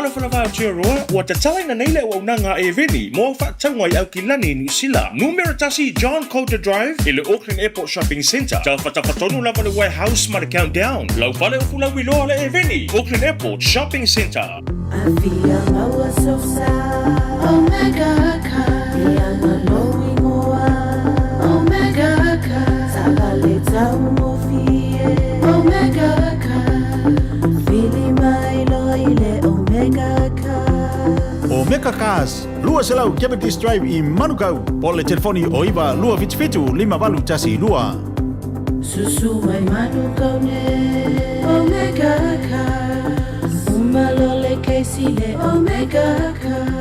Talofa lava Aotearoa, ua tatalaina nei le auaunaga a Eveni mo au faatauga i Aukilani i Niu Sila. Numera 1 John Coulter Drive i le Auckland Airport Shopping Centre. Tafatafa tonu lava le Warehouse ma le Countdown. Lau fale o Fulauiloa le Eveni, Auckland Airport Shopping Centre. Afia maua sosa Omega Car Iana lou igoa Omega Car Taavale taugofie Omega Car Vili mai loa i le Omega Car. Omega Cars, 200 Cavendish Drive i Manukau, po o le telefoni o 9 277 5812. Susu mai Manukau nei Omega Cars Uma loa le kesi le Omega Cars.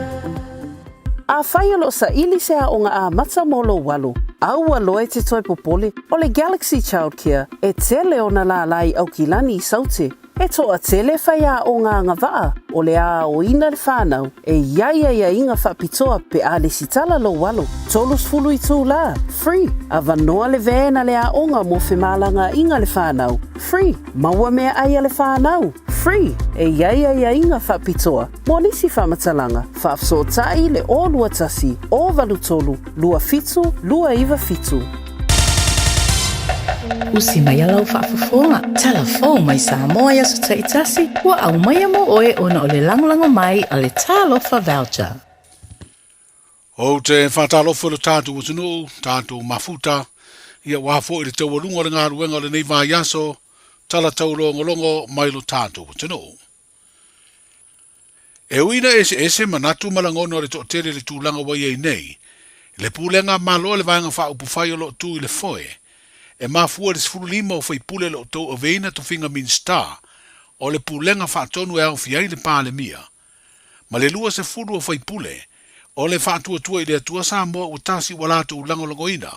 Afai o lo o saili se aoga amata mo lou alo, aua loa e te toe popole, o le Galaxy Childcare e tele ona lālā i Aukilani i Saute. E toatele faiaoga agavaa o le aoina le whanau e i ai aiaiga faapitoa pe a lesitala lou alo. 30 itulā, free, avanoa le van a le aoga mo femalagaaiga le whanau, free, maua meaai a le whanau, free, e i ai aiaiga faapitoa mo nisi faamatalaga, faafesootai le 021 083 27 297. Usi mai a lau faafofoga, tala fou mai Samoa i aso taitasi, ua aumaia mo oe ona o le lagolago mai a le Talofa Voucher. Ou te faatalofa i lo tatou atunuu, tatou mafuta, ia aua foi le taualuga o le galuega o lenei vaiaso, tala taulogologo mai lo tatou atunuu. E ui ina eseese manatu ma lagona o le toatele i le tulaga ua i ai nei, le Pulega Malo a le Vaega Faaupufai o lo o tu i le foe, e mafua i le 15 o faipule o lo o tou aveina tofiga Minisita o le Pulega Faatonu e aofia ai le Palemia, ma le 20 o faipule o le Faatuatua i le Atua Samoa ua tasi ua latou lagolagoina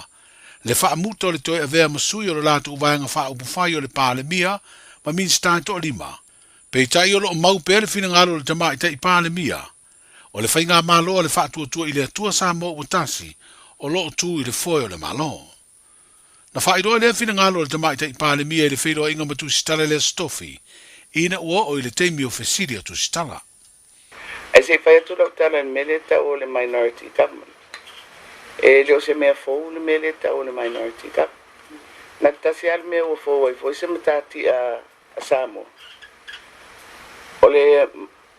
le faamuta o le toe avea ma sui o le latou Vaega Faaupufai o le Palemia ma Minisita e toalima. Peitai o lo o mau pea le finagalo o le Tamaitai Palemia, o le Faigamalo a le Faatuatua i le Atua Samoa ua tasi o lo o tu i le foe o le Malo. Na faailoa lea finagalo o le Tamaitai Palemia i le feiloaiga ma Tusitala i le Aso Tofi, ina ua oo i le taimi o fesili a Tusitala. Ae se i fai atu lau tala i le mea lea e tau o le minority government. E le o se mea fou le mea lea e tau o le minority government. Na te tasi lava le mea ua fou ai foi se matatia a Samoa. O le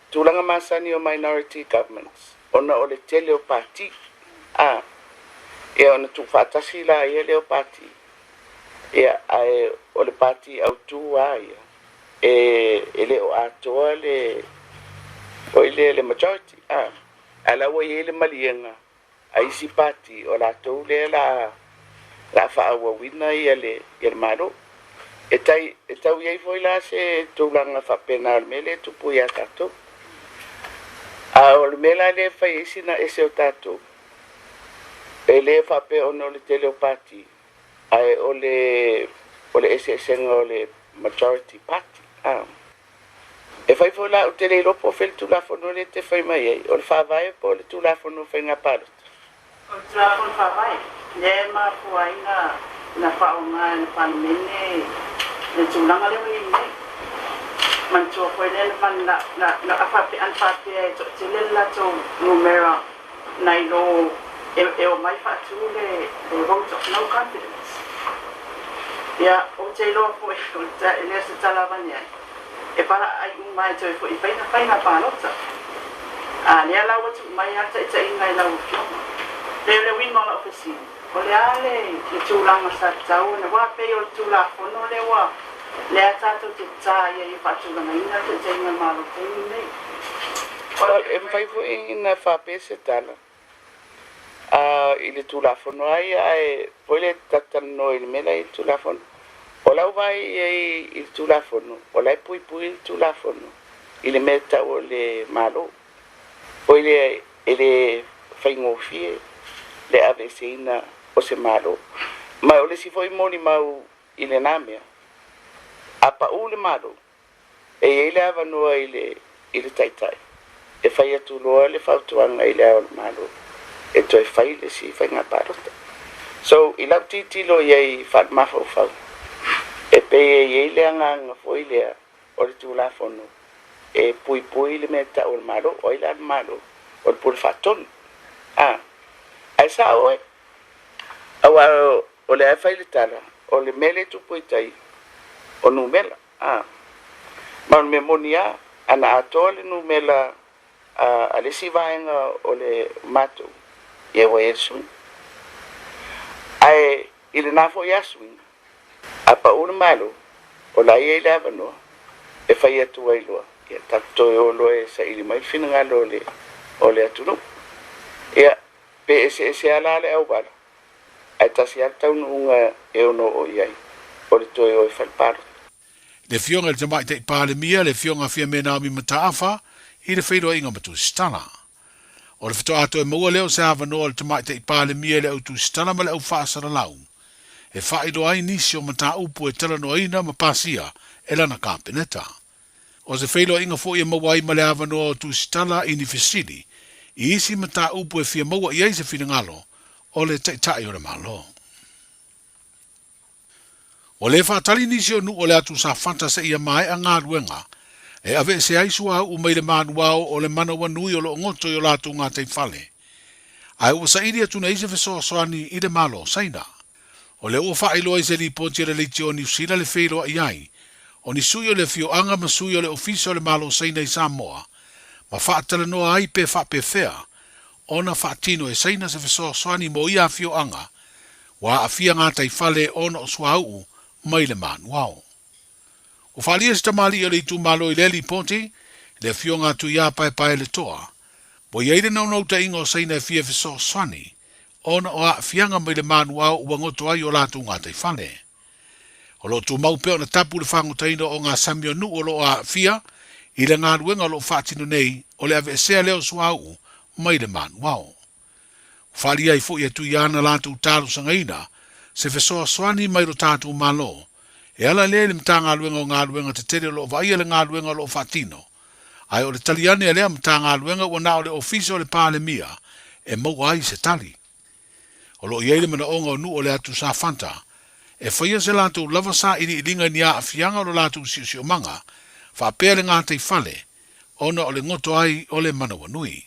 tulaga masani o minority governments, ona o le tele o pati, a, ia ona tuufaatasi laia lea o pati, ia, ae o le pati autu lava ia, e, e le o atoa le, foi lea, le majority, a, ae la ua i ai le maliega a isi pati o latou lea la la faaauauina ia le ia le Malo. E tai e tau i ai foi la se tulaga faapena o le mea lea e tupu ia tatou. A o le mea la lea e fai ai sina ese o tatou, e le faapea ona o le tele o pati, ae o le o le eseesega o le majority party. A. E fai foi la, ou te le iloa po o fea le Tulafono lea e te fai mai ai, o le Faavae po o le Tulafono o Faiga Palota? O le Tulafono Faavae, lea e mafua ai na faaaoga e le Palemene le tulaga lea ua i ai nei. Manatua foi lea na na faapea e toatele le latou numera nai lo e omai faatu le vote of no confidence. Ia, ou te iloa foi e le o se tala avane ai, e palaai uma e toe foi i faiga faiga palota. A lea la ua tuu mai a le taitaiga i lau afioga. Pei o le uiga o lau fesili, o le a le tulaga sa tatau ona, aua pei o le Tulafono lea ua lea tatou te ta ia ia faatulagaina le taitaiga o le Malo i le taimi lenei. E mafai foi ona faapea se tala i le Tulafono lava ia, ae foi lea ta te talanoa i le mea la e i le Tulafono. O lau vaai i ai i le Tulafono, o la e puipui le Tulafono i le mea e tau o le Malo. Foi lea e le faigofie le aveeseina o se Malo. Ma o le isi foi molimau i lena mea, a pau le Malo, E i ai le avanoa i le i le Taitai e fai atu loa le fautuaga i Le Ao o le Malo e toe fai le isi faiga palota. So, i lau tilotilo i ai faale-mafaufau, e pei e i ai le agaga foi lea o le Tulafono e puipui le mea e tau o le Malo. O ai la le Malo? O le Pule Faatonu. A, ae sao oe. Aua o lea e fai le tala, o le mea lea e tupu i tai, o numera. A, ma o le mea moni lava, ana atoa le numera a le isi vaega o le matou, ia ua i ai le suiga. Ae i lena foi lava suiga, a pau le Malo, o la e i ai le avanoa e fai atu ai loa, ia tatou toe o loa e saili mai le finagalo o le atunuu. Ia, pe eseese lava la le auala, ae tasi lava le taunuuga e ono oo i ai, o le toe o e fai le palota. Le Afioga i le Tamaitai Palemia, le Afioga a Fiame Naomi Mataafa i le feiloaiga ma Tusitala. O le faatoa toe maua lea o se avanoa o le Tamaitai Palemia i le au tusitala ma le au faasalalau e faailoa ai nisi o mataupu e talanoaina ma pasia e lana Kapeneta. O se feiloaiga foi e maua ai ma le avanoa o tusitala i ni fesili i isi mataupu e fia maua i ai se finagalo o le Taitai o le Malo. Ua le faatali nisi o nuu o le atu Safata seia maea galuega e aveese ai suauu mai le manuao o le manawanui o lo o goto i o latou gataifale, ae ua saili atu nei se fesoasoani i le Malo o Saina. O lea ua faailoa i se lipoti a le Leitio o Niu Sila le feiloai ai o ni sui o le afioaga ma sui o le Ofisa o le Malo o Saina i Samoa ma faatalanoa ai pe faapefea ona faatino e Saina se fesoasoani mo ia afioaga ua aafia gataifale ona o suauu mai le manuao. Ua faaalia se tamalii o le itumalo i lea lipoti, le afioga a Tuiā Paepaeletoa, ua i ai le naunautaiga o Saina e fia fesoasoani ona o aafiaga mai le manuao ua goto ai o latou gataifale. O lo o tumau pea ona tapu le fagotaina o ogasami o nuu o lo o aafia i le galuega o lo o faatino nei o le aveesea lea o suauu mai le manuao. Ua faaalia ai foi e Tuiā na latou talosagaina se fesoasoani mai lo tatou Malo e ala lea i le Matagaluega o Galuega Tetele o lo o vaaia le galuega o lo o faatino, ae o le tali ane a lea Matagaluega ua na o le Ofisa o le Palemia e maua ai se tali. O lo o i ai le manaoga o nuu o le atu Safata e faia se latou lava sailiiliga i ni aafiaga o lo latou siosiomaga faapea le gataifale ona o le goto ai o le manawanui.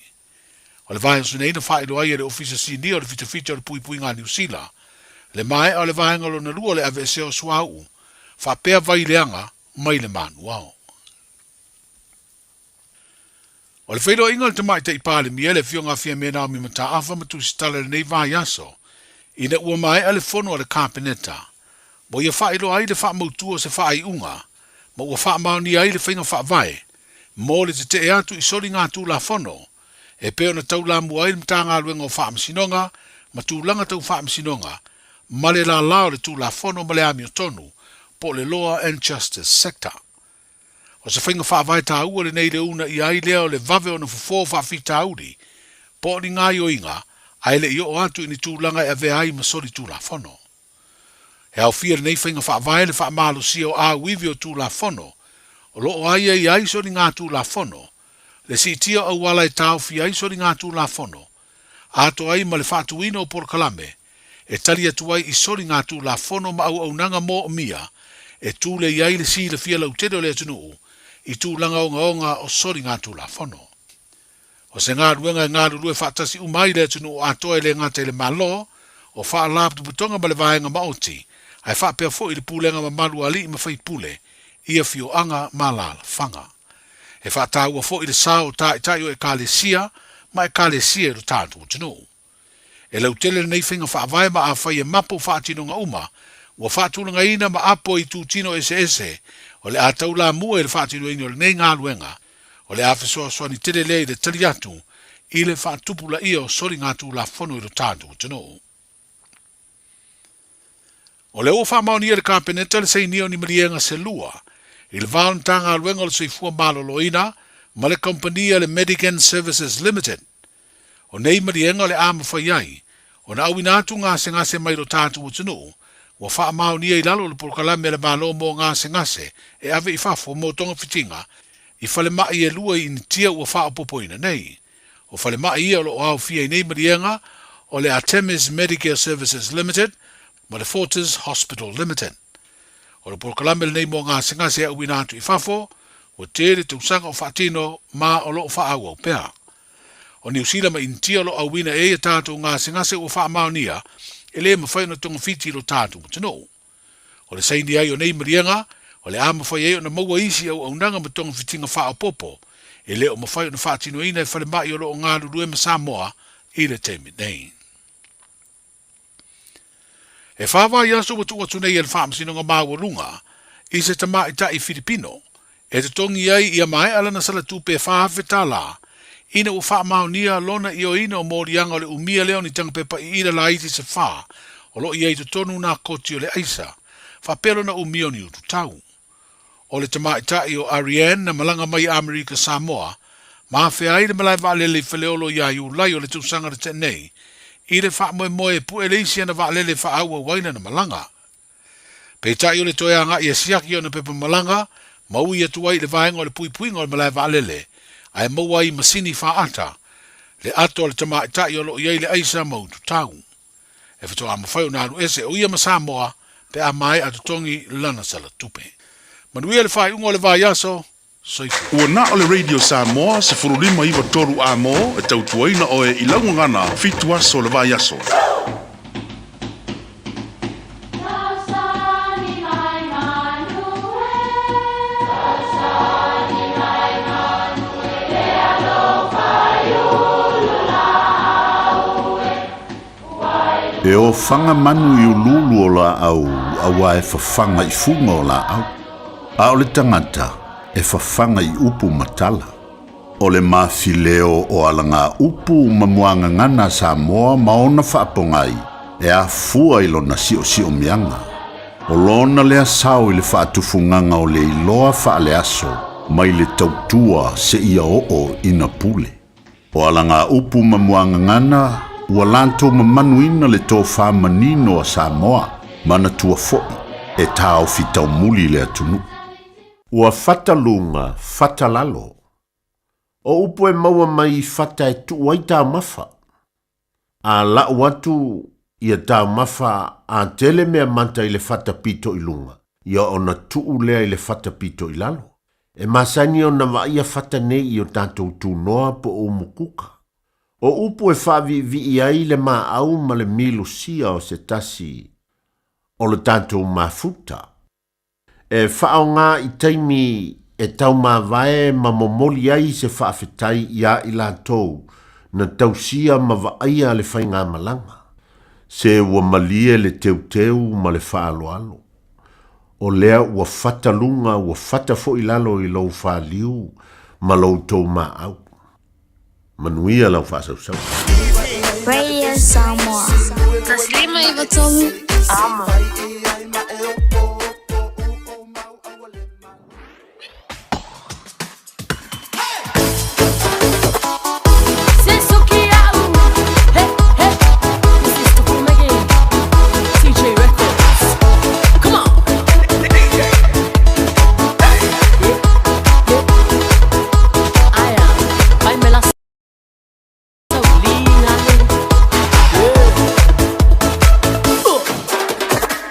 O le vaiaso nei na faailoa ai e le Ofisa Sinia o le Fitafita o le Puipuiga a Niu Sila le maea o le vaega lona lua o le aveesea o suauu faapea vai leaga mai le manuao. O le feiloaiga o le Tamaitai Palemia, le Afioga a Fiame Naomi Mataafa ma Tusitala i lenei vaiaso, ina ua maea le fono a le Kapeneta, ua ia faailoa ai le faamautu o se faaiuga ma ua faamaonia ai le faiga faavae mo le tetee atu i soligatulafono e pei ona taulamua ai le Matagaluega o Faamasinoga ma Tulaga Tau Faamasinoga ma le lala o le Tulafono ma le Amiotonu po o le Law and Justice Sector. O se faiga faavae taua lenei le uunaia ai lea o le vave ona fofo o faafitauli po o ni gaoioiga ae le i oo atu i ni tulaga e avea ai ma solitulafono. E aofia lenei faiga faavae le faamalosia o auivi o Tulafono o lo o aiaia ai soligatulafono, le siitia o auala e taofi ai soligatulafono, atoa ai ma le faatuina o polokalame e tali atu ai i soligatulafono ma auaunaga moomia e tulei ai le silafia lautele o le atunuu i tulaga ogaoga o soligatulafono. O se galuega e galulue faatasi uma ai le atunuu atoa e le gata i le Malo, o Faalapotopotoga ma le Vaega Maoti, ae faapea foi le pulega mamalu a alii ma faipule i afioaga ma alaalafaga. E faataua foi le sao o taitai o Ekalesia ma Ekalesia i lo tatou atunuu. E lautele lenei faiga faavae ma afai e mapo faatinoga uma ua faatulagaina ma apo i itutino eseese o le a taulamua i le faatinoina o lenei galuega, o le a fesoasoani tele lea i le tali atu i le faatupulaia o soligatulafono i lo tatou atunuu. O lea ua faamaonia e le Kapeneta le sainia o ni maliega se lua i le va o le Matagaluega o le Soifua Maloloina ma le kamupani a le Medican Services Limited. O nei maliega o le a mafai ai ona auina atu gasegase mai lo tatou atunuu ua faamaonia i lalo o le polokalame a le Malo mo gasegase e ave i fafo mo togafitiga i falemai e lua i Initia ua faaopoopoina nei. O falemai ia o lo o aofia i nei maliega o le Artemis Medicare Services Limited ma le Fortis Hospital Limited. O le polokalame lenei mo gasegase e auina atu i fafo, Ua tele tausaga o faatino ma o lo o faaauau pea. O Niu Sila ma Initia o lo o auina e ia tatou gasegase ua faamaonia e le mafai ona togafiti i lo tatou atunuu. O le saini ai o nei maliega, o le a mafai ai ona maua isi auaunaga ma togafitiga faaopoopo e le o mafai ona faatinoina e falemai o lo o galulue ma Samoa i le taimi nei. E vaiaso ua tuu atu nei e le Faamasinoga Maualuga i se tamaitai Filipino e totogi ai ia maea lana sala tupe e $4,000 ina ua faamaonia lona ioeina o moliaga o le umia lea o ni taga pepa iila laiti se fa o lo o i ai i totonu nā koti o le aisa faapea lona umia o ni ututau. O le tamaitai o Ariane na malaga mai i Amerika Samoa ma afea ai le malae vaalele i Faleolo iā Iulai o le tausaga na tea nei i le faamoemoe e pue le isi ana vaalele e faaauau ai lana malaga. Peitai o le toe agai e siaki ona pepa malaga ma ui atu ai i le vaega o le puipuiga o le malae vaalele ae maua ai i masini faata le ato a le tamaitai o lo o i ai le aisa ma ututau. E faatoa mafai ona alu ese o ia ma Samoa pe a maea totogi lana sala tupe. Manuia le faaiuga o le vaiaso, soifua. Ua na o le Radio Samoa 15 93 A-mo e tautuaina oe i lau gagana 7 aso o le vaiaso. E ofaga manu i uluulu o laau auā e fafaga i fuga o laau, a o le tagata e fafaga i upu ma tala. O le mafileo o alagaupu ma muagagana a Samoa ma ona faapogai e afua i lona siosiomia. O lona lea sao i le faatufugaga o le iloa faaleaso mai le tautua seia oo ina pule. O alagaupu ma muagagana ua latou mamanuina le tofa manino a Samoa manatua foi e taofi taumuli le atunuu. Ua fata luga, fata lalo. O upu e maua mai i fata e tuu ai taumafa. A lau atu ia taumafa a tele mea mata i le fata pito i luga, ia ona tuu lea i le fata pito i lalo. E masani ona vaaia fata nei i o tatou tunoa po o umukuka. O upu e faaviivii ai le maau ma le milusia o se tasi o le tatou mafuta. E faaaoga i taimi e taumavae ma momoli ai se faafetai iā i latou na tausia ma vaaia le faigamalaga. Se ua malie le teuteu ma le faaaloalo. O lea ua fata luga ua fata foi lalo i lou faliu ma lo outou maau. Manuia lau faasausau. Radio Samoa. 153 Amo.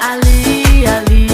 Ali, ali.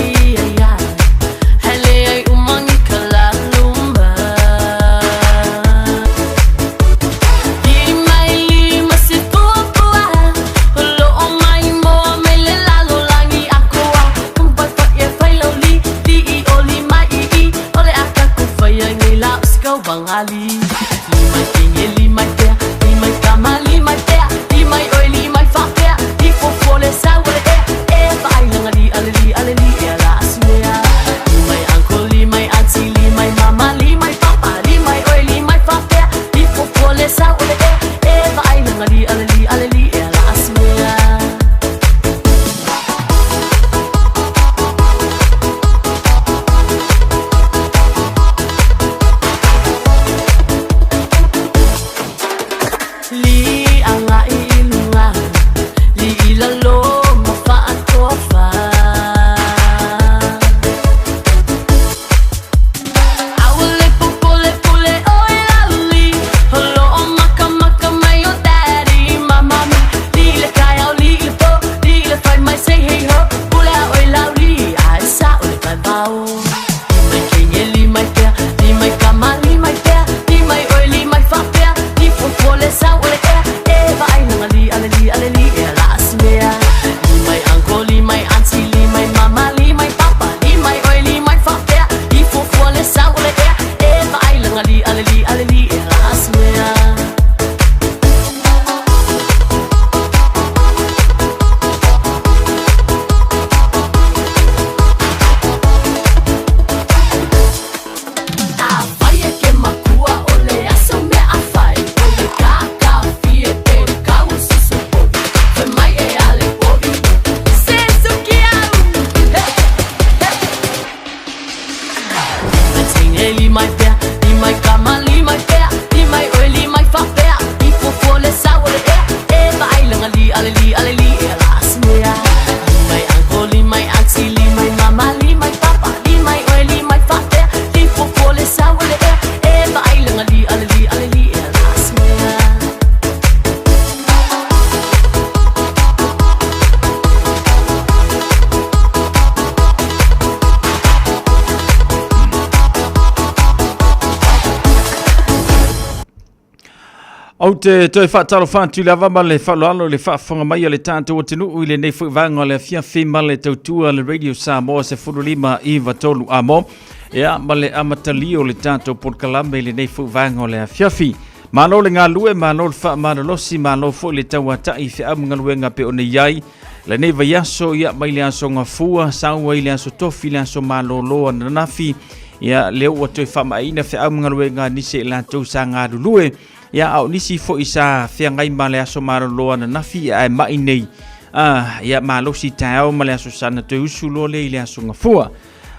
Ou te toe faatalofa atu lava ma le faaaloalo i le faafofoga mai a le tatou atunuu i lenei foi vaega o le afiafi ma le tautua a le Radio Samoa 15 93 amo ia ma le amatalia o le tatou polokalame i lenei foi vaega o le afiafi. Malo le galue, malo le faamalolosi, malo foi le tauata'i i feau ma galuega pei ona i ai lenei vaiaso, ia mai le aso Gafua, sau ai le aso Tofi, le aso malolo ananafi, ia lea ua toe faamaeaina feau ma galuega a nisi e latou sa galulue, ia a o nisi foi sa feagai ma le aso malolo ananafi ae mai nei, ah, ia malosi taeao ma le aso sana toe usu loa lea i le aso Gafua.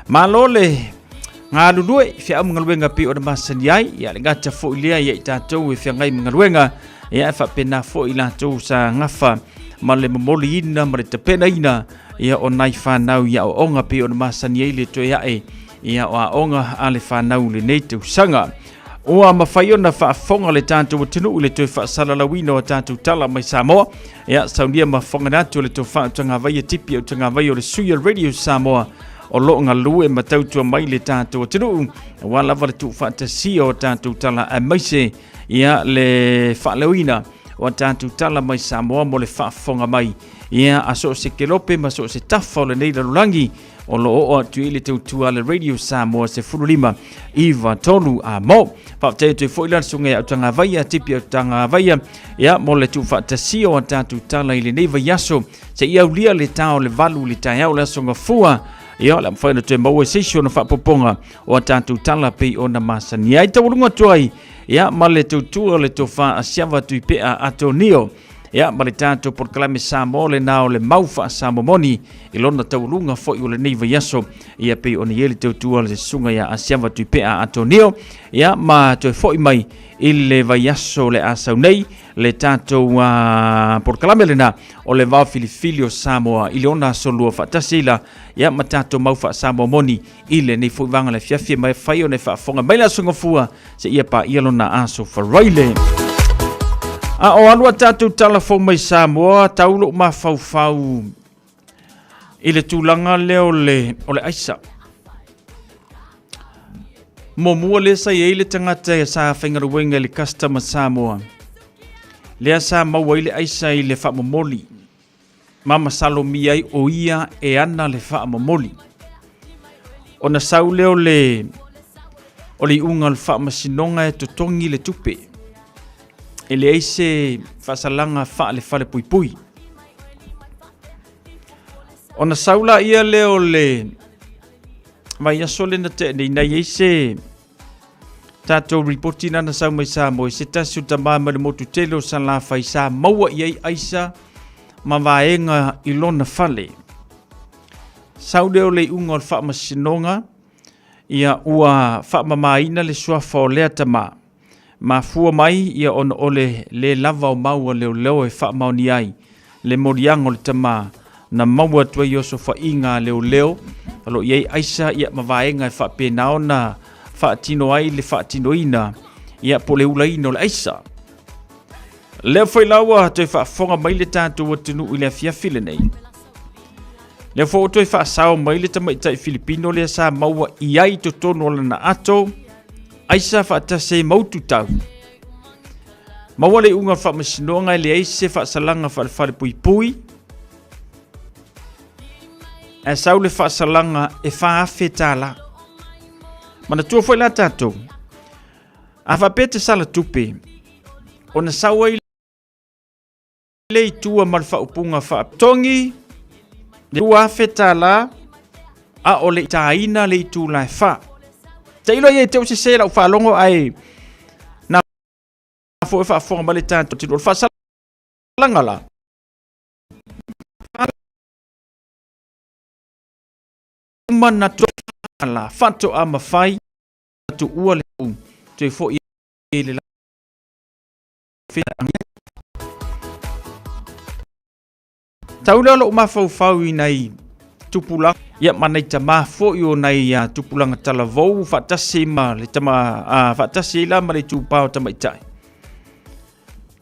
Malo le galulue i feau ma galuega pei ona masani ai, ia le gata foi lea ia i tatou e feagai ma galuega, ia e faapena foi i latou sa gafa ma le momoliina ma le tapenaina ia o nai fanau i aoaoga pei ona masani ai le toe ae ia o aoga a le fanau i lenei tausaga. Ua mafai ona faafofoga le tatou atunuu i le toe faasalalauina o tatou tala mai Samoa. Ia, saunia ma fofoga atu le tofa o Tagavaia Tipi o Tagavaia o le sui o Radio Samoa o loo galue ma tautua mai le tatou atunuu aua lava le tuufaatasia o tatou tala aemaise ia le faaleoina o a tatou tala mai Samoa mo le faafofoga mai ia a so o se kelope ma so o se tafa o lenei lalolagi o lo oo atu i le tautua a le Radio Samoa 15 9 3 a mo. Faafetai atu ai foi la le susuga ia Autagavaia, Tipi Autagavaia, ia mo le tuufaatasia o a tatou tala i lenei vaiaso seia aulia le ta o le 8 i le taeao o le aso Gafua. Ia, o le a mafai ona toe maua i se isi ona faapopoga o a tatou tala pei ona masani ai. Taualuga atu ai, ia, ma le tautua o le tofa a Siava Tuipea Atonio. Ia, ma le tatou polokalame Samoa lena o le mau faasamomoni i lona taualuga foi o lenei vaiaso. Ia pei ona i ai le tautua a le susuga ia Asiava Tuipea Atonio. Ia, ma toe foi mai i le vaiaso le a sau nei le tatou polokalame lena o le vao filifili o Samoa i le ona aso lua faatasi ai la ia ma tatou mau faasamomoni i lenei foi vaega le afiafi e mafai ona e faafofoga mai le aso Gafua seia paia lona aso Faraile. A o alu a tatou tala fou mai Samoa, tau lou mafaufau i le tulaga lea o le, o le aisa. Muamua lea sa i ai le tagata sa faigaluega i le Customer Samoa, lea sa maua ai le aisa i le faamomoli. Ma masalomia ai o ia e ana le faamomoli. Ona sau lea o le, o le iuga o le faamasinoga e totogi le tupe. E leai se faasalaga faale-falepuipui. Ona sau laia lea o le vaiaso lea na tea nei, na i ai se tatou ripoti na na sau mai Samoa i se tasi o tama mai le motu tele o Salafai sa maua i ai aisa ma vaega i lona fale. Sau lea o le iuga o le faamasinoga, ia ua faamamaina le suafa o lea tama. Mafua mai ia ona o le le lava o mau a leoleo e faamaonia ai le moliaga o le tama na maua atu ai i osofaiga a leoleo o lo o i ai aisa ia ma vaega e faapena ona faatino ai le faatinoina ia po o le ulaina o le aisa. Lea foi la ua toe faafofoga mai le tatou atunuu i le afiafi lenei. Lea foi ua toe faasao mai le tamaitai Filipino lea sa maua i ai i totonu o lana ato aisa faatasi ai ma ututau. Maua le iuga o le faamasinoga e leai se faasalaga faale-falepuipui, ae sau le faasalaga e $4,000. Manatua foi la tatou, a faapea te sala tupe, ona sau ai le i tua ma le faaupuga faatogi le $2,000 a o le taina le itula e fa. Tailo ia i te sese lau faalogo ae na foi faafofoga mai le tatou atunuu. O le faasalaga la, manatua la faatoa mafai tuua le toe foi le Tau lea o lou mafaufau i nai tupulaga ia ma nai tamā foi o nai tupulaga talavou faatasi ma le tama faatasi ai la ma le itupa o tamaitai.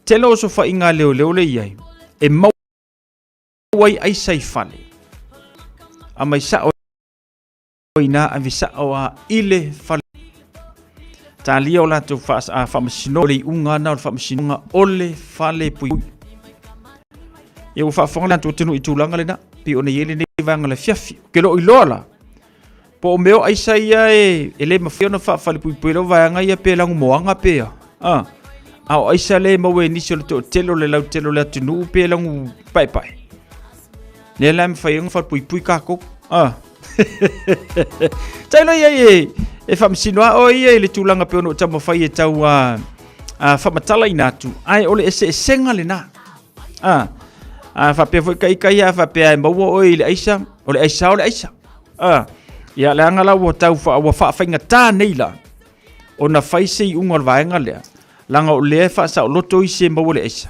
Tele o osofaiga a leoleo le i ai e maua ai aisa i fale a mai sao ina ave sao a i le fale. Talia o latou faamasino o le iuga na o le faamasinoga o le fale puipui. Ia ua faafofoga le tatou atunuu i tulaga lena, pei ona i ai lenei vaega o le afiafi. Ou te le o iloa la, po o mea o aisa ia e, e le mafai ona faafalepuipui lau vaega ia pe lanumoana pe a. A, a o aisa le maua e nisi o le toatele o le lautele o le atunuu pe lanu paepae. Lea la e mafai ona falepuipui tatou. A. Tailo ia e, e faamasino a oe ia i le tulaga pe ona o taumafai e tau a, a faamatalaina atu, ae o le eseesega lena. A, a faapea foi ka ika ia a faapea e maua oe i le aisa, o le aisa o le aisa. A, ia leaga la ua tau ua faafaigata nei la ona fai se iuga o le vaega lea, leaga o lea e faasaoloto isi e maua le aisa,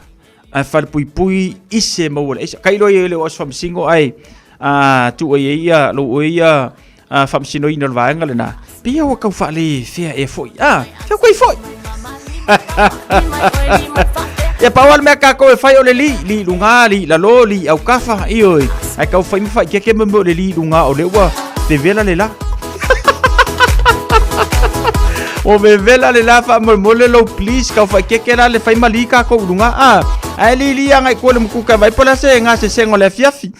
ae falepuipui isi e maua le aisa. Tailo ia e le o aso faamasino ae a tuu ai ai ia lou oe ia faamasinoina o le vaega lena, pei ua tau faale fea ea foi. A, fea koe foi. Ia pau lava le mea tatou e fai o le li, li i luga, li i lalo, li i aukafa, ioe. Ae tau fai ma faaitiatia mo mea o le li i luga o lea ua vevela le la. Ua vevela le la faamolemole lou please tau faaitiatia la le fai ma li tatou i luga. A, ae li li agai tua i le mutuka e vaai po o le a se gasesega o le afiafi.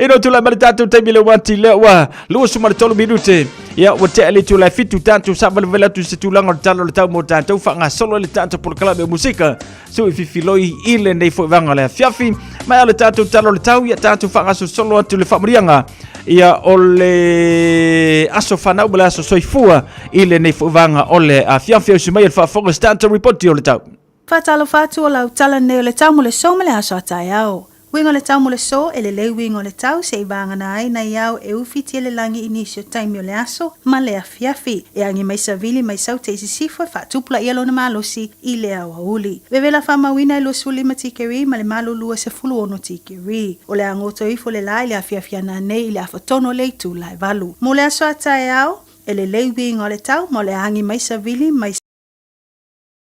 Ina tulai mai le tatou taimi le uati lea ua 23 minute. Ia ua tea le itula e 7 tatou saavalevale atu i se tulaga o le tala o le tau mo tatou faagasolo ai le tatou polokalame o musika sui fifiloi i lenei foi vaega o le afiafi. Ma o le tatou tala o le tau ia tatou faagasolosolo atu le faamanuiaga ia o le aso fanau ma le aso soifua i lenei foi vaega o le afiafi. Ausi mai e le faafofoga se tatou ripoti o le tau. Faatalofa atu o lau tala nei o le tau mo le so ma le aso a taeao. Uiga o le tau mo le so, e lelei uiga o le tau se i vagana ai nai ao e ufi le lagi i nisi o taimi o le aso ma le afiafi. E agi mai savili mai saute i sisifo e faatupulaia lona malosi i le aoauli. Vevela faamauina e 25 tikeri ma le malulua 16 tikeri. O le a goto ifo le la i le afiafi ana nei i le afa tonu o le itula e 8. Mo le aso a taeao, e lelei uiga o le tau ma o le a agi mai savili mai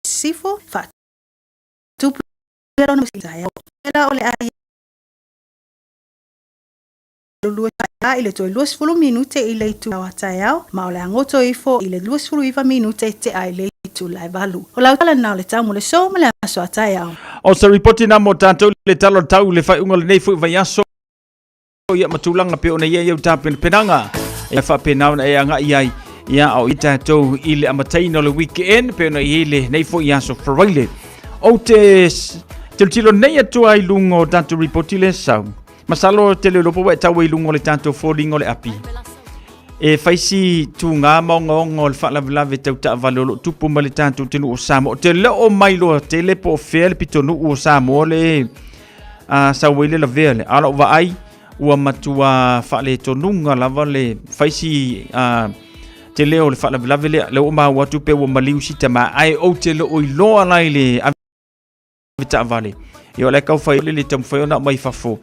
sisifo e faatupulaia lona taeao. La o le a lua i le toe 20 minute i le itula o taeao, ma o le a goto ifo i le 29 minute tea i le itula e 8. O lau tala na o le tau mo le so ma le aso a taeao. O se ripoti na mo tatou le tala o le tau i le faaiuga o lenei foi vaiaso ia ma tulaga pei ona i ai au tapenapenaga e faapena ona e agai ai ia o i tatou i le amataina o le weekend pei ona i ai lenei foi aso Friday. Ou te tilotilo nei atu ai i luga o tatou ripoti le sau. Masalo te le lopo ua e tau ai i luga o le tatou foliga o le api. E fai si tūgā ma ogaoga o le faalavelave tau taavale o lo o tupu mai le tatou atunuu o Samoa. Ou te le o mailoa tele po o fea le pitonuu o Samoa le a sau ai le lavea le. A o lau vaai, ua matua faaletonuga lava le fai si a, tele o le faalavelave lea. Lea ua maua atu pe ua maliu si tama, ae ou te le o iloa la i le ave taavale. Ia o le tau fai le taumafai ona aumai fafo.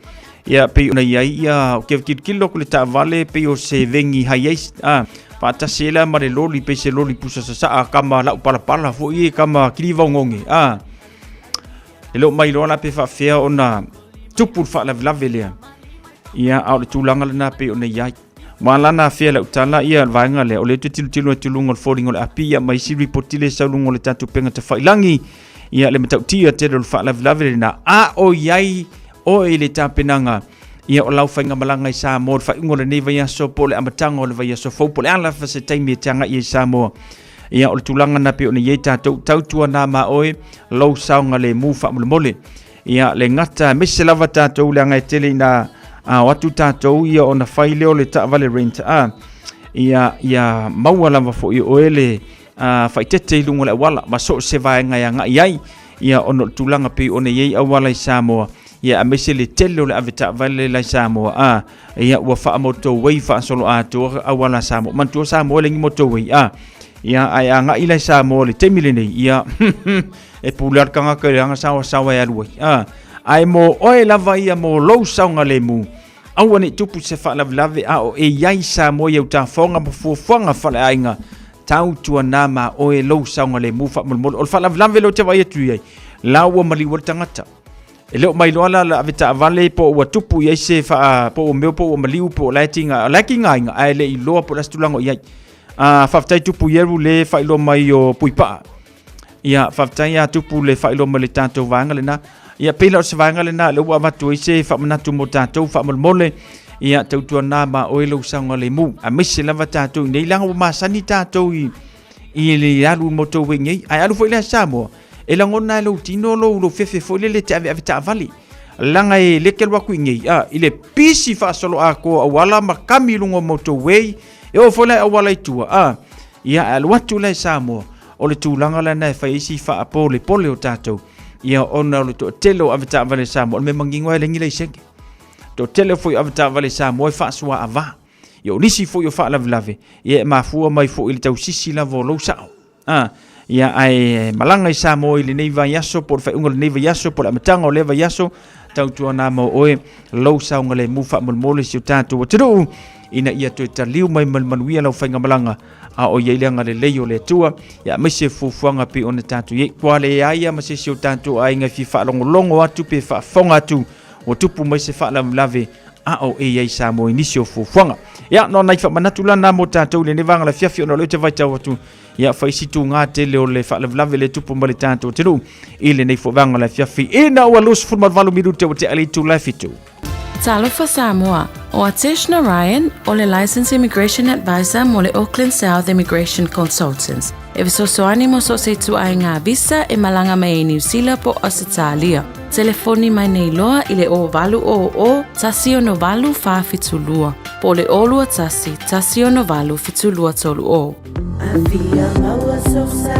Ia pei ona i ai ia, ou te tilotilo atu i le taavale pei o se vegi hai ai, a, faatasi ai la ma le loli pei se loli pusa sasaa kama lau palapala foi e kama kiliva ogoge, a. E le o mailoa la pe faafefea ona tupu le faalavelave lea. Ia, a o le tulaga lena pei ona i ai. Ua ala ona afea lau tala ia le vaega lea, o lea ou te tilotilo atu i luga o le foliga o le api ia ma isi ripoti lea e sau luga o le tatou upega tafailagi, ia le matautia tele o le faalavelave lena. A o i ai oe i le tapenaga ia o lau faigamalaga i Samoa i le faaiuga o lenei vaiaso po o le amataga o le vaiaso fou po o le a lava se taimi e te agai ai i Samoa, ia o le tulaga na pei ona i ai tatou, tautuana ma oe lou saogalemu faamolemole. Ia le gata aemaise lava tatou leaga e tele ina a o atu tatou ia ona fai lea o le taavale rent a ia ia maua lava foi oe le a, faaeteete i luga o le auala ma so o se vaega e agai ai ia ona o le tulaga pei ona i ai auala i Samoa ia aemaise le tele o le ave taavale la i Samoa a ia ua faa-motorway faasoloatoa auala a Samoa. Manatua Samoa e leai ni motorway a ia ae agai la i Samoa i le taimi lenei ia e pule lava le tagata i le aga saoasaoa e alu ai a ae mo oe lava ia mo lou saogalemu aua ne i tupu se faalavelave a o e i ai i Samoa i au tafoga ma fuafuaga faaleaiga tautuana ma oe lou saogalemu faamolemole. O le faalavelave lea ou te vaai atu i ai la ua maliu ai le tagata. E le o mailoa la le ave taavale po ua tupu i ai se faa po ua meo po ua maliu po o la e tiga, o la e tigaina ae le i iloa po o le a se tulaga o i ai. Faafetai Tupu Ieru le faailoa mai o Puipaa. Ia, faafetai ia Tupu le faailoa mai le tatou vaega lena. Ia, pei la o se vaega lena lea ua avatu ai se faamanatu mo tatou faamolemole. Ia, tautuana ma oe lou saogalemu. Aemaise lava tatou i nei, leaga ua masani tatou i i le alu mo tou ei nei. Ae alu foi lea Samoa, e lagona e lou tino lou, lou fefe foi lele te ave ave taavale. Laga e le te alu atu i nei, a, i le pisi faasolo atoa auala ma kami i luga o motorway, e oo foi la i auala i tua, a, ia ae alu atu la i Samoa, o le tulaga lena e fai ai si faapolepole o tatou, ia ona o le toatele o avetaavale Samoa, o le mea manino lava e leai ni laisene. Toatele foi o avetaavale Samoa e faasuaava. Ia o nisi foi o faalavelave, ia e mafua mai foi i le tausisi lava o lou sao. A, ia ae malaga i Samoa i lenei vaiaso po o le faaiuga o lenei vaiaso po o le amataga o lea vaiaso, tautuana ma oe lou saogalemu faamolemole si o tatou atunuu ina ia toe taliu mai ma le manuia lau faigamalaga a o i ai le agalelei o le Atua, ia aemaise fuafuaga pei ona tatou i ai. Ua leai lava ma se isi o tatou aiga e fia faalogologo atu pe faafofoga atu ua tupu mai se faalavelave a o e i ai Samoa i nisi o fuafuaga. Ia, no nai faamanatu la na mo tatou i lenei vaega o le afiafi ona o lea ou te vaitau atu, ia, fai si tugā tele o le faalavelave lea e tupu mai le tatou atunuu i lenei foi vaega o le afiafi ina ua 28 minute ua tea le itula e 7. Talofa Samoa, o Atesh Narayan o le Licensed Immigration Advisor mo le Auckland South Immigration Consultants. E fesoasoani mo so o se ituaiga visa e malaga mai ai Niu Sila po o Ausetalia. Telefoni mai nei loa i le 0800 168 472 po o le 021 168 7230. Afia maua sosa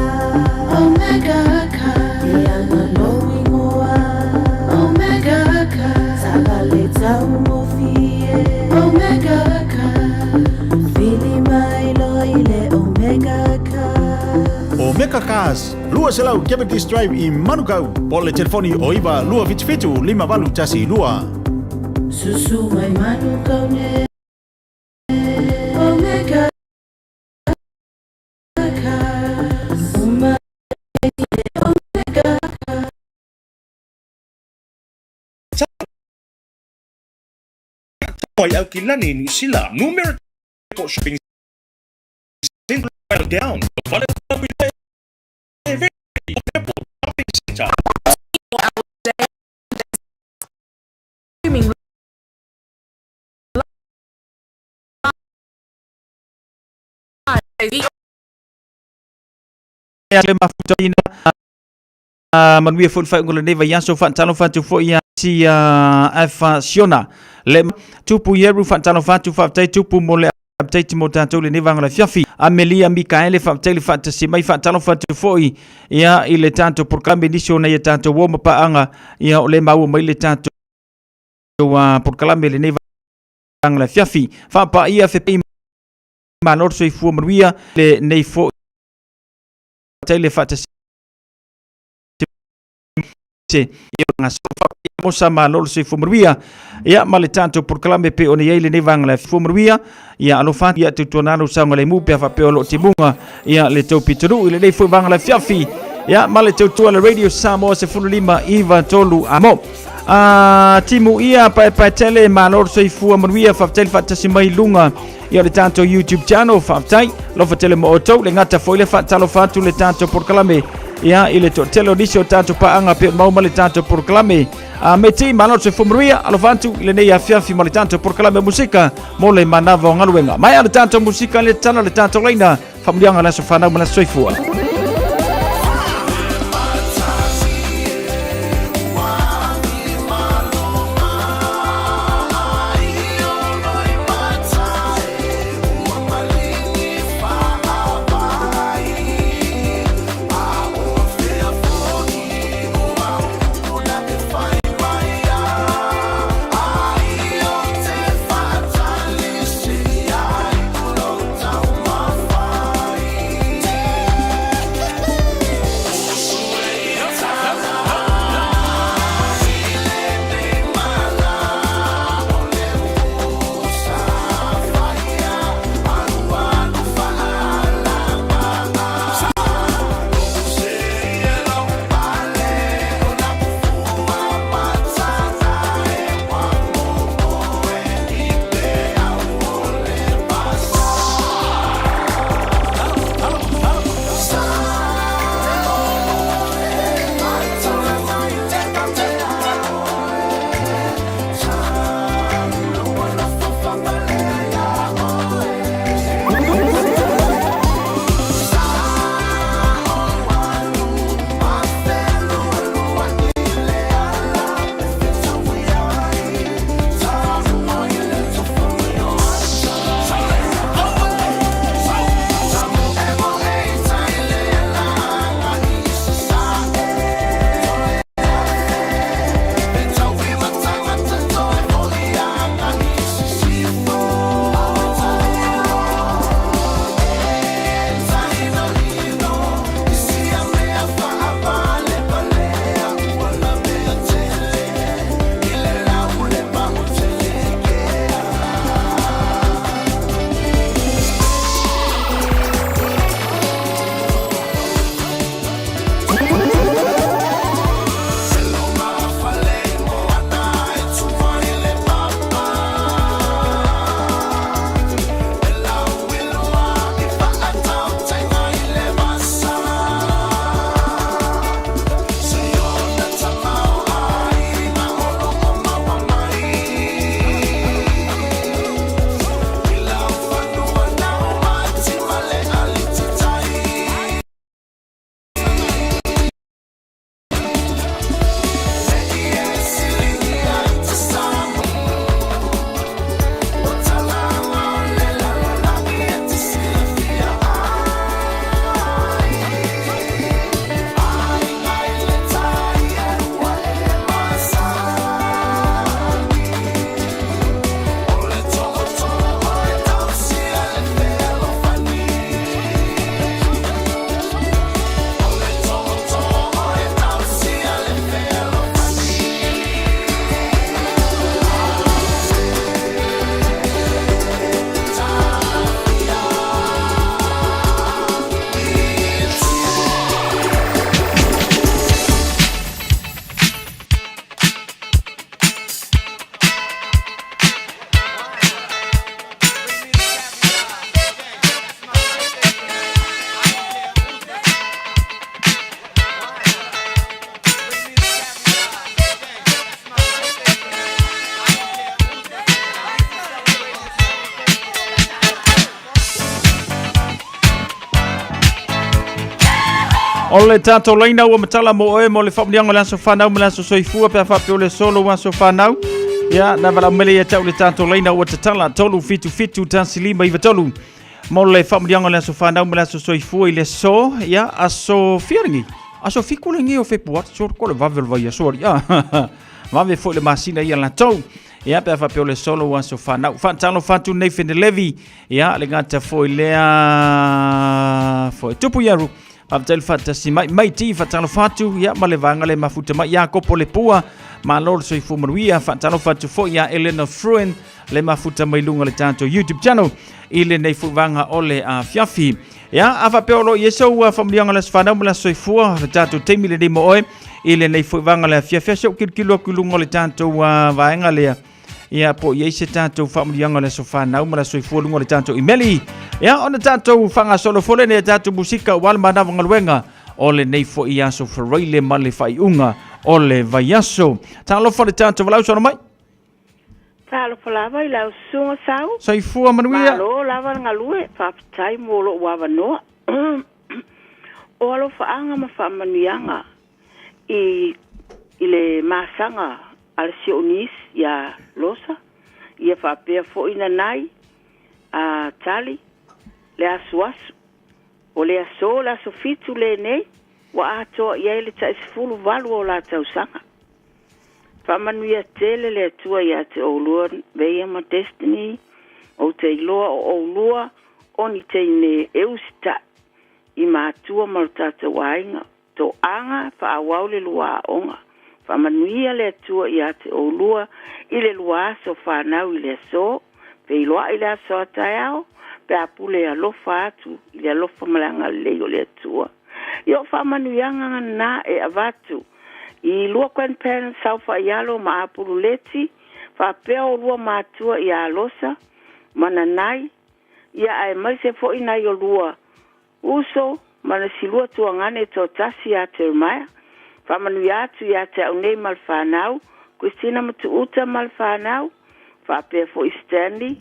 Omega ka Ianga lou ingoa Omega ka Taavale taugofie Omega ka Vili mai loa i le Omega ka Omega Cars, 200 Cavendish Drive i Manukau, po o le telefoni o 9 277 5812. Susu mai Manukau nei Omega Cars Uma i le Omega Cars. Mai Aukilani, Niu Sila, Numera Airport Shopping Centre Down, Fale Airport Shopping Centre. Le mafutaina manuia foi le faaiuga o lenei vaiaso. Faatalofa atu foi ia si F Siona le Tupu Ieru, faatalofa atu, faafetai Tupu mo le update mo tatou lenei vaega o le afiafi. Amelia Mikaele, faafetai le faatasi mai. Faatalofa atu foi ia i le tatou polokalame nisi o nai a tatou uo ma paaga ia o le maua mai le tatou polokalame lenei vaega o le afiafi. Faapaia fepai malo le soifua manuia lenei foi faafetai le faatasi se ia nga sofa mosa malo le soifua manuia ia ma le tatou polokalame pe ona i ai lenei vaega le soifua manuia ia alofa ia tautuana lou saogalemu pe a faapea o lo o timuga ia le tou pitonuu i lenei foi vaega le afiafi ia ma le tautua le Radio Samoa 15 9 3 amo a timu ia paepae tele malo le soifua manuia faafetai le faatasi mai i luga ia le tatou YouTube channel faafetai lofa tele mo outou le gata foi le faatalofa atu le tatou polokalame ia i le toatele o nisi o tatou paaga pe mau ma le tatou polokalame a me ti malo se fumaruia alofa atu i lenei afiafi ma le tatou polokalame musika mo le manava o galuega mai a le tatou musika le tala le tatou laina famuliaga le aso fanau ma le aso soifua. le tatou laina ua matala mo oe mo le faamuliaga o le aso fanau ma le aso soifua pe a faapea o le aso lou aso fanau. Ia, na valaau mai lea ia te au le tatou laina ua tatala 377 1593 mo le faamuliaga o le aso fanau ma le aso soifua i le aso, ia, aso fia lenei? Aso fitu lenei o Fepuari, sure ko le vave o le vaiaso alii. Ah, vave foi le masina ia latou. Ia, pe a faapea o le aso lou aso fanau. Faatalofa atu nei Fenelevi, ia, le gata foi lea foi tupu iaru. Faafetai le faatasi mai mai ti faatalofa atu ia ma le vaega le mafuta mai ia Kopo le Pua. Malo le soifua manuia. Faatalofa atu foi ia Elena Fruin le mafuta mai luga le tatou YouTube channel i lenei foi vaega o le afiafi. Ia, a faapea o lo o i ai sau faamanuiaga o le aso fanau ma le aso soifua, le tatou taimi lenei mo oe i lenei foi vaega o le afiafi. Se i ou tilotilo atu i luga o le tatou vaega lea. Ia, po o i ai se tatou faamanuiaga o le aso fanau ma le aso soifua i luga o le tatou imeli. Ia, ona tatou faagasolo foi lea i tatou musika aua le manava galuega o lenei foi aso Faraile ma le faaiuga o le vaiaso. Talofa le tatou valaau sono mai. Talofa lava i lau susuga Sau. Soifua manuia. Malo lava le galue, faafetai mo lou avanoa. O alofaaga ma faamanuiaga i i le masaga a le si ou niece ia Losa, ia faapea foi Nanai, a Tali, le asuasu. O le aso, le aso 7 lenei, ua atoa i ai le tai 18 o la tausaga. Faamanuia tele le Atua ia te oulua Veia ma Destiny, ou te iloa o oulua o ni teine e usitai i matua ma lo tatou aiga, toaga faaauau le lua aoga. Faamanuia le Atua ia te oulua i le lua aso fanau i le aso, feiloai le aso a taeao, pe a pule alofa atu i le alofa ma le agalelei o le Atua. I o faamanuiaga na e avatu i lua grandparents saofaialo ma apululeti, faapea olua matua ia Alosa ma Nanai, ia aemaise foi nai olua uso ma le silua tuagane toatasi ia Jeremiah. Faamanuia atu ia te au nei ma le fanau, Christina ma Tuuta ma le fanau, faapea foi Stanley,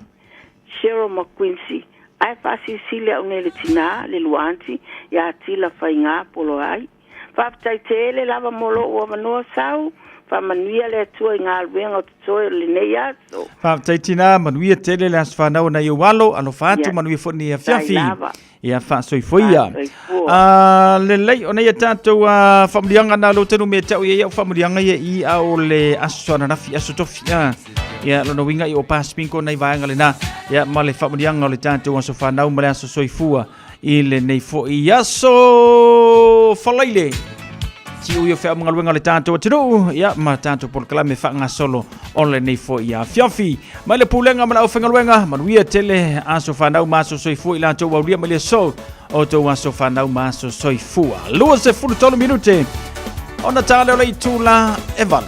Cheryl ma Quincy, ae faasilisili au nei le tinā, le luanti, ia Tila Faigā Poloai. Faafetai tele lava mo lou avanoa Sau, faamanuia le Atua i galuega o totoe o lenei aso. Faafetai tinā, manuia tele le aso fanau nai ou alo, alofa atu, manuia foi lenei afiafi. Ia faasoifua. Ah, lelei, ona ia tatou faamanuiaga na lo tanu me tau ia faamanuiaga ia i a o le aso ananafi, aso tofi. Ia lona uiga i o paspinko nai vaega lena. Ia ma le faamanuiaga o le tatou aso fanau ma le aso soifua i lenei foi aso Falaile. Tiu i o feaogaluega o le tatou atunuu, ia ma tatou polokalame faagasolo o lenei foi afiafi. Mai le pulega ma le aufaigaluega, manuia tele aso fanau ma aso soifua i latou aulia mai le aso o tou aso fanau ma aso soifua. 23 minute ona tā leo le itula e 8.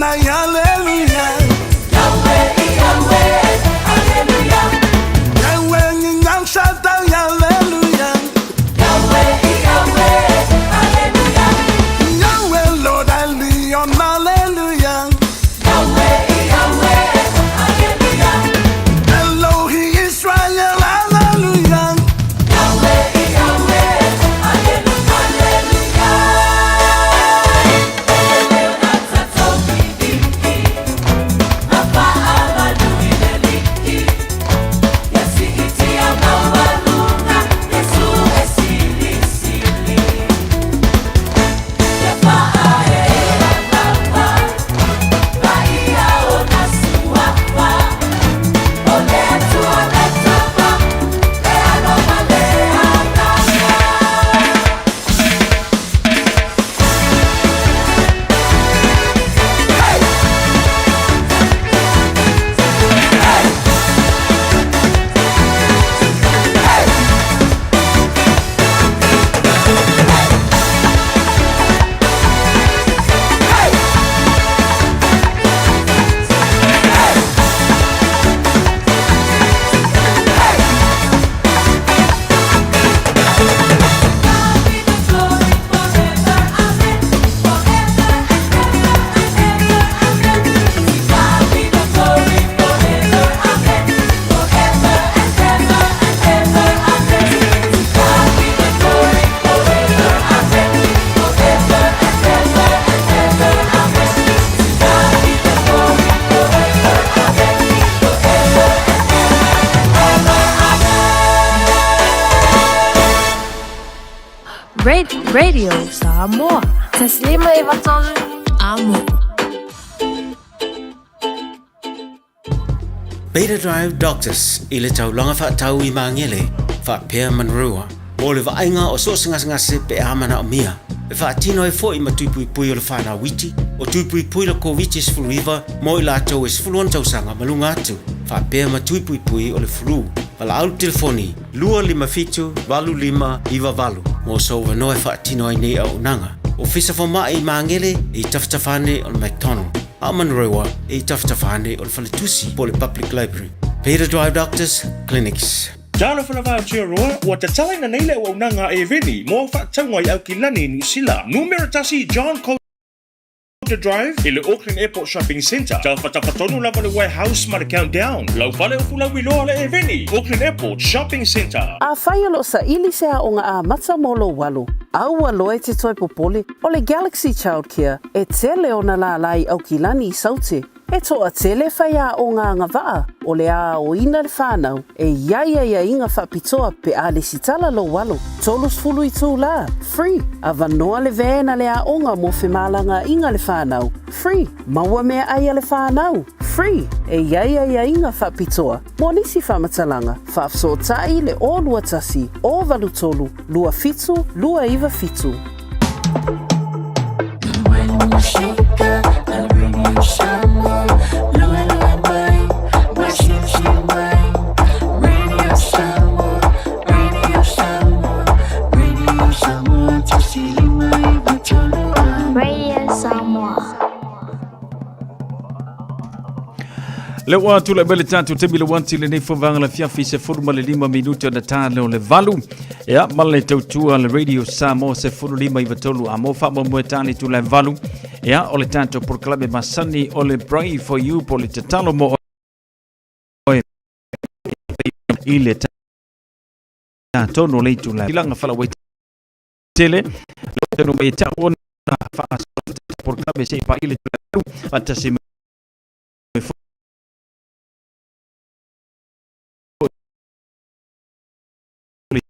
Hosanna, hallelujah. Yahweh, Yahweh, hallelujah. Yahweh, El Shaddai, hallelujah. Yahweh, Yahweh, hallelujah. Yahweh, Lord, Elyon, hallelujah. Yahweh, Yahweh, hallelujah. Elohi Israel, hallelujah. Yahweh, Yahweh, hallelujah. Radio Samoa. Taslima Ivatolu Amo. Beta Drive Doctors i le taulaga faatau i Magele, faapea Manurewa, mo le vaaiga o so o se gasegase pe a manaomia. E faatino ai foi ma tui puipui o le fanau iti, o tui puipui le Koviti-19 mo i latou e 16 tausaga ma luga atu, faapea ma tui puipui o le flu. Valaau le telefoni 257 8598 mo sou avanoa e faatino ai nei auaunaga. Ofisa Fomai i Magele e i tafatafa ane o le McDonald, a o Manurewa e i tafatafa ane o le Faletusi po o le Public Library. Beta Drive Doctors Clinics. Talofa lava Aotearoa, ua tatalaina nei le auaunaga a Eveni mo au faatauga i Aukilani i Niu Sila. Numera 1 John Calder Drive i le Auckland Airport Shopping Centre. Tafatafa tonu lava le Warehouse ma le Countdown. Lau fale o Fulauiloa le Eveni, Auckland Airport Shopping Centre. Afai o lo o saili se aoga amata mo lou alo, aua loa e te toe popole, o le Galaxy Childcare e tele ona lālā i Aukilani i Saute. E toatele faiaoga agavaa o le aoina le whanau e i ai aiaiga faapitoa pe a lesitala lou alo. 30 itulā, free, avanoa le van a le aoga mo femalagaaiga le whanau, free, maua meaai a le whanau, free, e i ai aiaiga faapitoa mo nisi faamatalaga, faafesootai le 021 083 27 297. When you shake I bring you Samoa. Lua lua mai, ma sisi mai. Radio Samoa, Radio Samoa, Radio Samoa, 1.5 3 Amo. Radio Samoa. Le ua tulai mai le tatou taimi le uati lenei foi vaega o le afiafi 15 minute ona ta lea o le 8. Ia, ma le tautua le Radio Samoa 15 93 amo faamoemoe tani tulae 8. Ia, o le tatou polokalame masani o le Pray for You po o le tatalo mo oe i le tonu o le itula. Tilanga faalauaitele, tonu mai e ta'u ona faasolo polokalame seia paia le itula 8 faatasi mai foi le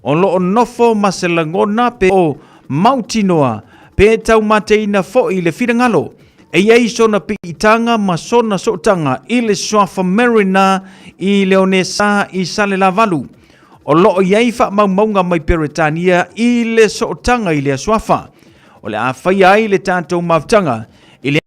O loo nofo ma se lagona pe o mautinoa pe taumateina foʻi le finagalo e i ai sona piitaga ma sona sootaga i le suafa Mariner i le onesa i Salelavalu. O loo i ai faamaumauga mai Peretania i le sootaga i lea suafa. O le a faia ai le tatou mafutaga i le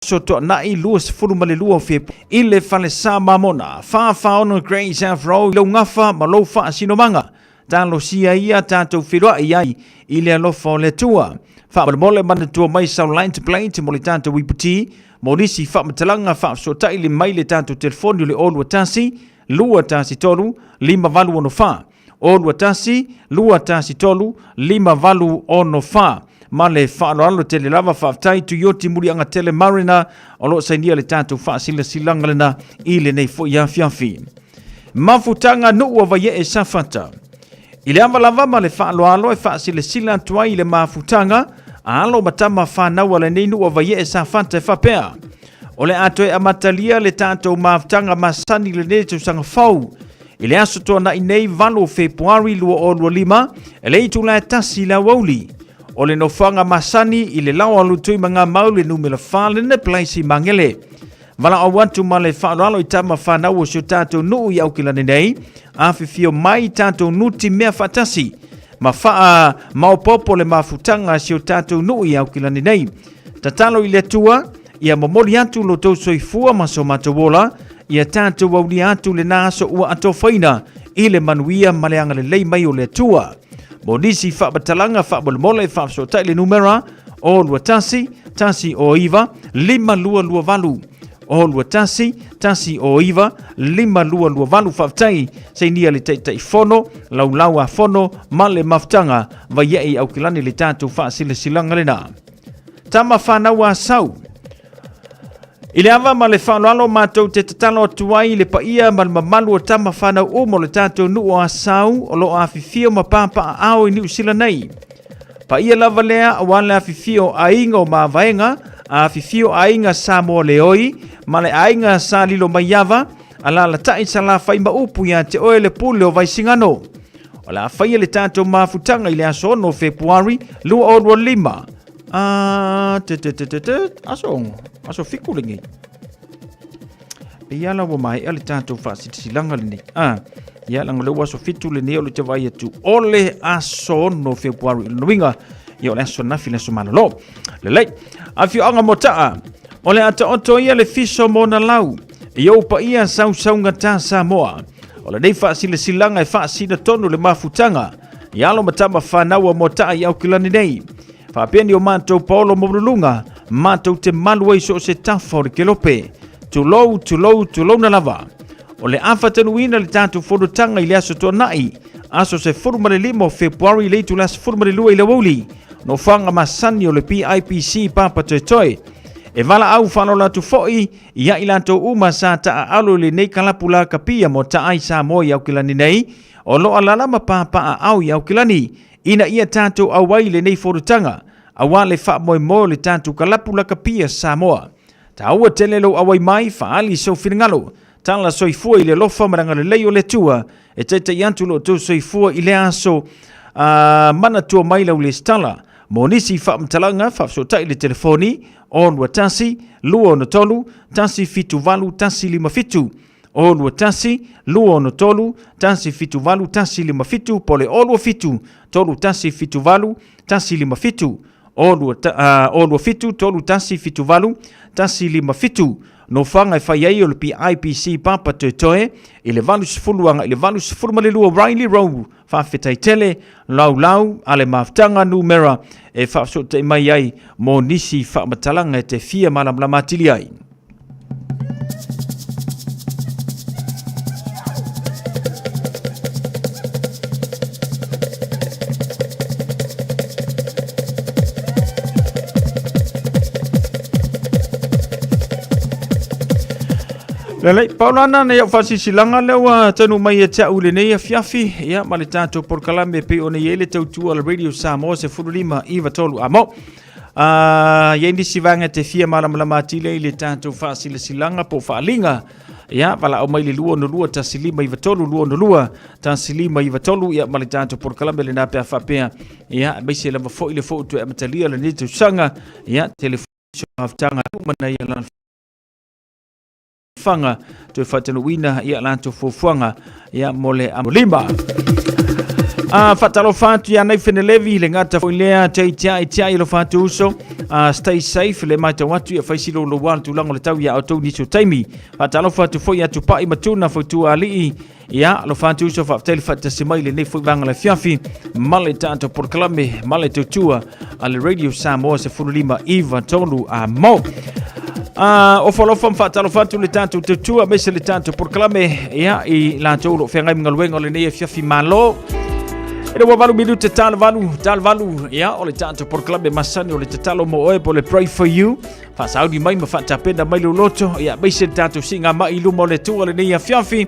aso Toanai 22 o Fepuari i le Falesa Mamona, 446 Grey South Road, i lou gafa ma lou faasinomaga. Talosia ia tatou feiloai ai i le alofa o le Atua. Faamolemole manatua mai sau light plate mo le tatou iputi, mo nisi faamatalaga faafesootai le mai le tatou telefoni o le 021 213 5864. 021 213 5864. Ma le faaaloalo tele lava, faafetai Tuioti Muliagatele Mariner o lo o sainia le tatou faasilasilaga lena i lenei foi afiafi. Mafutaga nuu o Vaiee Safata. I le ava lava ma le faaaloalo e faasilasila atu ai i le mafutaga a alo ma tama fanau a lenei nuu o Vaiee Safata e faapea, o le a toe amatalia le tatou mafutaga masani i lenei tausaga fou i le aso Toanai nei 8 o Fepuari 2025 e le itula e 1 i le aoauli. O le nofoaga masani i le lao alu tui ma ngā mau le numera 4 lena Place i Mangele. Valaau atu ma le faaaloalo i tama whanau o si o tātou nuu i Aukilani nei, afifio mai tātou nuti mea faatasi, ma whaa maopopo le mafutaga a si o tātou nuu i Aukilani nei. Tatalo i le Atua, ia momoli atu lo tou soifua ma so matou ola, ia tātou aulia atu lena aso ua atofaina i le manuia ma le agalelei mai o le Atua. Mo nisi faamatalaga faamolemole faafesootai le numera o 21 109 5228 o 21 109 5228. Faafetai sainia le Taitaifono, laulau a fono ma le mafutaga vaiee i Aukilani le tatou faasilasilaga lena. Tama whanau a Sau. I le ava ma le faaaloalo matou te tatalo atu ai i le paia ma le mamalu o tama whanau uma o le tatou nuu o Asau o lo o afifio ma papaaao i Niu Sila nei. Paia lava lea aua le afifio o aiga o Mavaega, afifio aiga Samoa Leoi ma le aiga Sa Lilo Maiava, alalatai Salafai ma upu ia te oe le pule o Vaisigano. O le a faia le tatou mafutaga i le aso 6 o Fepuari 2025. Ah, te te te te te, aso ono, aso fiku lenei. Pe ia la ua maea le tatou faasilasilaga lenei. Ah, ia leaga o lea ua aso 7 lenei o le te vaai atu o le aso 6 o Fepuari i lona uiga, ia o le aso nafi le aso malolo. Lelei, afioaga Motaa, o le a taoto ia le fiso mo na lau, i ou paia sausaugata Samoa. O lenei faasilasilaga e faasina tonu le mafutaga i alo ma tama whanau a Motaa i Aukilani nei. Faapea ni o matou paolo maualuluga, matou te malu ai so o se tafa o le kelope. Tulou, tulou, tulouna lava. O le a faatanuina le tatou fonotaga i le aso Toanai, aso 15 o Fepuari i le itula 12 i le aoauli, nofoaga masani o le PIPC Papatoetoe. E valaau faaaloalo atu foi ia i latou uma sa taaalo i lenei kalapu lakapia mo Taai Samoa i Aukilani nei, o lo o alaala ma papaaao i Aukilani, ina ia tatou auai i lenei fonotaga, aua le faamoemoe o le tatou kalapu lakapia Samoa. Taua tele lou auai mai, faaali sou finagalo, tala soifua i le alofa ma le agalelei o le Atua, e taitai atu lo outou soifua i lea aso, manatua mai lau lesitala. Mo nisi faamatalaga, faafesootai i le telefoni, 021 263 178 157. 021 263 178 157 po o le 027 3178 157 027 3178 157. Nofoaga e fai ai o le PIPC Papa Toetoe i le 80 agai i le 82 Riley Road. Faafetai tele, laulau a le mafutaga numera e faafesootai mai ai mo nisi faamatalaga e te fia malamalama atili ai. Lelei, Paulana, nei au faasisilaga lea ua tanu mai e te au i lenei afiafi, ia, ma le tatou polokalame e pei ona i ai le tautua a le Radio Samoa 15 9 3 a mo. A i ai nisi vaega e te fia malamalama atili ai i le tatou faasilasilaga po o faaaliga, ia, valaau mai i le 262 1593 262 1593, ia, ma le tatou polokalame lena pe a faapea, ia, aemaise lava foi le fou toe amatalia o lenei tausaga, ia, tele foi nisi o mafutaga uma na ia fanga toe faatanuuina ia latou fuafuaga ia mo le amolima. A faatalofa atu ia nei Fenelevi le gata foi lea tei tiai tiai alofa atu uso a stay safe le matau atu ia faisi lo lo le tulaga o le tau ia outou nisi o taimi. Faatalofa atu foi atu pai matuna fautua alii ia alofa atu uso faafetai le faatasi mai lenei foi vaega le afiafi ma le tatou polokalame ma le tautua a le Radio Samoa 15 93 a mo. O falofa ma faatalofa atu le tatou tautua aemaise le tatou polokalame ia i latou o lo o feagai ma galuega o lenei afiafi malo. E le ua valu minute tala valu, tala valu, ia o le tatou polokalame masani o le tatalo mo oe po le pray for you. Faasauni mai ma faatapena mai lou loto, ia aemaise le tatou siiga mai i luma o le Atua lenei afiafi.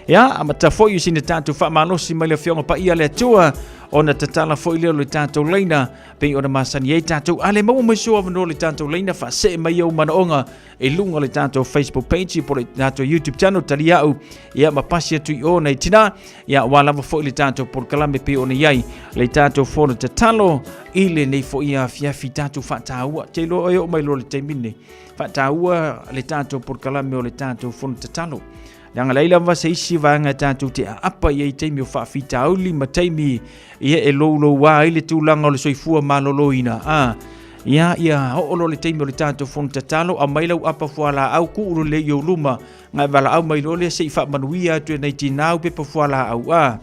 Ia, amata foi i sina tatou faamalosi mai le Afioga Paia a le Atua, ona tatala foi lea o le tatou laina, pei ona masani ai tatou. A le maua mai sou avanoa le tatou laina, faasee mai ou manaoga i luga o le tatou Facebook page po o le tatou YouTube channel, tali au, ia ma pasi atu i o nai tina, ia aua lava foi le tatou polokalame pei ona i ai le tatou fono tatalo i lenei foi afiafi tatou faataua. Te iloa e oo mai loa le taimi lenei, faataua le tatou polokalame o le tatou fono tatalo. Leaga leai lava se isi vaega e tatou te aapa i ai taimi o faafitauli ma taimi ia e louloua ai le tulaga o le soifua maloloina. A, ia, ia oo loa le taimi o le tatou fono tatalo, aumai lau apa fualaau, tuu loa lea i ou luma, ngai valaau mai loa lea se i faamanuia atu e nai tinā au pepa fualaau. A,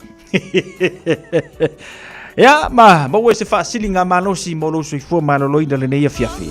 ia, ma maua se faasiliga malosi mo lou soifua maloloina lenei afiafi.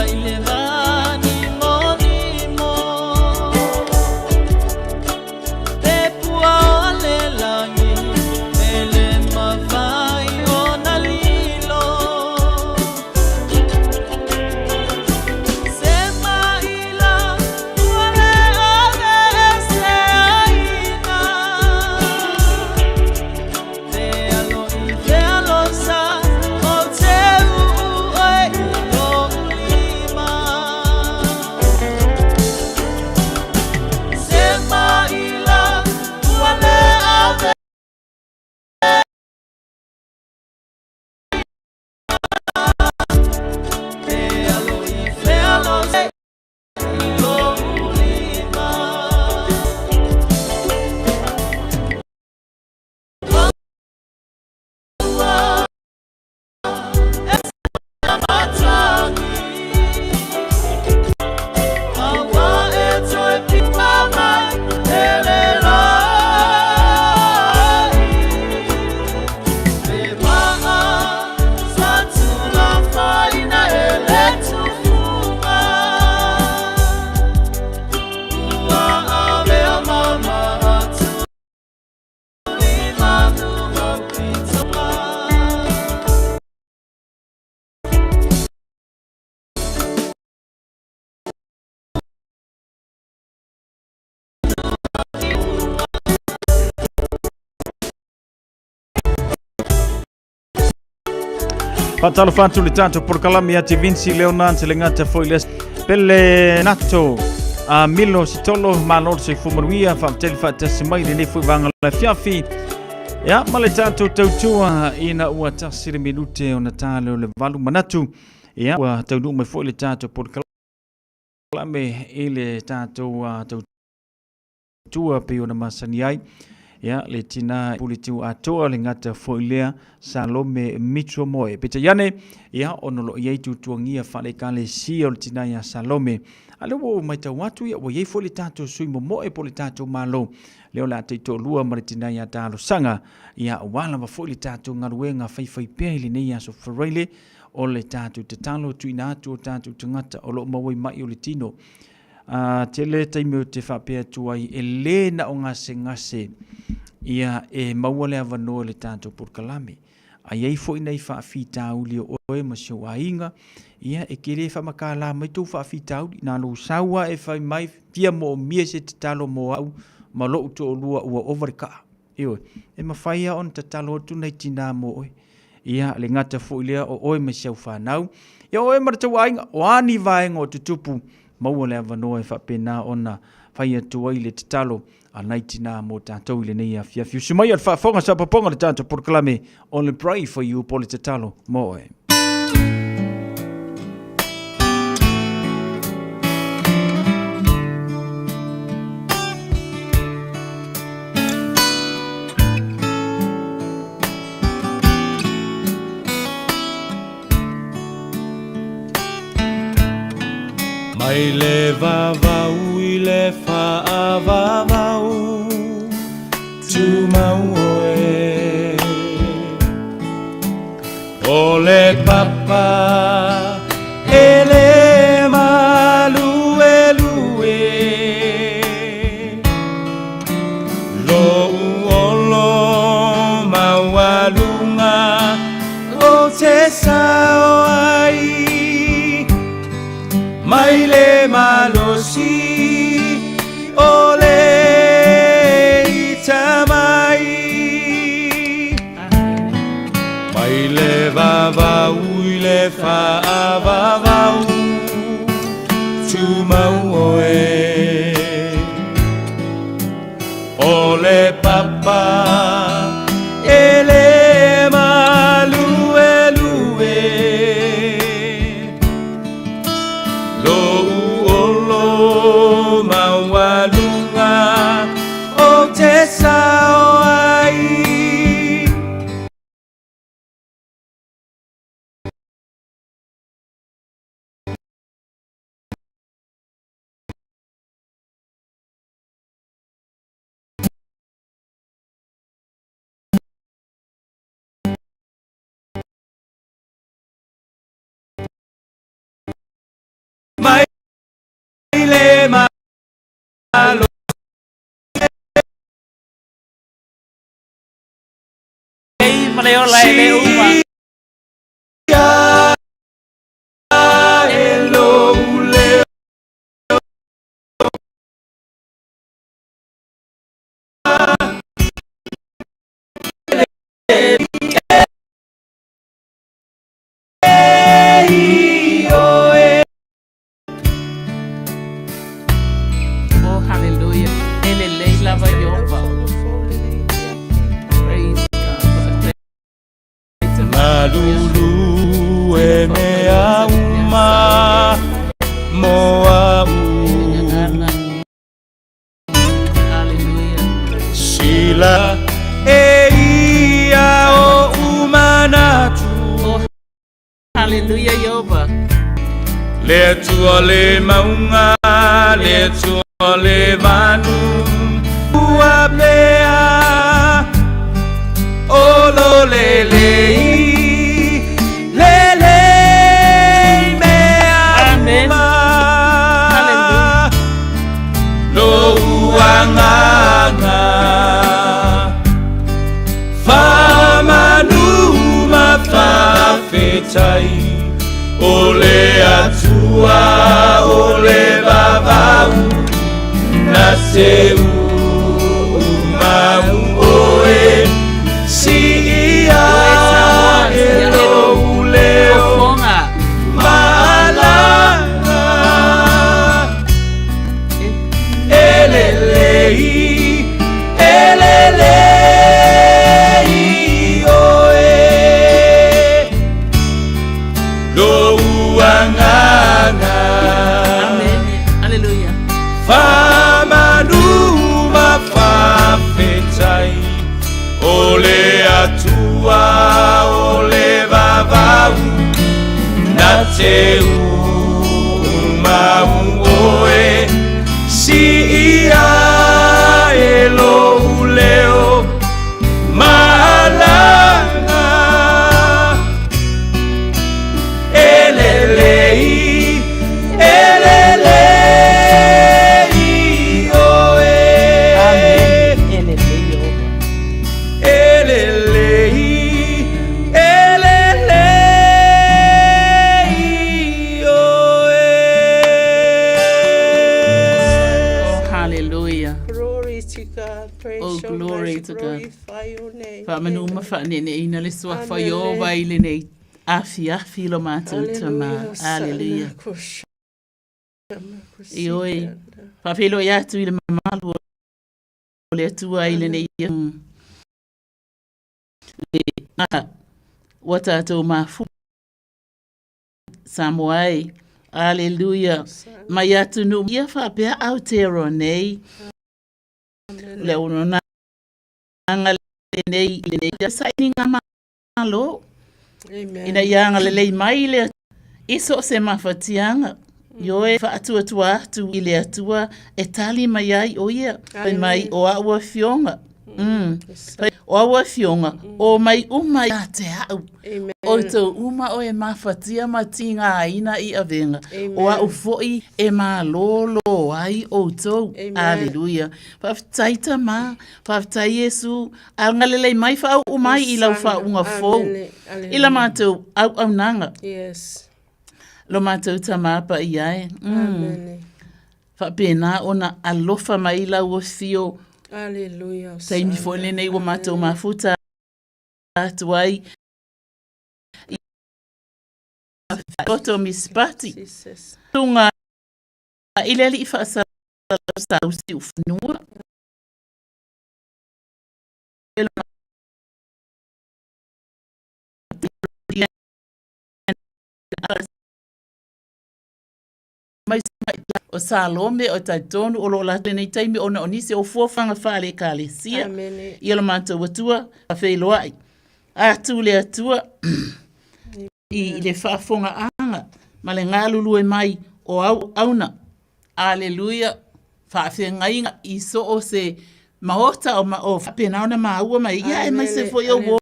i le vanimonimo. Te pua o le lagi, e le mafai ona lilo. Se maila ua le ave e se aina. Te alo i te alosa o te uu oe i lou lima. Se maila ua le ave. Te alo i te alosa i lou lima. Ua e matagi. Aua e toe pipa mai e le lai. Le maa sa tulafaina e le tufuga. Ua avea mama atu i manuga pitoga. Faatalofa atu le tatou polokalame ia te Vinci Leonard le gata foi le Pele Nato a Milo Sitolo malo le soifua manuia faafetai le faatasi mai lenei foi vaega o le afiafi ia ma le tatou tautua ina ua tasi le minute ona ta lea o le valu manatu ia ua taunuu mai foi le tatou polokalame i le tatou tautua pei ona masani ai ia le tina pule tiu atoa le gata foi lea Salome Mitro Moe. Peitai ane, ia ona o lo o i ai tuatuagia faale-ekalesia o le tina ia Salome. A lea ua ou matau atu, ia ua i ai foi le tatou sui momoe po o le tatou Malo, lea o le a taitoalua ma le tina ia Talosaga, ia aua lava foi le tatou galuega faifaipea i lenei aso Faraile o le tatou tatalo tuuina atu o tatou tagata o lo o maua i mai o le tino. A tele taimi ou te faapea atu ai, e le na o gasegase ia e maua le avanoa i le tatou polokalame. A i ai foi nai faafitauli o oe ma si ou aiga, ia e te le faamatala mai tou faafitauli. Na lou sau lava e fai mai, fia moomia se tatalo mo au ma lou toalua ua ova le kaa. Ioe, e mafai lava ona tatalo atu nai tina mo oe. Ia, le gata foi lea o oe ma si au fanau. Ia, o oe ma le tou aiga, o a ni vaega o tutupu, maua le avanoa e faapena ona fai atu ai le tatalo a nai tina mo tatou i lenei afiafi. Usu mai a le faafofoga saapopoga le tatou polokalame o le Pray for You po o le tatalo mo oe. Mai le vavau i le faavavau Tumau oe O le papa e le maluelue Lou olo maualuga o te sao ai Mai le malosi o le le ola e le uma. Oh, hallelujah. E lelei lava Ieova. Praise God. Malulu e mea uma mo au. Sila e ia o umanatu. Oh, hallelujah, Ieova. Le Atua le maunga, le Atua le vanu, ua pea, o lo le lei, le lei mea Amen. uma. Hallelujah. Lo uanganga, whamanu ma whawhetai, o le Atua, o le vavau, na te umau oe, si ia Oe Samoa, e si ia e lou lou leo fofoga. malaga. E lelei, e lelei oe, lou agaga. Amen. Hallelujah. Whamanu ma whawhetai, o le Atua, o le vavau, na te umau oe, si ia e lou leo malaga. E lelei, e lelei oe. Amen. E lelei Ieova. E lelei, e lelei oe. Oh, hallelujah. Glory to God. Praise Oh, your glory name. to God. Glorify your name. Faamanu ma faaneneina le suafa Amen. Ieova i lenei afiafi lo matou tama. Aleluia. Ioe, faafeiloai atu i le mamalu o le Atua i lenei le ua tatou mafu Samoa e. Aleluia. Mai atunuu ia faapea Aotearoa nei. Le auaunaga lenei i lenei sailiga malo. Ina ia agalelei mai le i so o se mafatiaga. Ioe, faatuatua atu i le Atua e tali mai ai o ia. Fai mai o au afioga. Mm. O au afioga, o mai uma ia te au. Outou uma o e mafatia ma tigaina i avega. O au foi e malōlō ai outou. Aleluia. Faafetai Tama, faafetai Iesu, agalelei mai faauu mai i lau faauuga fou. I la matou auaunaga. Yes. Lo matou Tama paia e. Mm. Faapena ona alofa mai lau afio. Aleluia. Taimi foi lenei ua matou mafuta atu ai i Toto Mispati. Tunga i le alii faasalau siufanua. Mai o Salome o talitonu o lo o latou lenei taimi ona o nisi o fuafuaga faale-Ekalesia. Amene. Ia lo matou Atua faafeiloai atu le Atua i le faafogaaga ma le galulue mai o auauna. Aleluia! Faafeagaiga i so o se maota o, ma, o faapena ona maua mai ia aemaise foi o uō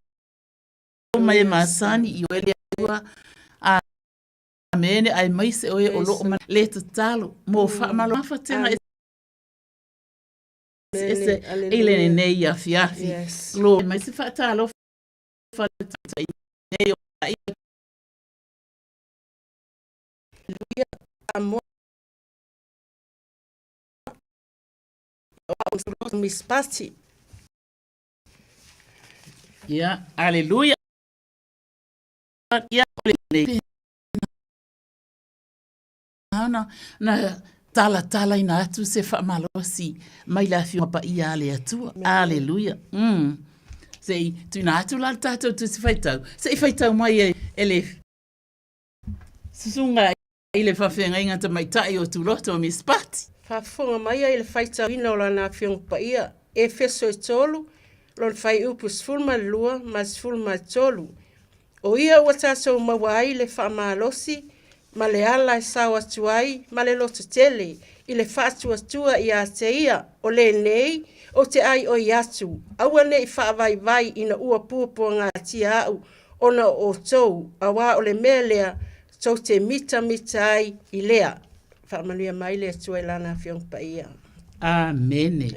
mai e masani i oe le Atua. Amene, aemaise o e o loo ma le tatalo mo faamalomafatega eseese i lenei afiafi. Glory. Aemaise faatalofa faletaitai nei o ia. Haleluia. Samoa. Miss Pati. Ia, aleluia. Ia, o lenei. Ona na talatalaina atu se faamalosi mai le Afioga Paia a le Atua. Aleluia. Mm. Se i tuina atu la le tātou tusi faitau. Se i faitau mai e, e le susuga i le faafeagaiga tamaitai o Tuloto o Miss Pati. Faafofoga mai ai i le faitauina o Lana Afioga Paia, Efeso e 3, lona fuaiupu 12 ma le 13. O ia ua tatou maua ai le faamalosi ma le ala e sao atu ai ma le lototele i le faatuatua ia te ia, o lenei ou te aioi atu, aua ne i faavaivai ina ua puapuagatia au ona o outou, auā o le mea lea tou te mitamita ai i lea. Faamanuia mai le Atua i Lana Afioga Paia. Amene.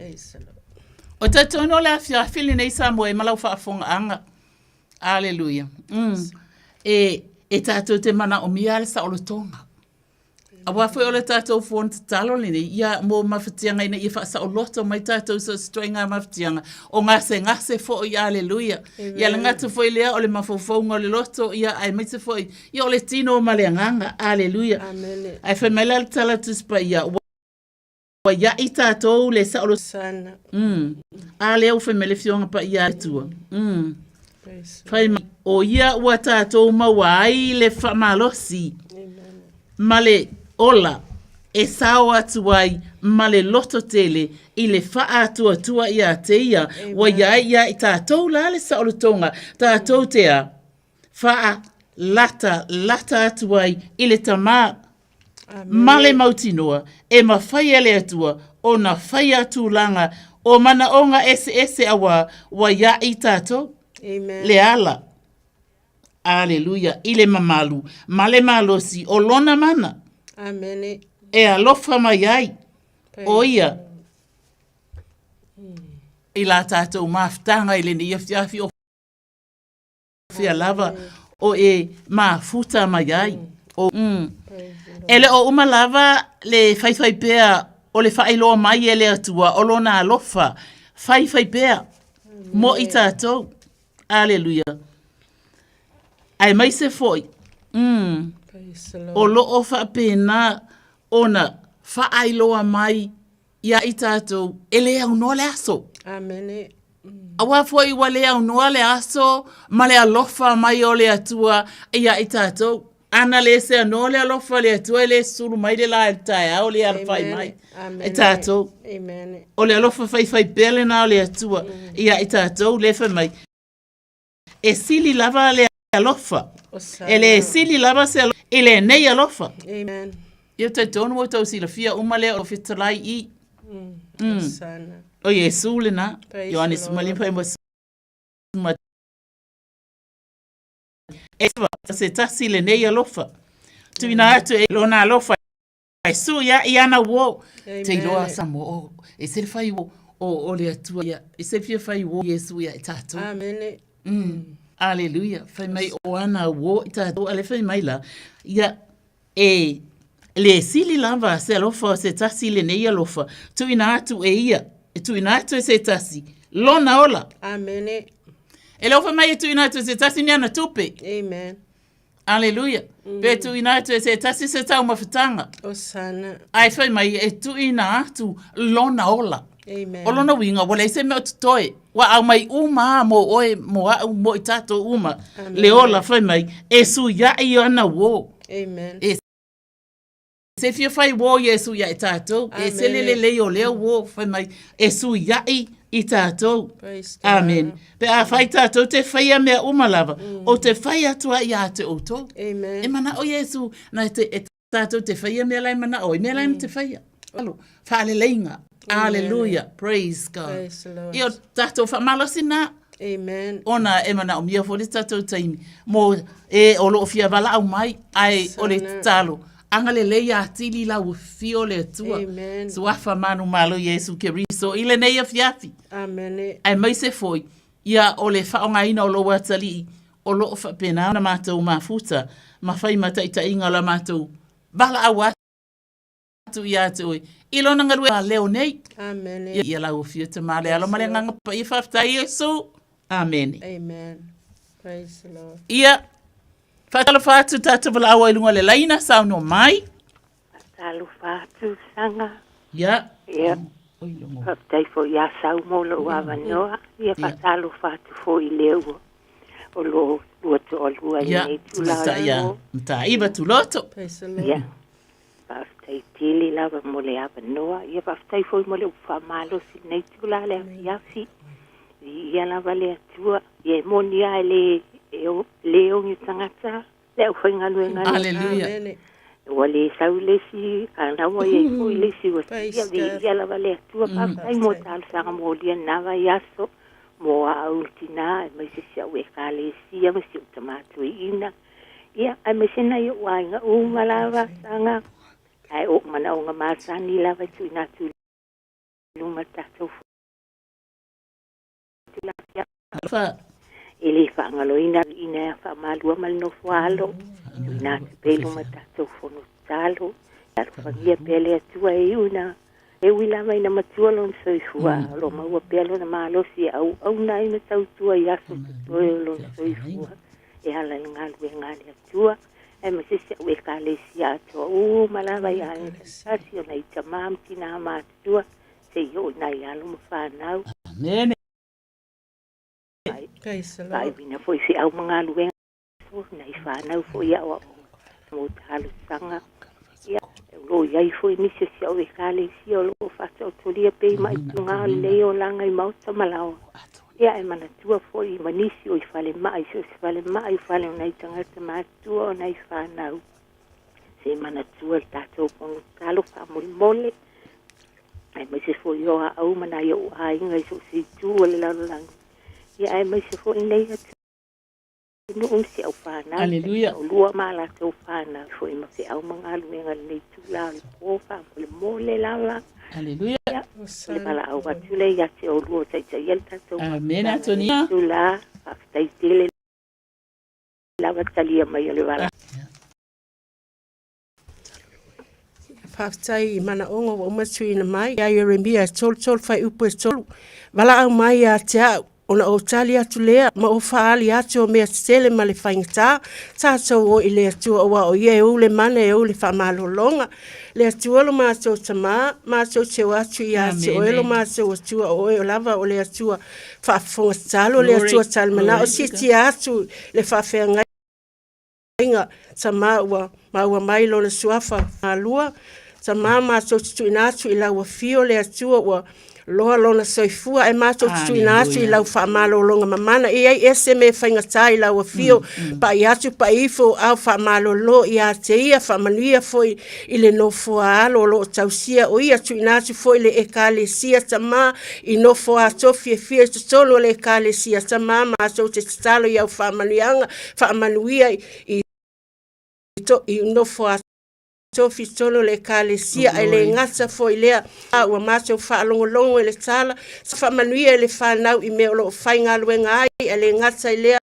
O talitonu o le afiafi lenei Samoa e ma lau faafofogaaga. Aleluia. Mm. E, e tātou te manaomia le saolotoga. Aua foi o le tātou fono tatalo lenei, ia mō mafatiaga ina ia faasaoloto mai tātou so se ituaiga mafatiaga, o gasegase foi, aleluia. Ia le gata foi lea o le mafaufauga o le loto, ia aemaise foi, ia o le tino ma le agaga, aleluia. Ae fai mai la le tala Tusi Paia, ua iaʻi tātou le saolo Sana. Mm. A lea ua fai mai le Afioga Paia a le Atua. Mm. Fai mai, o ia ua tātou maua ai le faamalosi ma le ola e sao atu ai ma le loto tele i le faatuatua ia te ia, ua ia ai ia i tātou la le saolotoga, tātou te a, whaa lata, lata atu ai i le Tama ma le mautinoa e mawhai e le Atua ona whai a tūlanga o manaonga eseese auā ua ia i tātou le ala. Aleluia, i le mamalu ma le malosi o lona mana. Amene. E alofa mai ai o ia i la tātou mafutaga i lenei afiafi o fea lava o e mafuta mai ai. O, mm. E le o uma lava le faifai pea o le faailoa mai e le Atua o lona alofa faifai pea mo i tātou. Aleluia. Aemaise foi, mm, o loo faapena ona faailoa mai ia i tātou e le aunoa le aso. Amene. Aua foi ua le aunoa le aso ma le alofa mai o le Atua ia i tātou. Ana le se anō le alofa o le Atua e le sulu mai le la i le taeao le alafai mai i tātou. Amen. O le alofa faifai pea lena o le Atua ia i tātou le fai mai. E sili lava le alofa. E le sili lava se alofa i lenei alofa. Amen. Ia talitonu ua outou silafia uma lea o fetalai i. Mm. O Iesu lena. Ioane 15 ma ma e se tasi lenei alofa. Tuina atu e lona alofa e su ia i ana uo. Te iloa Samoa o e se fai o o le Atua ia e se fia fai uo Iesu ia i tātou. Amene. Aleluia. Fai mai o ana uo i tātou ale fai mai la. Ia e le sili lava se alofa o se tasi lenei alofa. Tuina atu e ia, e tuina atu e se tasi, lona ola. Amene. E le ofa mai e tuina atu e se tasi ni ana tupe. Amen. Aleluia. Pe tuuina atu e se tasi se taumafataga. Osana. Ae fai mai e tuuina atu lona ola. Amen. O lona uiga ua leai se mea o totoe. Ua aumai uma a mo oe, mo a'u, mo i tatou uma. Amen. Le ola fai mai e suia'i ana uō. Amen. E se fia fai uō Iesu ia i tatou. E se le lelei o lea uō fai mai e suia'i i tatou. Amen. Pe a fai tatou te whaia mea uma lava, o te whai atu a ia te outou. Amen. E manao Iesu, na te, e tatou te whaia mea lai manao, i mea lai mm. te whaia. Alo, whaaleleinga. Hallelujah. Praise God. Praise the Lord. Ia o tatou whamalosi nā. Amen. Ona e manaomia foi le tatou taimi mo e o loo fia valaau mai ae o le tatalo agalelei atili lau afio o le Atua. Amen. Suafa manumalo Iesu Keriso i lenei afiafi. Amene. Aemaise foi. Ia, o le faaaogaina o lou atalii o lo o faapena ona matou mafuta ma fai ma taitaiga o la matou valaau atu ia te oe i lona galuega leo nei. Amene. Ia lau afio Tama le Alo ma le Agaga Paia faafetai Iesu. Amene. Amen. Praise the Lord. Ia, faatalofa atu tatou valaau ai luga o le laina, saunoa mai. Faatalofa atu Saga. Ia. Ia. Faafetai foi ia Sau mo lou avanoa. Ia faatalofa atu foi i le ua o lo o lua toalua i lenei itula o le po. Mataiva Tuloto. Ia. Faafetai tele lava mo le avanoa. Ia faafetai foi mo le upu faamalosi i lenei itula le afiafi. Viia lava le Atua. Ia e moni lava e le, e le ogi tagata le aufaigaluega a le Aleluia. Ua le sau le isi, a na ua i ai foi le isi ua siia, viia lava le Atua. Faafetai mo talosaga molia i lena vaiaso, mo au le tina, aemaise si au Ekalesia ma si ou tama toeaina, ia, aemaise nai ou aiga uma lava, saga, ae o ou manaoga masani lava e tuuina atu i luma le tatou E le faagaloina ina ia faamalua ma le nofo alo, tuuina atu pea i luma tatou fono tatalo, ia alofagia pea le Atua e iu ina e ui lava ina matua lona soifua, o lo o maua pea lona malosi e auauna ai ma tautua i aso totoe o lona soifua e ala i le galuega a le Atua, aemaise si au Ekalesia atoa uma lava i aiga taitasi, o nai tama ma tina matutua, seia oo i nai alo ma fanau. Amene. Faaiuina foi feau ma galuega nai fanau foi i aoaoga mo talosaga. Ia, o lo o i ai foi nisi o si au Ekalesia o lo o faataotolia pea i maituga o lenei olaga i maota ma laoa. Ia, ae manatua foi ma nisi o i falemai, so o se falemai, o fale o nai tagata matutua o nai fanau. Se manatua le tatou fono tatalo faamolemole, aemaise foi o au ma nai ou aiga i so o se itu o le lalolagi, ia aemaise foi lenei atunuu ma si au fanau, Aleluia. o lua ma a latou fanau foi ma feau ma galuega i lenei itula o le po faamolemole lava. Aleluia. Ia, o le valaau atu lea ia te oulua o taitaia le tatou Amene, mafutaga i lenei Antonia. itula. Faafetai tele lava talia mai o le valaau. Faafetai i manaoga ua uma tuuina mai. Ia Ieremia e 33 fuaiupu e 3, Valaau mai ia te au, ona ou tali atu lea, ma ou faaali atu o mea tetele ma le faigata, tatou o i le Atua, aua o Ia e ou le mana e ou le faamalologa. Le Atua lo matou Tama, matou te o atu ia te Oe lo matou Atua, o Oe lava o le Atua faafofoga tatalo, le Atua talimanao, siitia atu le faafeagaiga Tama ua maua mai lona suafa malua, Tama matou te tuuina atu i lau afio le Atua ua loa lona soifua ae matou te tuuina atu i lau faamalologa mamana e i ai ese mea faigata i lau afio pa'i atu pa'i ifo ao faamalolo ia te ia faamanuia foi i le nofoa alo o lo o tausia o ia tuuina atu foi le Ekalesia Tama i nofoa tofi e fia i totonu o le Ekalesia Tama matou te tatalo i au faamanuiaga faamanuia i to, i nofoa tofi totonu o le Ekalesia ae le gata foi lea ua matou faalogologo i le tala faamanuia i le fanau i mea o lo o faigaluega ai ae le gata i lea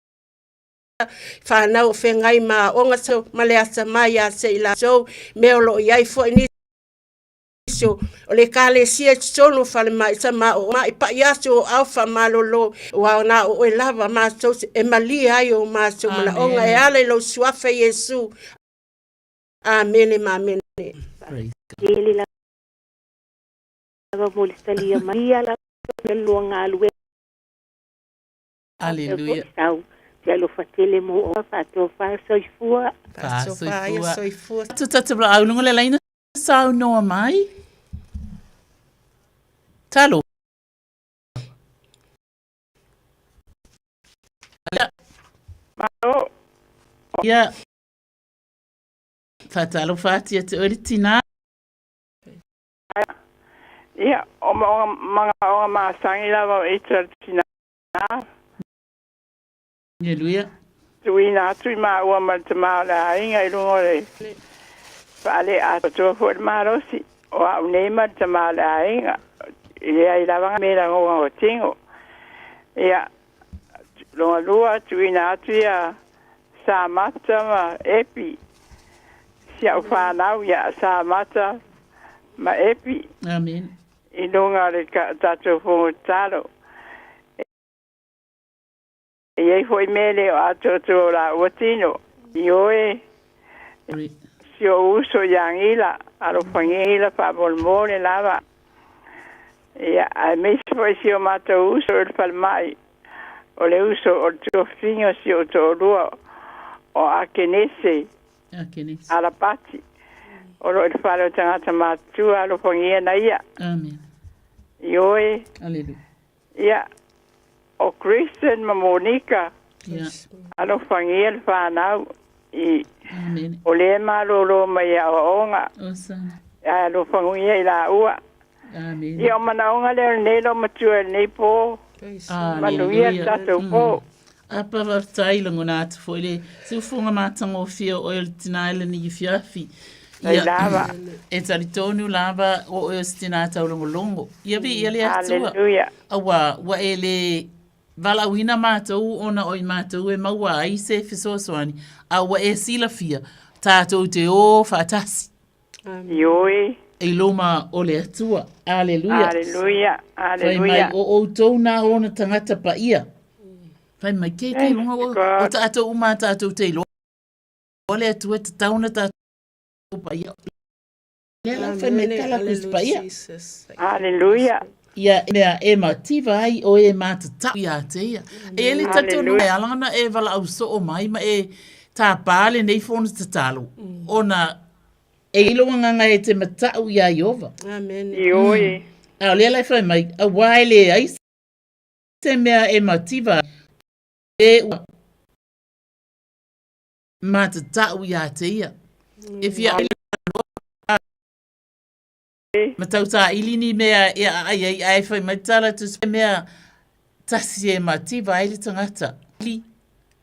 fanau o feagai ma aoga ma le atamai ia te i latou mea o lo o i ai foi nisi o le Ekalesia i totonu o falemai tama o mai pa'i atu o ao faamalolo ua na o oe lava matou e malie ai o matou manaoga e ala i lou suafa Iesu. Amene ma amene. Tele lava mo le talia mai ia lava lua galuega. Aleluia. Sau te alofa tele mo o faatofa soifua. Faatofa soifua. Tu tata au lunga le laina saunoa mai. Talo. Malo. Ia. Faatalofa atu ia te oe le tinā. Ia, o manaoga masani lava o Ita le tinā. Aleluia. Tuuina atu i maua ma le tama o le aiga i luga o le faaleatoa foi le malosi. O au nei ma le tama o le aiga, e leai lava mea lagona o tino. Ia, Longa lua tuuina atu ia Samata ma Epi. Si au whanau ia Samata ma Epi. Amen. I luga o le tatou fono tatalo. E i ai foi mea e le o atoatoa o laua tino. Ioe, si ou uso ia Gila, alofagia faamolemole lava. Ia, aemaise foi si o matou uso i le falemai, o le uso o le tuafiga o si ou toalua o Akenese Alapati, o lo o i le fale o tagata matutua, alofagia na ia. Amen. Ioe. Aleluia. Ia, o Kristen ma Monika, Ia. alofagia le fanau i Amen. o lea e malōlō mai i aoaoga, Osana. ae alofagia i laua. Amen. Ia, o manaoga lea o lenei loomatua i lenei pō. Manuia le tatou pō. Apa faafetai lagona atu foi le siufofoga matagofie o oe o le tina i lenei afiafi. Ia lava. E talitonu lava o oe o se tina taulogologo. Ia viia le Atua. Hallelujah. Aua ua e le valaauina matou ona o i matou e maua ai se fesoasoani, a ua e silafia tatou te o faatasi. Ioe. I luma o le Atua. Aleluia. Aleluia. Fai mai Aleluia. o outou na ona tagata paia. Fai mai ke te iloga o, o tatou uma tatou te iloa le Atua e tatau ona tatou paia. Lea la fai mai tala ku paia. Aleluia. Ia mea e mativa ai o e matatau ia te ia. E le talitonu e ala ona e valaau soo mai ma e tāpā lenei fono tatalo ona e i lou agaga e te matau iā Ieova. Amen. Ioe. A o lea la e fai mai, auā e leai se mea e mativa e ua matatau iā te ia. E fia ai ma tautāili ni mea e aai ai, ae fai mai tala tu se mea tasi e mativa ai le tagata. Li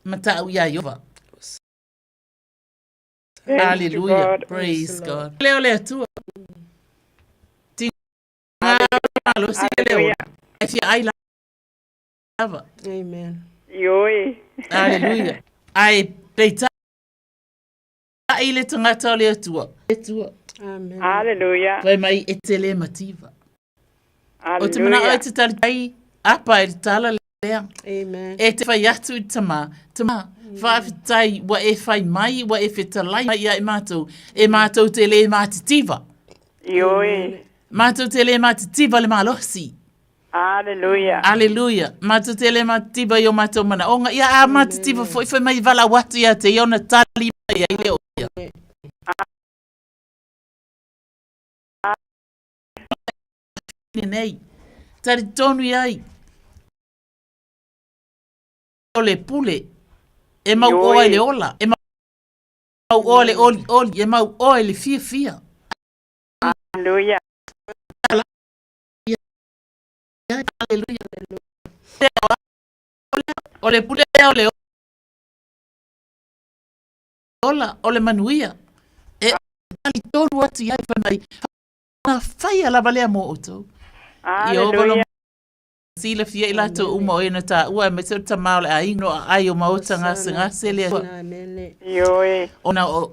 matau iā Ieova. Hallelujah. Praise God. Leo le Atua. Tinga malosi le ola. E fia ai lava. Amen. Ioe. Hallelujah. Ai peitai le tagata o le Atua. Atua. Amen. Hallelujah. Fai mai e te le mativa. O te manao e te tali ai apa e te tala lea. Amen. E te whai atu i tama, tama, whaafetai ua e whai mai, ua e whetalai mai ia e mātou, e mātou te le mātitiva. Ioe. Mātou te le mātitiva le malosi. Hallelujah. Hallelujah. Mātou te le mātitiva i o mātou mana. O nga, ia a mātitiva foi whai mai wala watu ia te iona tali mai ai leo ia. Nei. Tari tonu i ai. O le pule. E mau oa i le ola. E mau oa i le oli oli. E mau oa i le fia fia. Hallelujah. Hallelujah. O le pule o le ola, o le manuia. E tali tonu atu i ai whai mai. Na whaia lava lea mō outou. I o valo silafia i latou uma o ena tāua, aemaise o le tama o le aiga o aai o maota gasegase le Atua. Ioe. Ona o,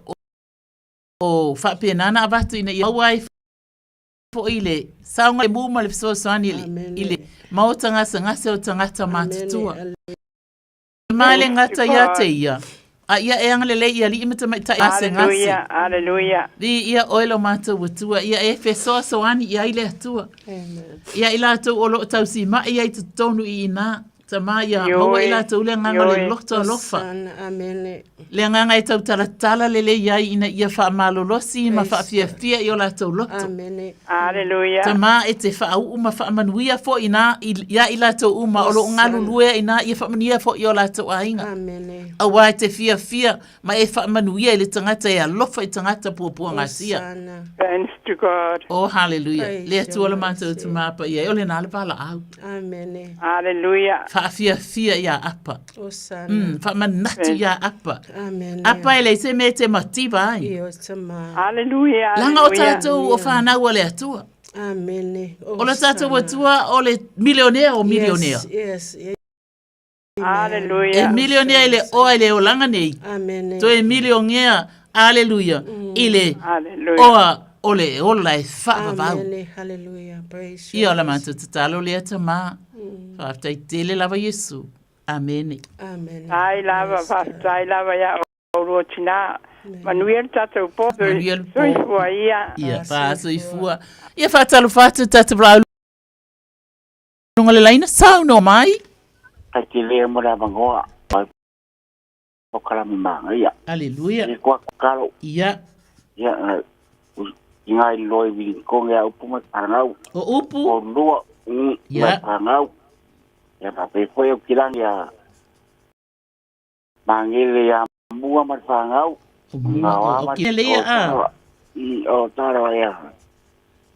o faapena na avatu ina ia maua ai foi le saogalemu ma le fesoasoani i le, i le maota gasegase o tagata matutua. Ma le gata ia te ia, a ia e agalelei i alii ma tamaitai gasegase. Aleluia, aleluia. Vi ia oe lo matou Atua, ia e fesoasoani i ai le Atua. Ia i latou o lo o tausimaʻi ai totonu i inā, Tama, ia maua i latou le agaga o le loto alofa. Le agaga e tautalatala lelei ai ina ia faamalolosi ma faafiafia i o latou loto. Aleluia. Tama, e te faauu ma faamanuia foi inā iā i latou uma o lo o galulue inā ia faamanuia foi i o latou aiga. Auā e te fiafia ma e faamanuia i le tagata e alofa i tagata puapuagatia. Thanks to God. Oh, hallelujah. Le Atua lo matou tumapa i ai, o lena le valaau. Amene. Hallelujah. Faafiafia iā Apa. Osana. Faamanatu iā Apa. Amene. Apa e leai se mea e te mativa ai. Io tama. Hallelujah. Leaga o tatou o whanau a le Atua. Amene. O le tatou Atua o le milionea o milionea. Yes, yes. E milionea i le oa i le olaga nei. Toe milionea, aleluia, i le oa o le ola e faavavau. Ia o la matou tatalo lea Tamā. Faafetai tele lava Iesu. Amene. Faafetai lava, faafetai lava ia oulua tinā. Manuia le tatou po. Manuia le po. Soifua ia. Ia, faasoifua. Ia faatalofa atu tatou valaau luga le laina, saunoa mai. Kai te lea mo le avanoa, mai polokalame manaia. Aleluia. Ia kua kalo. Ia. Ia, i ngai loi wili konge a upu mai pangau. O upu. O lua, Ia. mai pangau. Ia pape foi o kilangi a mangele ia mua mai pangau. O mua, o kile ia a. O taro ia.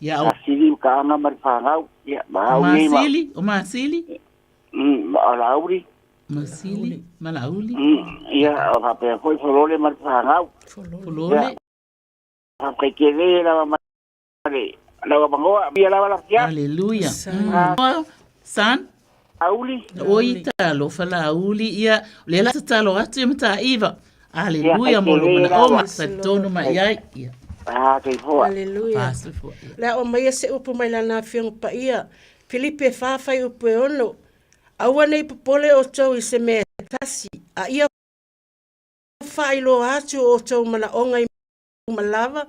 Ia o. Sili ka anga mai pangau. Ia, ma au nei ma. Masili, o Masili. Ma alauri. Masili, Malauli. Ia, o pape foi folole mai pangau. Folole. Kai ke le la ma le la ma ia la la fia. Aleluia. San. Auli. O i talofa lauli ia le la tatalo atu ia mataiva. Aleluia mo lo manaoga talitonu mai ai. Ia. Ah, te foa. Aleluia. Faasoifua. Le a o mai se upu mai lana afioga paia. Filipe 4 fuaiupu e 6. Aua nei popole outou i se mea e tasi, a ia faailoa atu o outou manaoga i uma lava,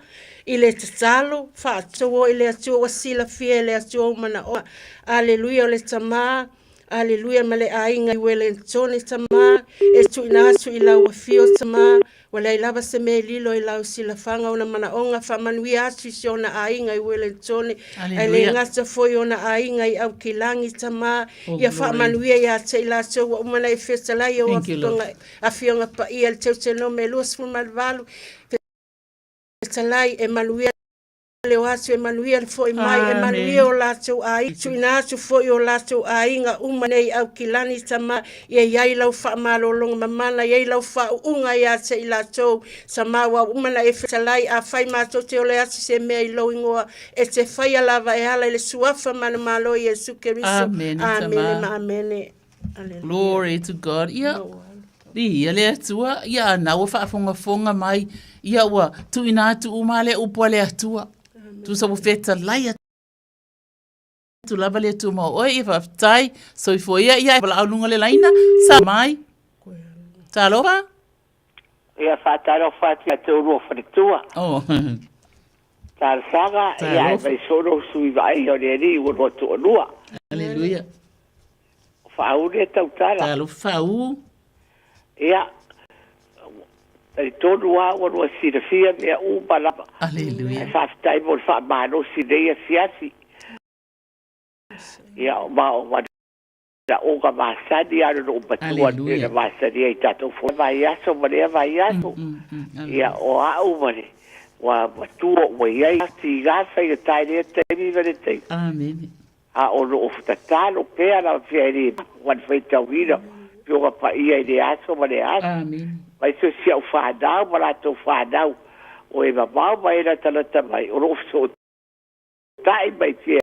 i le tatalo, faatauo i le Atua ua silafia e le Atua ou manaoga. Aleluia o le Tamā, aleluia ma le aiga i Welentone Tamā, e tuuina atu i lau afio Tamā, ua leai lava se mea e lilo i lau silafaga ona manaoga, faamanuia atu i si ona aiga i Welentone, ae le gata foi ona aiga i Aukilagi Tamā, Oh, ia glory. faamanuia ia te i latou ua uma ona e fetalai ou Thank you, Lord. afioga Afioga Paia i le Teutenome 28, Fetalai, e manuia le o atu, e manuia le foi mai, e manuia o latou aiga, tuuina atu foi o latou aiga uma nei Aukilani Tamā, ia i ai lau faamalologa mamana, ia i lau faauuga ia te i latou, Tamā ua uma na e fetalai, afai matou te ole atu se mea i lou ingoa, e te faia lava e ala i le Suafa manumalo Iesu Keriso. Amene, Amene Tamā. ma amene. Glory to God. Ia, ia le Atua, ia ana ua faafogafoga mai, ia ua tuuina atu uma le upu a le Atua. Tusa ua fetalai atu lava le Atua ma oe, ia faafetai, soifua ia, ia valaau luga le laina, sa mai. Talofa. Ia faatalofa atu ia te oulua faletua. Oh. Talosaga, ia e mai solo sui vaai o le alii ua lua toalua. Aleluia. Faaū lea tautala. Talofa faaū. Ia, talitonu lava ua lua silafia mea uma lava. Aleluia. Ae faafetai mo le faamalosi i lenei afiafi. Ia, ma o manaoga masani lava lona ou matua Aleluia. na masani ai i tatou vaiaso ma lea vaiaso. Ia, o au ma le ua matua ua i ai tiga faigata i lea taimi ma le taimi. Amene. A o loo tatalo pea lava pea e le ma le faitauina afioga paia i le aso ma le aso. Amene. Mai so si au whanau ma latou whanau o e mamao mai e latalata mai o loo fesootai mai pea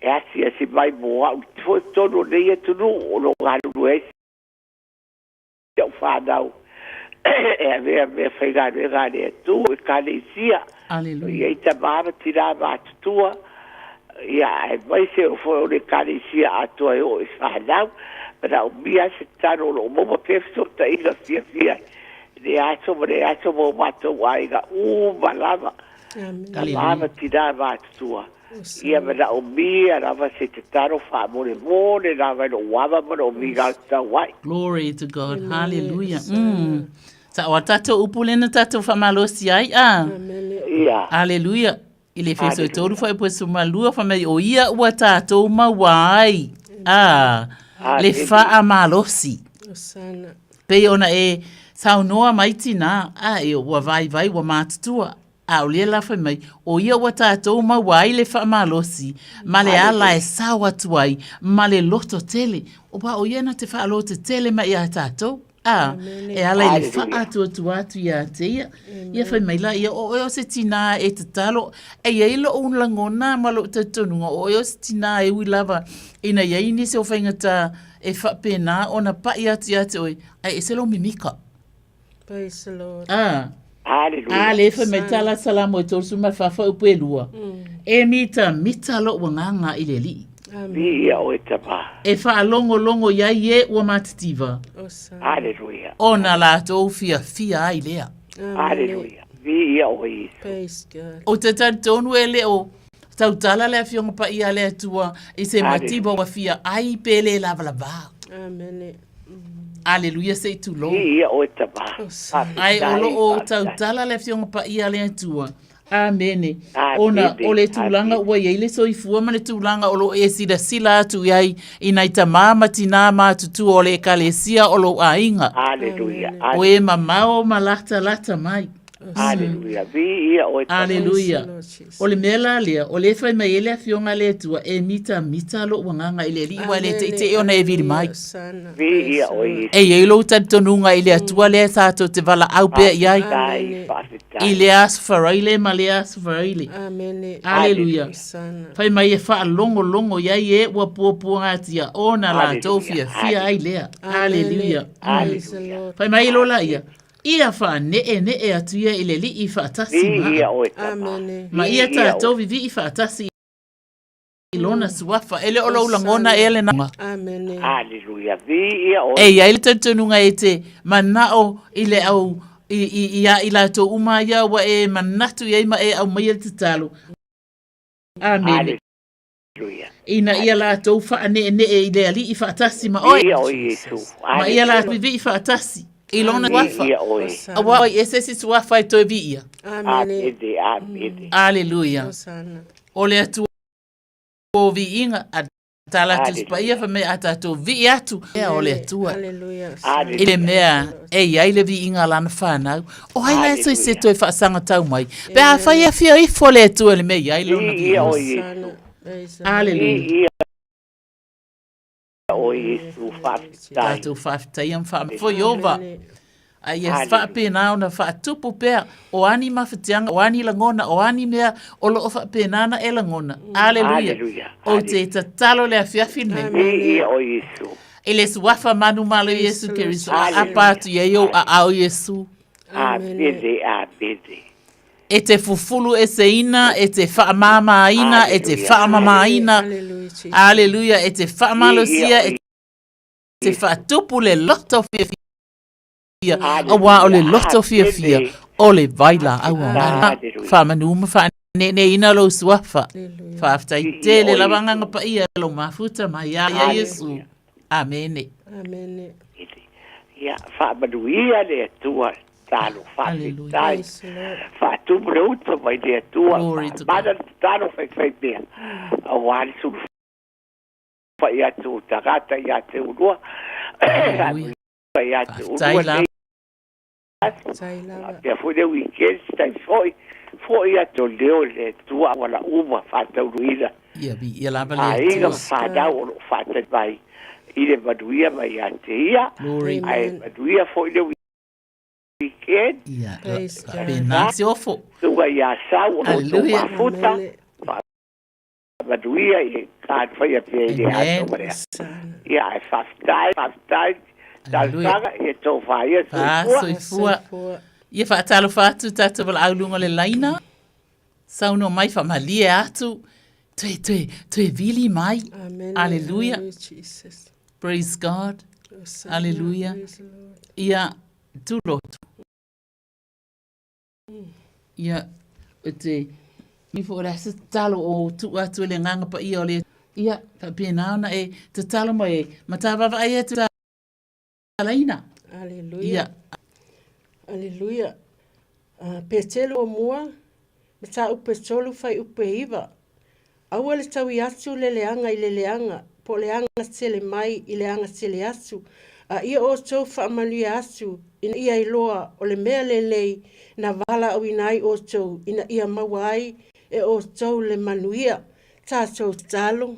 e asiasi mai mo au foi tonu o nei atunuu o loo galulue ai si au whanau e avea mea faigaluega a le Atua ekalesia. Aleluia. Ia i tamā ma tinā matutua ia aemaise o foi o le ekalesia atoa e oo i whanau manaomia se tatalo o loo maua pea fesootaiga fiafia i le aso ma le aso mo matou aiga uma lava. Tamā ma tinā matutua ia manaomia lava se tatalo faamolemole lava i lou ava ma lou migao tatau ai. Glory to God. Hallelujah. Sa o a tatou upu lena tatou faamalosi ai a. Ia. Hallelujah. I le Efeso e tolu fuaiupu e 12 fai mai o ia ua tatou maua ai a le faamalosi. Osana. Pei ona e saunoa mai tinā, a e ua vaivai ua matutua. A o lea la fai mai, o ia ua tatou maua ai le faamalosi ma le ala e sao atu ai ma le loto tele. Aua o ia na te faalotetele mai ia tatou. A, e ala i le faatuatua atu ia te ia. Ia fai mai la ia, o oe o se tinā e tatalo, e i ai lou lagona ma lou talitonuga, o oe o se tinā e ui lava ina i ai nisi o faigata. e faapena ona paʻi atu ia te oe, ae ese lou mimika. Praise the Lord. A. Hallelujah. A le fai mai tala Salamo e 34 fuaiupu e lua. E mitamita loʻu agaga i le Alii. Viia oe Tama. E faalogologo i ai e ua matitiva. Hallelujah. Ona latou fiafia ai lea. Hallelujah. Viia oe Iesu. Praise God. Ou te talitonu e le o tautala le Afioga Paia a le Atua i se mativa ua fia ai pe le lavalava. Amen. Aleluia se i tulou. Viia oe Tama. Ae o lo o tautala le Afioga Paia a le Atua. Amene. Ona o le tulaga ua i ai le soifua ma le tulaga o lo o e silasila atu i ai i nai tamā ma tinā matutua o le Ekalesia o lou aiga. Aleluia. O e mamao ma latalata mai. Aleluia. Viia oe Tama. Aleluia. O le mea la lea, o lea e fai mai ai le Afioga a le Atua, e mitamita lou agaga i le Alii, aua e le teitei ona e vili mai. Viia oe Iesu. E i ai lou talitonuga i le Atua lea tatou te valaau pea i ai. Faafetai, faafetai. I lea Aso Faraile ma lea Aso Faraile. Aleluia. Fai mai e faalogologo i ai e ua puapuagatia ona latou fiafia ai lea. Aleluia. Fai mai loa laia, Ia faaneenee atu ia i le Alii faatasi ma Viia oe Tama. Ma ia tatou vivii faatasi i lona suafa. E le o lou lagona ea lena. Aleluia. Viia oe. E i ai le talitonuga e te manao i le au i, i, i a i latou uma ia ua e manatu i ai ma e aumaia le tatalo. Amene. Aleluia. Ina ia latou faaneenee i le Alii faatasi ma oe. Viia oe Iesu. Ma ia latou vivii faatasi i lona suafa. Viia oe. Aua e ese isi suafa e toe viia. Amene. Amene. Aleluia. O le Atua o viiga, a tala atu Tusi Paia fai mai a tatou vii atu ea o le Atua. I le mea e i ai le viiga a lana fanau. O ai la e se toe faasagatau mai? Pe a fai e afio ifo le Atua i le mea e i ai lona Viia oe viiga. Iesu. Aleluia. Viia oe Iesu. Faafetai. Tatou faafetaia ma faamalo Ieova. A ia faapena ona faatupu pea o a ni mafatiaga, o a ni lagona, o a ni mea o lo o faapena ona e lagona. Aleluia. Ou te tatalo i le afiafi lenei. Viia oe Iesu. I le suafa manumalo o Iesu Keriso, aapa atu i ai ou aao Iesu. Amene, amene. E te fufulu eseina, e te faamāmāina, e te faamamāina. Aleluia. E te faamalosia, e te faatupu le loto fiafia. Aua o le loto fiafia o le vailaau agaga. Faamanu ma faaneeneeina lou suafa. Faafetai tele lava Agaga Paia i lou mafuta mai ia Iesu. Amene. Amene. Ia, faamanuia le Atua, talo faafetai. Faatumu le uta mai le Atua, faamana le tatalo faifai mea, aua le sulufai atu o tagata ia te ulua. Ia te Faafetai ulua lava. nei aso. Faapea foi le weekend, se taimi foi, foi atu o leo i le Atua auala uma faataunuuina. Ia viia lava le Aiga Atua. ma fanau o lo o faatali mai i le manuia mai ia te ia, Glory. ae manuia foi le weekend. Ia, faapena se ofo. Susuga ia Sau o lo o outou Hallelujah. mafuta, Manuia i le faia pea i le aso ma le aso. Ia, ae faafetai, faafetai, talosaga, ia tofa ia Fa soifua. soifua. Ia faatalofa atu tatou valaau luga o le laina. Saunoa mai faamalie atu. Toe, toe, toe vili mai. Amen. Aleluia. Hallelujah, Jesus. Praise God. Hosanna. Aleluia. Praise the Lord. Ia, tulotu. Ia, o te ifo o le a se tatalo o tuu atu e le Agaga Paia o le Ia, faapena ona e tatalo mai e ma tā vaavaai atu talaina. Aleluia. Ia. Aleluia. Uh, Petelo o mua, mataupu e 3 fuaiupu e 9. Aua le taui atu le leaga i le leaga, po o le aga tele mai i le aga tele atu, a ia outou faamanuia atu, ina ia iloa o le mea lenei na valaauina ai outou ina ia maua ai e outou le manuia. Tatou tatalo.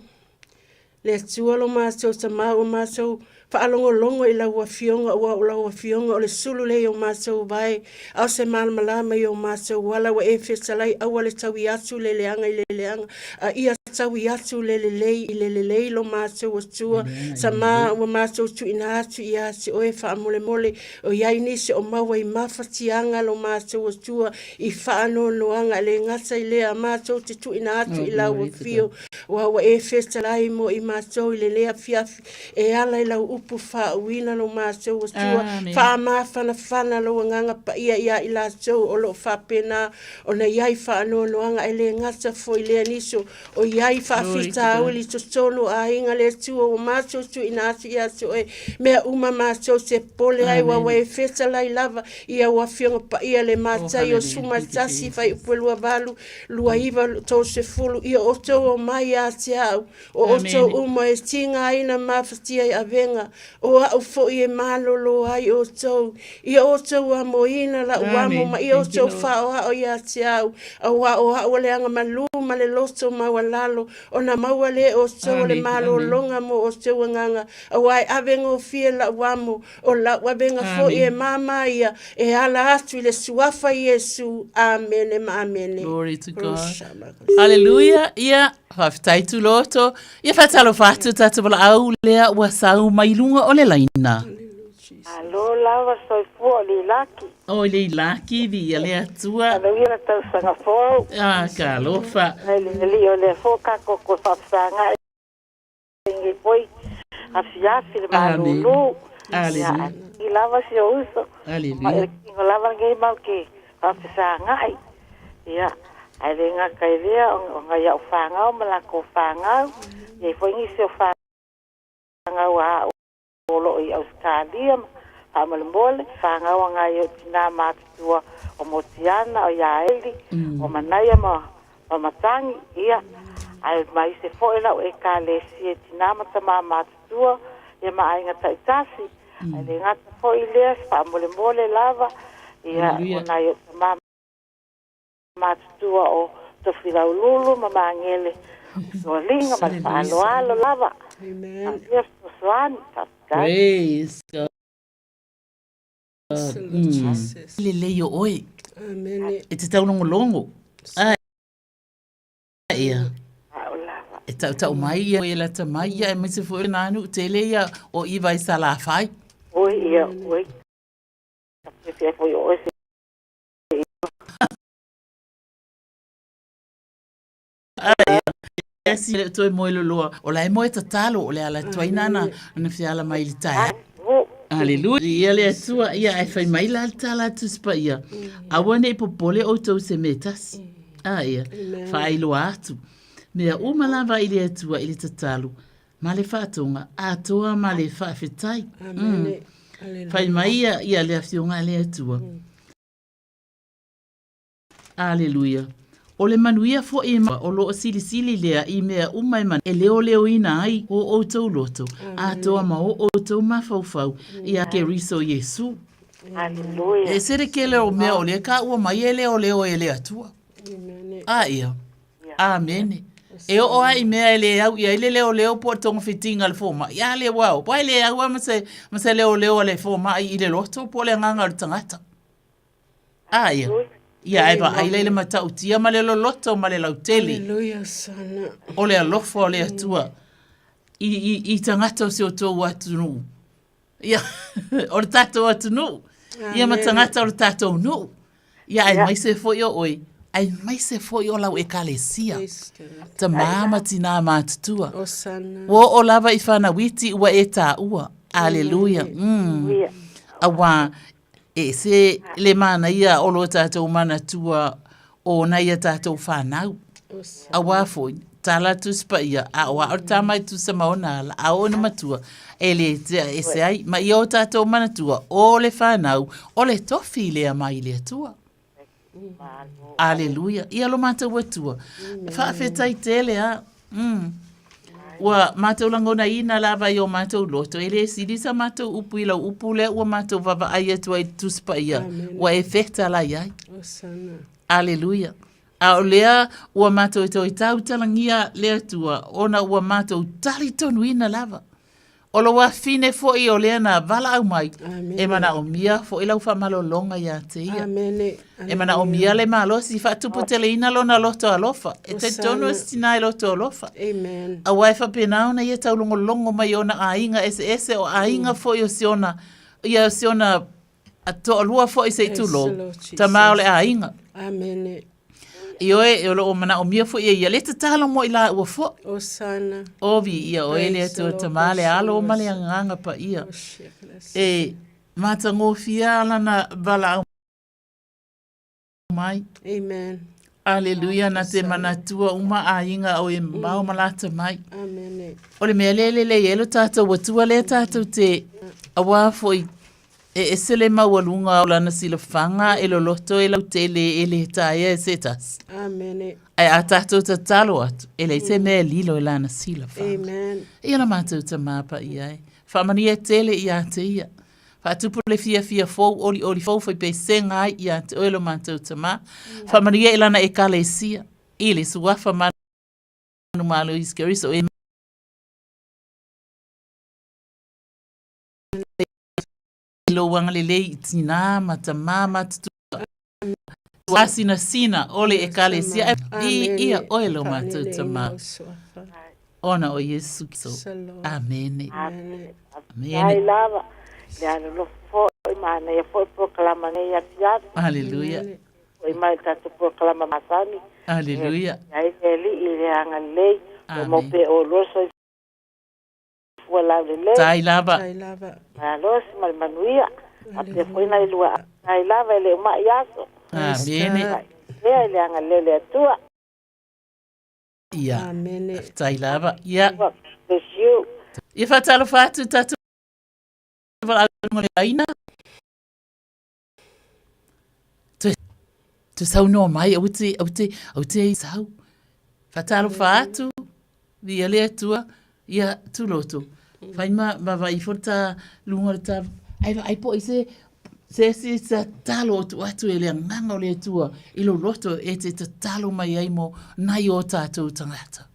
Le Atua lo matou Tama ua matou faalogologo i lau Afioga, ua o lau Afioga o le sulu lea i o matou vae, a o se malamalama i o matou ala, ua e fetalai aua le taui atu le leaga i le leaga, a ia taui atu le lelei i le lelei lo matou Atua. Tama, ua matou tuuina atu ia te oe faamolemole, o i ai nisi o maua i mafatiaga lo matou Atua i faanoanoaga, e le gata i lea, matou te tuuina atu i lau afio, aua ua e fetalai mo i matou i lenei afiafi, e ala i lau upu faauuina lo matou Atua, faamafanafana lou Agaga Paia ia i latou o lo o faapena ona i ai faanoanoaga, e le gata foi lea nisi o i ai faafitauli i totonu o aiga le Atua ua matou tuuina atu ia te oe mea uma matou te popole ai, aua ua e fetalai lava i au Afioga Paia le Mataio 11 fuaiupu 28 29 30, ia outou omai ia te au, o outou uma e tigaina mafatia i avega, o au foi e malolo ai outou. Ia outou amoina la'u amo ma ia outou faaoao ia te au, auā o au o le agamalu ma le loto maualalo, ona maua lea e outou o le malologa mo outou agaga, auā e avegofie la'u amo, o la'u avega foi e māmā ia, e ala atu i le Suafa Iesu. Amene ma amene. Glory to God. Hallelujah. Ia, faafetai Tuloto. Ia faatalofa atu tatou valaau lea ua sau mai luga o le laina. Alo lava soifua o Leilaki. O Leilaki, viia le Atua. Manuia le tausaga fou. Ah, ka alofa. Nei le alii o lea fou kako koe faafesagai ngi poi afiafi le malulu. Aleluia. I lava si o uso. Aleluia. Ma e kingo lava ngi mau ke faafesagai. Ia, ae le gata i lea o ngai au whāngau ma lako whāngau. Ia i foi nisi o whāngau a o loo i Ausetalia ma faamolemole fanau agai o tinā matutua o Motiana o Iaeli o Manaia ma ma Matangi ia ae ma ise foi lau ekalesia i tinā ma tamā matutua ia ma aiga taitasi ae le gata foi i lea faamolemole lava ia o nai o tamā matutua o Tofilaululu ma Magele Soaliga ma le faaaloalo lava. Amen. Ia fesoasoani, faafetai. Praise God. Lelei o oe. Amen. E te taulogologo. Ai ia. E tautau mai ia e lata mai ia e maise foi nā nuu tele ia o Iva i Salafai. Oi ia, oi. Ka fiafia foi o oe se Si le toe moe loloa. O la e moe tatalo o le ala tuai nana na fiala mai i le taeao. Aleluia. Ia le Atua, ia ae fai mai la le tala a Tusi Paia. Aua ne i popole outou i se mea e tasi. A ia, faailoa atu. Mea uma lava i le Atua i le tatalo ma le faatoga atoa ma le faafetai. Fai mai ia, ia le Afioga a le Atua. Aleluia. O le manuia foi o lo o silisili lea i mea uma e e leoleoina ai o outou loto, atoa ma o outou mafaufau ia Keriso Iesu. Aleluia. E ese le kele o mea o lea ka ua mai e leoleo e le Atua. A ia. Amene. E oo lava i mea e le au i ai le leoleo po o le togafitiga a le fomai, a lea ua o, ua e le au lava ma se, ma se leoleo a le fomai i le loto po o le agaga o le tagata. A ia. Ia ae vaai la i le matautia ma le loloto ma le lautele. Hallelujah, sana. O le alofa o le Atua i, i, i tagata o si o tou atunuu. Ia, o le tatou atunuu. Ia ma tagata o le tatou nuu. Ia aemaise foi o oe, aemaise foi o lau ekalesia. Tamā ma tinā matutua. Ua oo lava i whanau iti ua e tāua. Aleluia. Auā, e ese le manaia o lo tatou manatua o nai a tatou whanau. Auā foi, tala Tusi Paia, a o a o le tama e tusa ma ona ala, a o ona matua, e le tea ese ai, ma ia o tatou manatua, o le whanau, o le tofi lea mai le Atua. Aleluia. Ia lo matou Atua. Faafetai tele a. Ua matou lagonaina lava i o matou loto, e le sili sa matou upu i lau upu lea ua matou vaavaai atu ai i le Tusi Paia, ua e fetalai ai. Aleluia. A o lea ua matou toe tautalagia le Atua, ona ua matou talitonuina lava. O lou afine foʻi o lea na valaau mai, e manaʻomia foʻi lau faamalologa iā te ia. Amene. E manaʻomia le malosi faatuputeleina lona loto alofa. E talitonu o se tinā e loto alofa. Amen. Auā e faapena ona ia taulogologo mai ona aiga eseese, o aiga foʻi o si ona, ia o si ona toalua foʻi se i tulou, tama o le aiga. Amene. Ioe, o loo manaʻomia foʻi e ia, le tatalo mo i lāua foʻi. Osana. O viia ʻoe le Atua Tamā, le Alo ma le Agaga Paia. E matagofie a lana valaau mai. Amen. Aleluia, na te manatua uma aiga o e mamao ma lata mai. Amene. O le mea lea e lelei ai lo tatou Atua lea tatou te auā foʻi E ese le maualuga o lana silafaga e loloto e lautele e le taea e se tasi. Amene. Ae a tatou tatalo atu, e leai se mea e lilo i lana silafaga. Amen. Ia la matou Tamā Paia e, faamanuia tele iā te ia. Faatupu le fiafia fou, olioli fou, faipesega ai iā te oe lo matou Tamā. Faamanuia i lana Ekalesia, i le Suafa manumalo Iesu Keriso e lou agalelei i tinā ma tamā ma tutua asinasina o le ekalesia e viia oe lo matou Tamā ona o Iesu Keriso. Amene. Amene. lava le alolofa foi manaia foi polokalama nei afiafi. Aleluia. Foi mai le tatou polokalama masani. Aleluia. Ai le Alii i le agalelei. O mau pea oloa soifua laulelei. Tai lava. Tai lava. Malosi ma le manuia. Faapea foi nai lua tai lava e le o mai aso. Amene. Pea i le agalelei o le Atua. Ia. Amene. Tai lava. Ia. Bless you. Ia faatalofa atu tatou valaauga o le aina. Toe, toe saunoa mai, aua te, aua te, aua te sau. Faatalofa atu, ia le Atua, ia tūloto. Whai ma, ma vai ifo le tā lunga le tā, ai ai po i se, se se se talo o tu atu e le anganga o le Atua i lo loto e te tatalo mai ai mo nai o tātou tangata.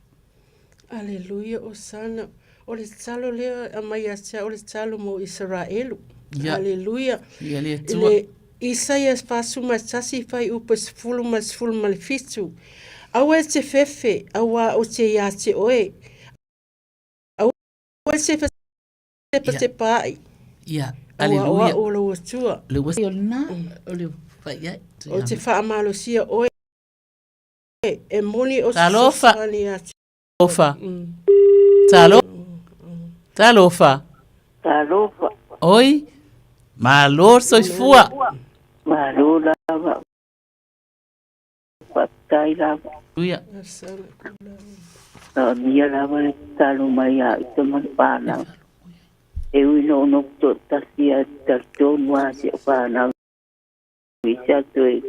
Aleluia, Osana. O le tatalo lea e aumai ia te au, o le tatalo mo Isaraelu. Ia. Aleluia. Ia le I Atua. le Isaia 41 fuaiupu e 10 ma le 17. Aua e te fefe, auā ou te iā te oe. Aua e te fetepatepaai. Ia. Auā o Aleluia. au o lou Atua. Le ua o lena, o le whai ai. Ou te faamalosia oe, e moni o se Talofa. fesoasoani ia te Talofa. Talo. Talofa. Talofa. Oi. Malo soifua. Malo lava. Faafetai lava. Uia. Mia lava le tatalo mai a ita ma le whanau. E ui no no to tasi a talitonu a si o whanau. I te atu e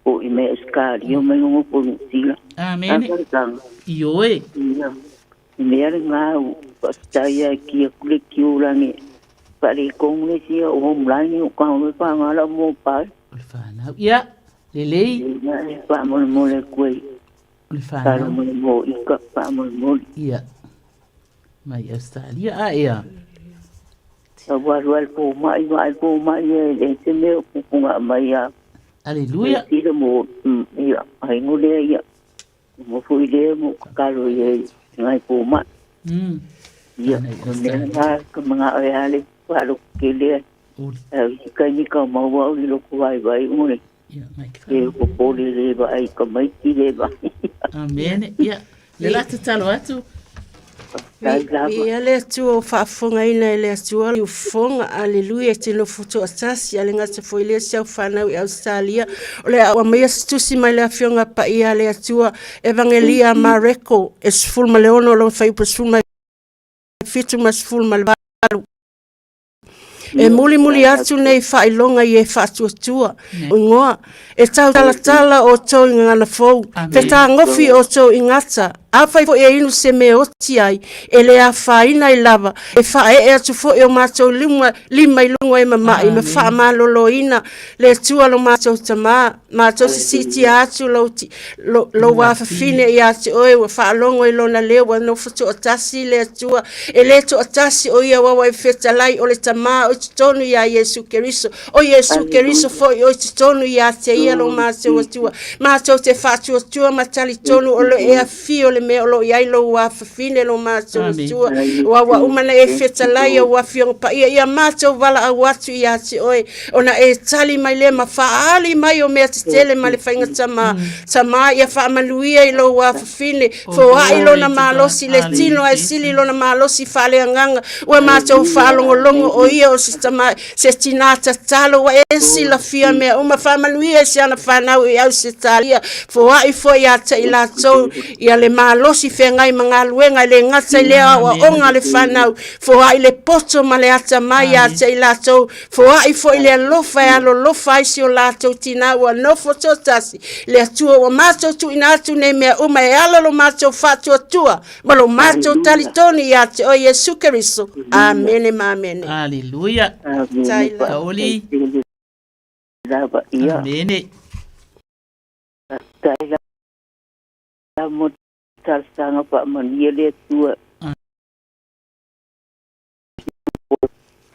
o i mea Australia mai ngo po New Zealand. Amene. Ioe. Ia. I mea le ngā u faafetai ai ki aku le ki o langi. Whare kongu le sia o home line o ka home wha ngā la mō pai. O le whānau. Ia. Lelei. Ia e whāmolemole koe. O le whānau. Whāmolemole mō ika whāmolemole. Ia. Mai Australia a ea. Ka waru ai pō mai, mai pō mai e le te mea o pupunga mai a. Aleluia. E tira mō, ia, ai ngolea ia. Mo fui lea mo kakalo ia i ngai pō mai. Ia, ko mea ngā ka mga oe ale, whalo ke lea. Au i kai ni ka maua o i loko vai vai ngole. Ia, ngai ki E ko pōle le va ai ka mai ki le va. Amene. Ia, le la tatalo atu. Viia le Atua ua faafofogaina e le Atua i ufofoga. Aleluia, e te nofo toatasi, a le gata foi lea si au fanau i Ausetalia. O le a aumaia se tusi mai le Afioga Paia a le Atua, Evagelia a Mareko, e 16 lona fuaiupu 17 ma 18. E mulimuli atu nei faailoga i e faatuatua ingoa, e tautalatala outou i gagana fou, fetagofi outou i gata, Afai foi e inu se mea e oti ai, e le afaina ai lava, e faaee atu foi o matou lima, lima i luga o e mama'i ma faamaloloina le Atua lo matou Tamā, matou te siitia atu lou, lo, lou afafine ia te oe, ua faalogo i lona leo, ua nofo toatasi le Atua, e le toatasi o ia ua e fetalai o le Tamā o i totonu iā Iesu Keriso, o Iesu Keriso foi o i totonu ia te ia lo matou Atua. Matou te faatuatua ma talitonu o lo e afio le mea o lo o i ai lou afafine lo matou Atua. Ua ua uma na e fetalai ou afioga paia ia matou valaau atu ia te oe, ona e tali mai lea ma faaali mai o mea tetele ma le faiga tama. Tama ia faamanuia i lou afafine, foai lona malosi le tino ae sili lona malosi faaleagaga. Ua matou faalogologo o ia o se tama se tinā tatalo ua e silafia mea uma, faamanuia i si ana fanau i Ausetalia, foai foi ia te i latou ia le malosi feagai ma galuega, e le gata i lea aoaoga a le fanau, foai le poto ma le atamai ia te i latou, foai foi le alofa e alolofa ai si o latou tinā ua nofo toatasi, le Atua ua matou tuuina atu nei mea uma e ala lo matou faatuatua ma lo matou talitonu ia te oe Iesu Keriso. Amene ma amene. Aleluia. Taoli. Amene. Faafetai lava mo talosaga faamanuia le Atua.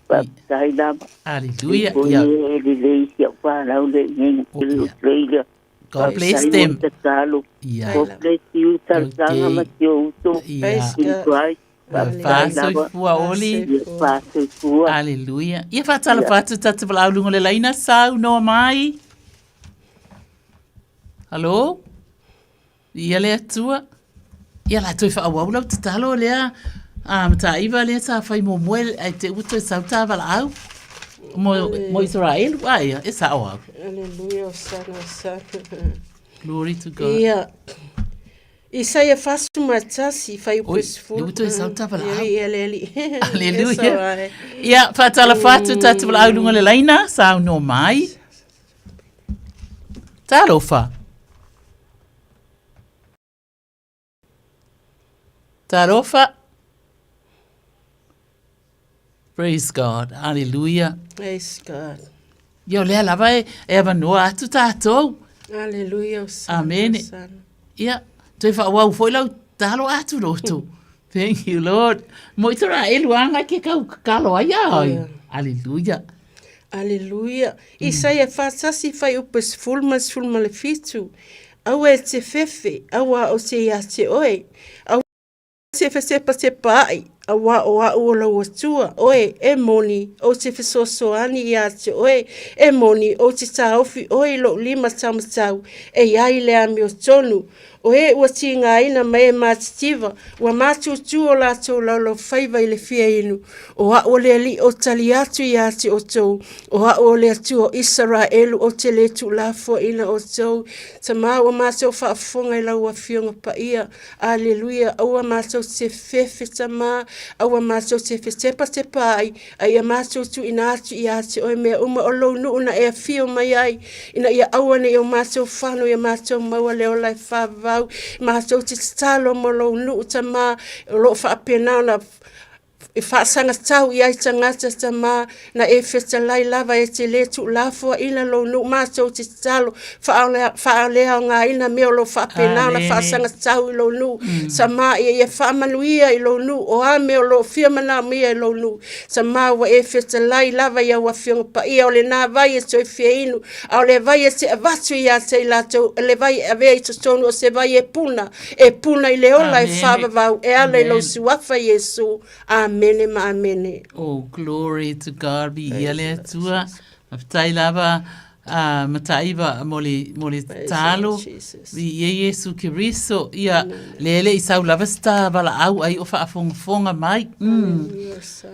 Faafetai lava. Aleluia. Ia. E lelei si au fanau le i Australia. God bless them. Tatalo. Yeah. God bless you talosaga ma si ou uso. Yeah. In Christ. Faasoifua oli. Faasoifua. Aleluia. Ia faatalofa atu tatou valaau luga o le laina saunoa mai. Hello? Ia le Atua. Ia la toe faaauau lau tatalo lea a Mataiva lea sa fai muamua ai te ua toe sau tā valaau mo, mo Israel. A ia, e sao au. Aleluia, osana, osana. Glory to God. Ia. Isaia 41, fuaiupu Oi, 10. le ua toe sau tā valaau. Ia, le alii. Aleluia. Ia, faatalofa atu tātou valaau i luga o le laina, saunoa mai. Talofa. Talofa. Praise God. Hallelujah. Praise God. Ia o lea lava e, e avanoa atu tātou. Hallelujah. Amene. Ia, toe whaawau foi lau talo atu roto. Thank you, Lord. Mo i tora e luanga ke kau kalo ai ai. Yeah. Hallelujah. Aleluia. Isaia 41 fuaiupu 10 ma le 17. Aua e te fefe, auā ou te iā te oe. Aua e te fetepatepaai, auā o a'u o lou Atua, oe, e moni, ou te fesoasoani iā te oe, e moni, ou te taofi oe i lou lima taumatau, e i ai le amiotonu. O e ua tigaina ma e matitiva, ua matutu o latou laulaufaiva i le fia inu. O a'u o le Alii o tali atu iā te outou, o a'u o le Atua o Isaraelu ou te lē tuulafoaina outou. Tamā ua matou faafofoga i lau Afioga Paia. Aleluia! Aua matou te fefe, Tamā, aua matou te fetepatepa ai, a ia matou tuuina atu iā te oe mea uma o lou nuu na e afio mai ai, ina ia aua nei o matou fano ia matou maua le ola e faavavau. Matou te tatalo mo lou nuu, Tamā, o lo o faapena ona e faasagatau i ai tagata tamā, na e fetalai lava e te lē tuulafoaina lou nuu. Matou te tatalo, faaleaogaina mea o lo o faapena ona faasagatau i lou nuu. Tamā, ia ia faamanuia i lou nuu, o a mea o lo o fia manaomia i lou nuu. Tamā, ua e fetalai lava i au Afioga Paia, o lenā vai e toe fia inu, a o le vai e te avatu iā te i latou, o le vai e avea i totonu o se vai e puna, E puna i le ola e faavavau e ala i lou suafa Iesu. Amene ma amene. Oh, glory to God, viia le Atua. Faafetai lava a Mataiva mo le, mo le tatalo. Viia Iesu Keriso. Ia, le le i sau lava se ta valaau ai o faafogafoga mai.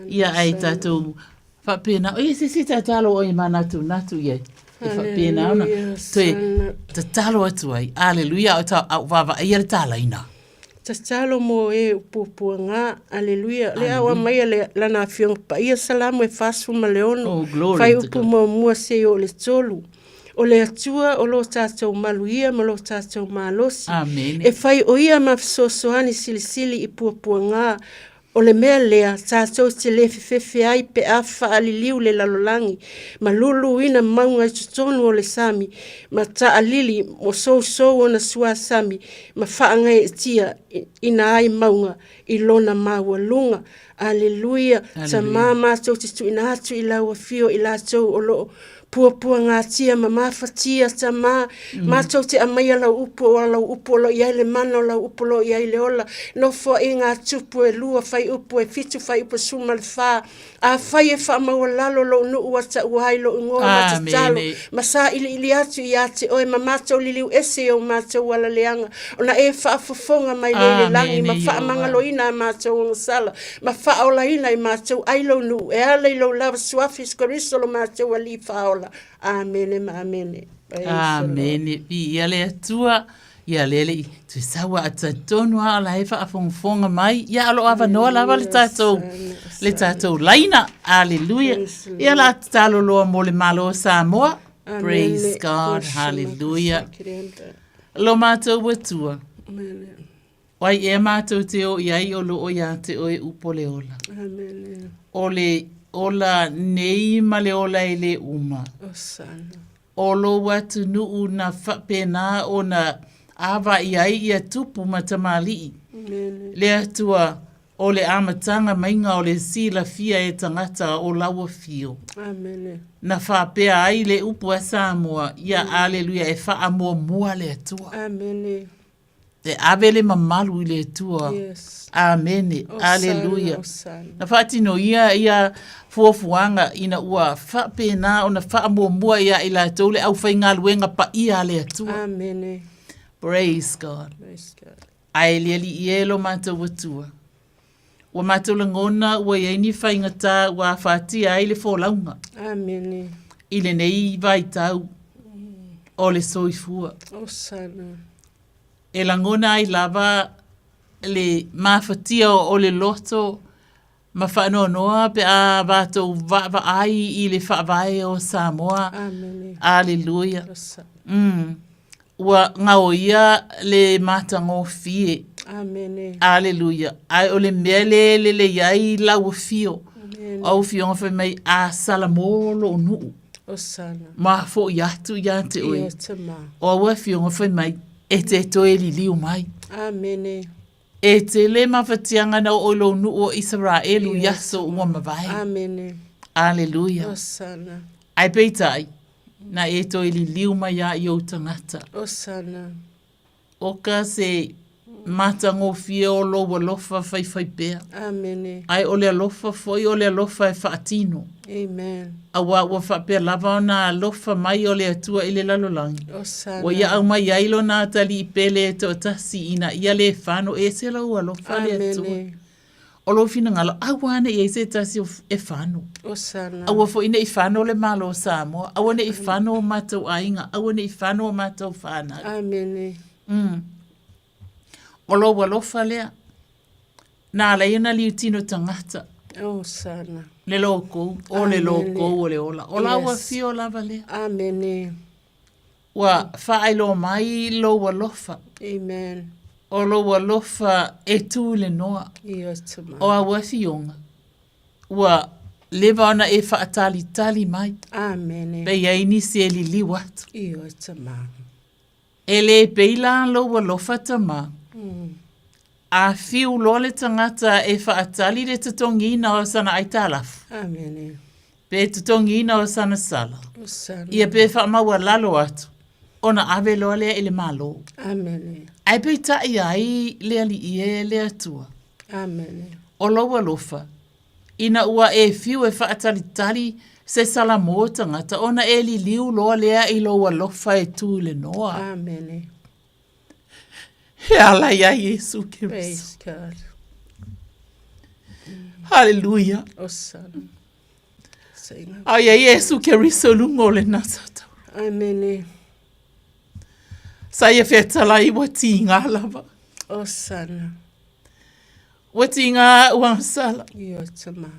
Ia, ai tatou Faapena, o ia se isi tatalo o e manatunatu i ai. E faapena ona toe tatalo atu ai. Aleluia, o ta au vaavaaia le talaina. Tatalo mo e o puapuaga. Aleluia. Le au amaia le lana Afioga Paia, Salamo e 46, Oh, glory fai to upu God. muamua seia oo i le tolu. O le Atua o lo tatou maluia ma lo tatou malosi. Amene. E fai o ia ma fesoasoani silisili i puapuaga. O le mea lea, tatou te le fefefe ai pe a faaliliu le lalolagi, ma luluina mauga i totonu o le sami, ma taalili mo sousou ona suasami, ma faagaeetia ina ai mauga i lona maualuga. Aleluia! Tama matou te tuuina atu i lau afio i latou o lo o puapuagatia ma mafatia, Tama, matou te aumaia lau upu, o lau upu o lo o i ai le mana, o lau upu o lo o i ai le ola. Nofoaiga a tupu e lua, fuaiupu e 7, fuaiupu e 14. Afai e faamaualalo lou nuu ua taua ai lou igoa ma tatalo, ma sailiili atu ia te oe ma matou liliu ese i o matou ala leaga, ona e faafofoga mai lea i le lagi ma faamagaloina a matou agasala, ma faaolaina i matou ai lou nuu e ala i lou lava suafa Iesu Keriso lo matou Alii Faaola. Amene ma amene. Amene. Viia le Atua. Ia le alii Tuisaua a talitonu lava o la e faafogafoga mai. Ia o lo o avanoa lava le tatou le tatou laina. Aleluia. Ia la tatalo loa mo le Malo o Samoa. Praise God. Hallelujah. Lo matou Atua. O ai ea matou te o i ai o lo o iā te oe upu o le ola. Amene. O le ola nei ma le ola e le uma. O lou atunuu na faapena ona ava i ai ia tupu ma tamalii. Le Atua o le amataga maiga o le silafia e tagata o lau afio. Na faapea ai le upu a Samoa, ia Aleluia e faamuamua le Atua. E ave le mamalu i le Atua. Yes. Amene. Aleluia. Na faatinoia ia fuafuaga ina ua faapena ona faamuamua ia i latou le aufaigaluega paia a le Atua. Amene. Praise God. Praise God. Ae le Alii e lo matou Atua. Ua matou lagona ua i ai ni faigata ua afatia ai le folauga. Amene. I lenei vaitau o le soifua. Osana. E lagona ai lava le mafatia o le loto ma faanoanoa pe a matou vaavaai i le faavae o Samoa. Amene. Aleluia. Mm. Ua gaoia le matagofie. Amene. Aleluia. Ae o le mea le lelei ai lau afio. Amene. O au afioga fai mai a Salamo lou nuu. Osana. Ma foʻi atu ia te oe. Ia tama. O au afioga fai mai e te toe liliu mai. Amene. E tele mafatiaga na oo i lou nuu o Isaraelu i aso ua mavae. Amene. Aleluia. Osana. Ae peitai, na e toe liliu mai a i ou tagata. Osana. O ka se matagofie o lou alofa faifaipea. Amene. Ae o le alofa foi o le alofa e faatino. Amen. Auā ua faapea lava ona alofa mai o le Atua i le lalolagi. Osana. Ua ia aumai ai lona atalii pele e toatasi ina ia le fano ese lou alofa le Atua. Amene. O lou finagalo, aua ne i ai se tasi e fano. Osana. Aua foi ne i fano le Malo o Samoa, aua ne i fano o matou aiga, aua ne i fano o matou fanau. Amene. O lou alofa lea, na ala ai ona liutino tagata. Osana. Le loukou, o le loukou o le ola. O lau Yes. afio lava lea. Amene. Ua faailoa mai lou alofa. Amen. O lou alofa e tu i le noa. Ia tama. O au afioga, ua leva ona e faatalitali mai. Amene. Pe i ai nisi e liliu atu. Ia tama. E le pei la lou alofa tama. A fiu loa le tagata e faatali le totogiina o sana aitalafu. Amene. Pe totogiina o sana sala. Osana. Ia pe faamaualalo atu, ona ave loa lea i le Malo. Amene. Ae peitai ai le Alii e le Atua. Amene. O lou alofa, ina ua e fiu e faatalitali se sala mo tagata, ona e liliu loa lea i lou alofa e tu i le noa. Amene. E ala iā Iesu Keriso. Praise God. Haleluia. Osana. Seinga. Ai ai Iesu Keriso luga o lena tatau. Amene. Sa ia fetalai ua tiga lava. Osana. Ua tiga ua sala. Ia tama.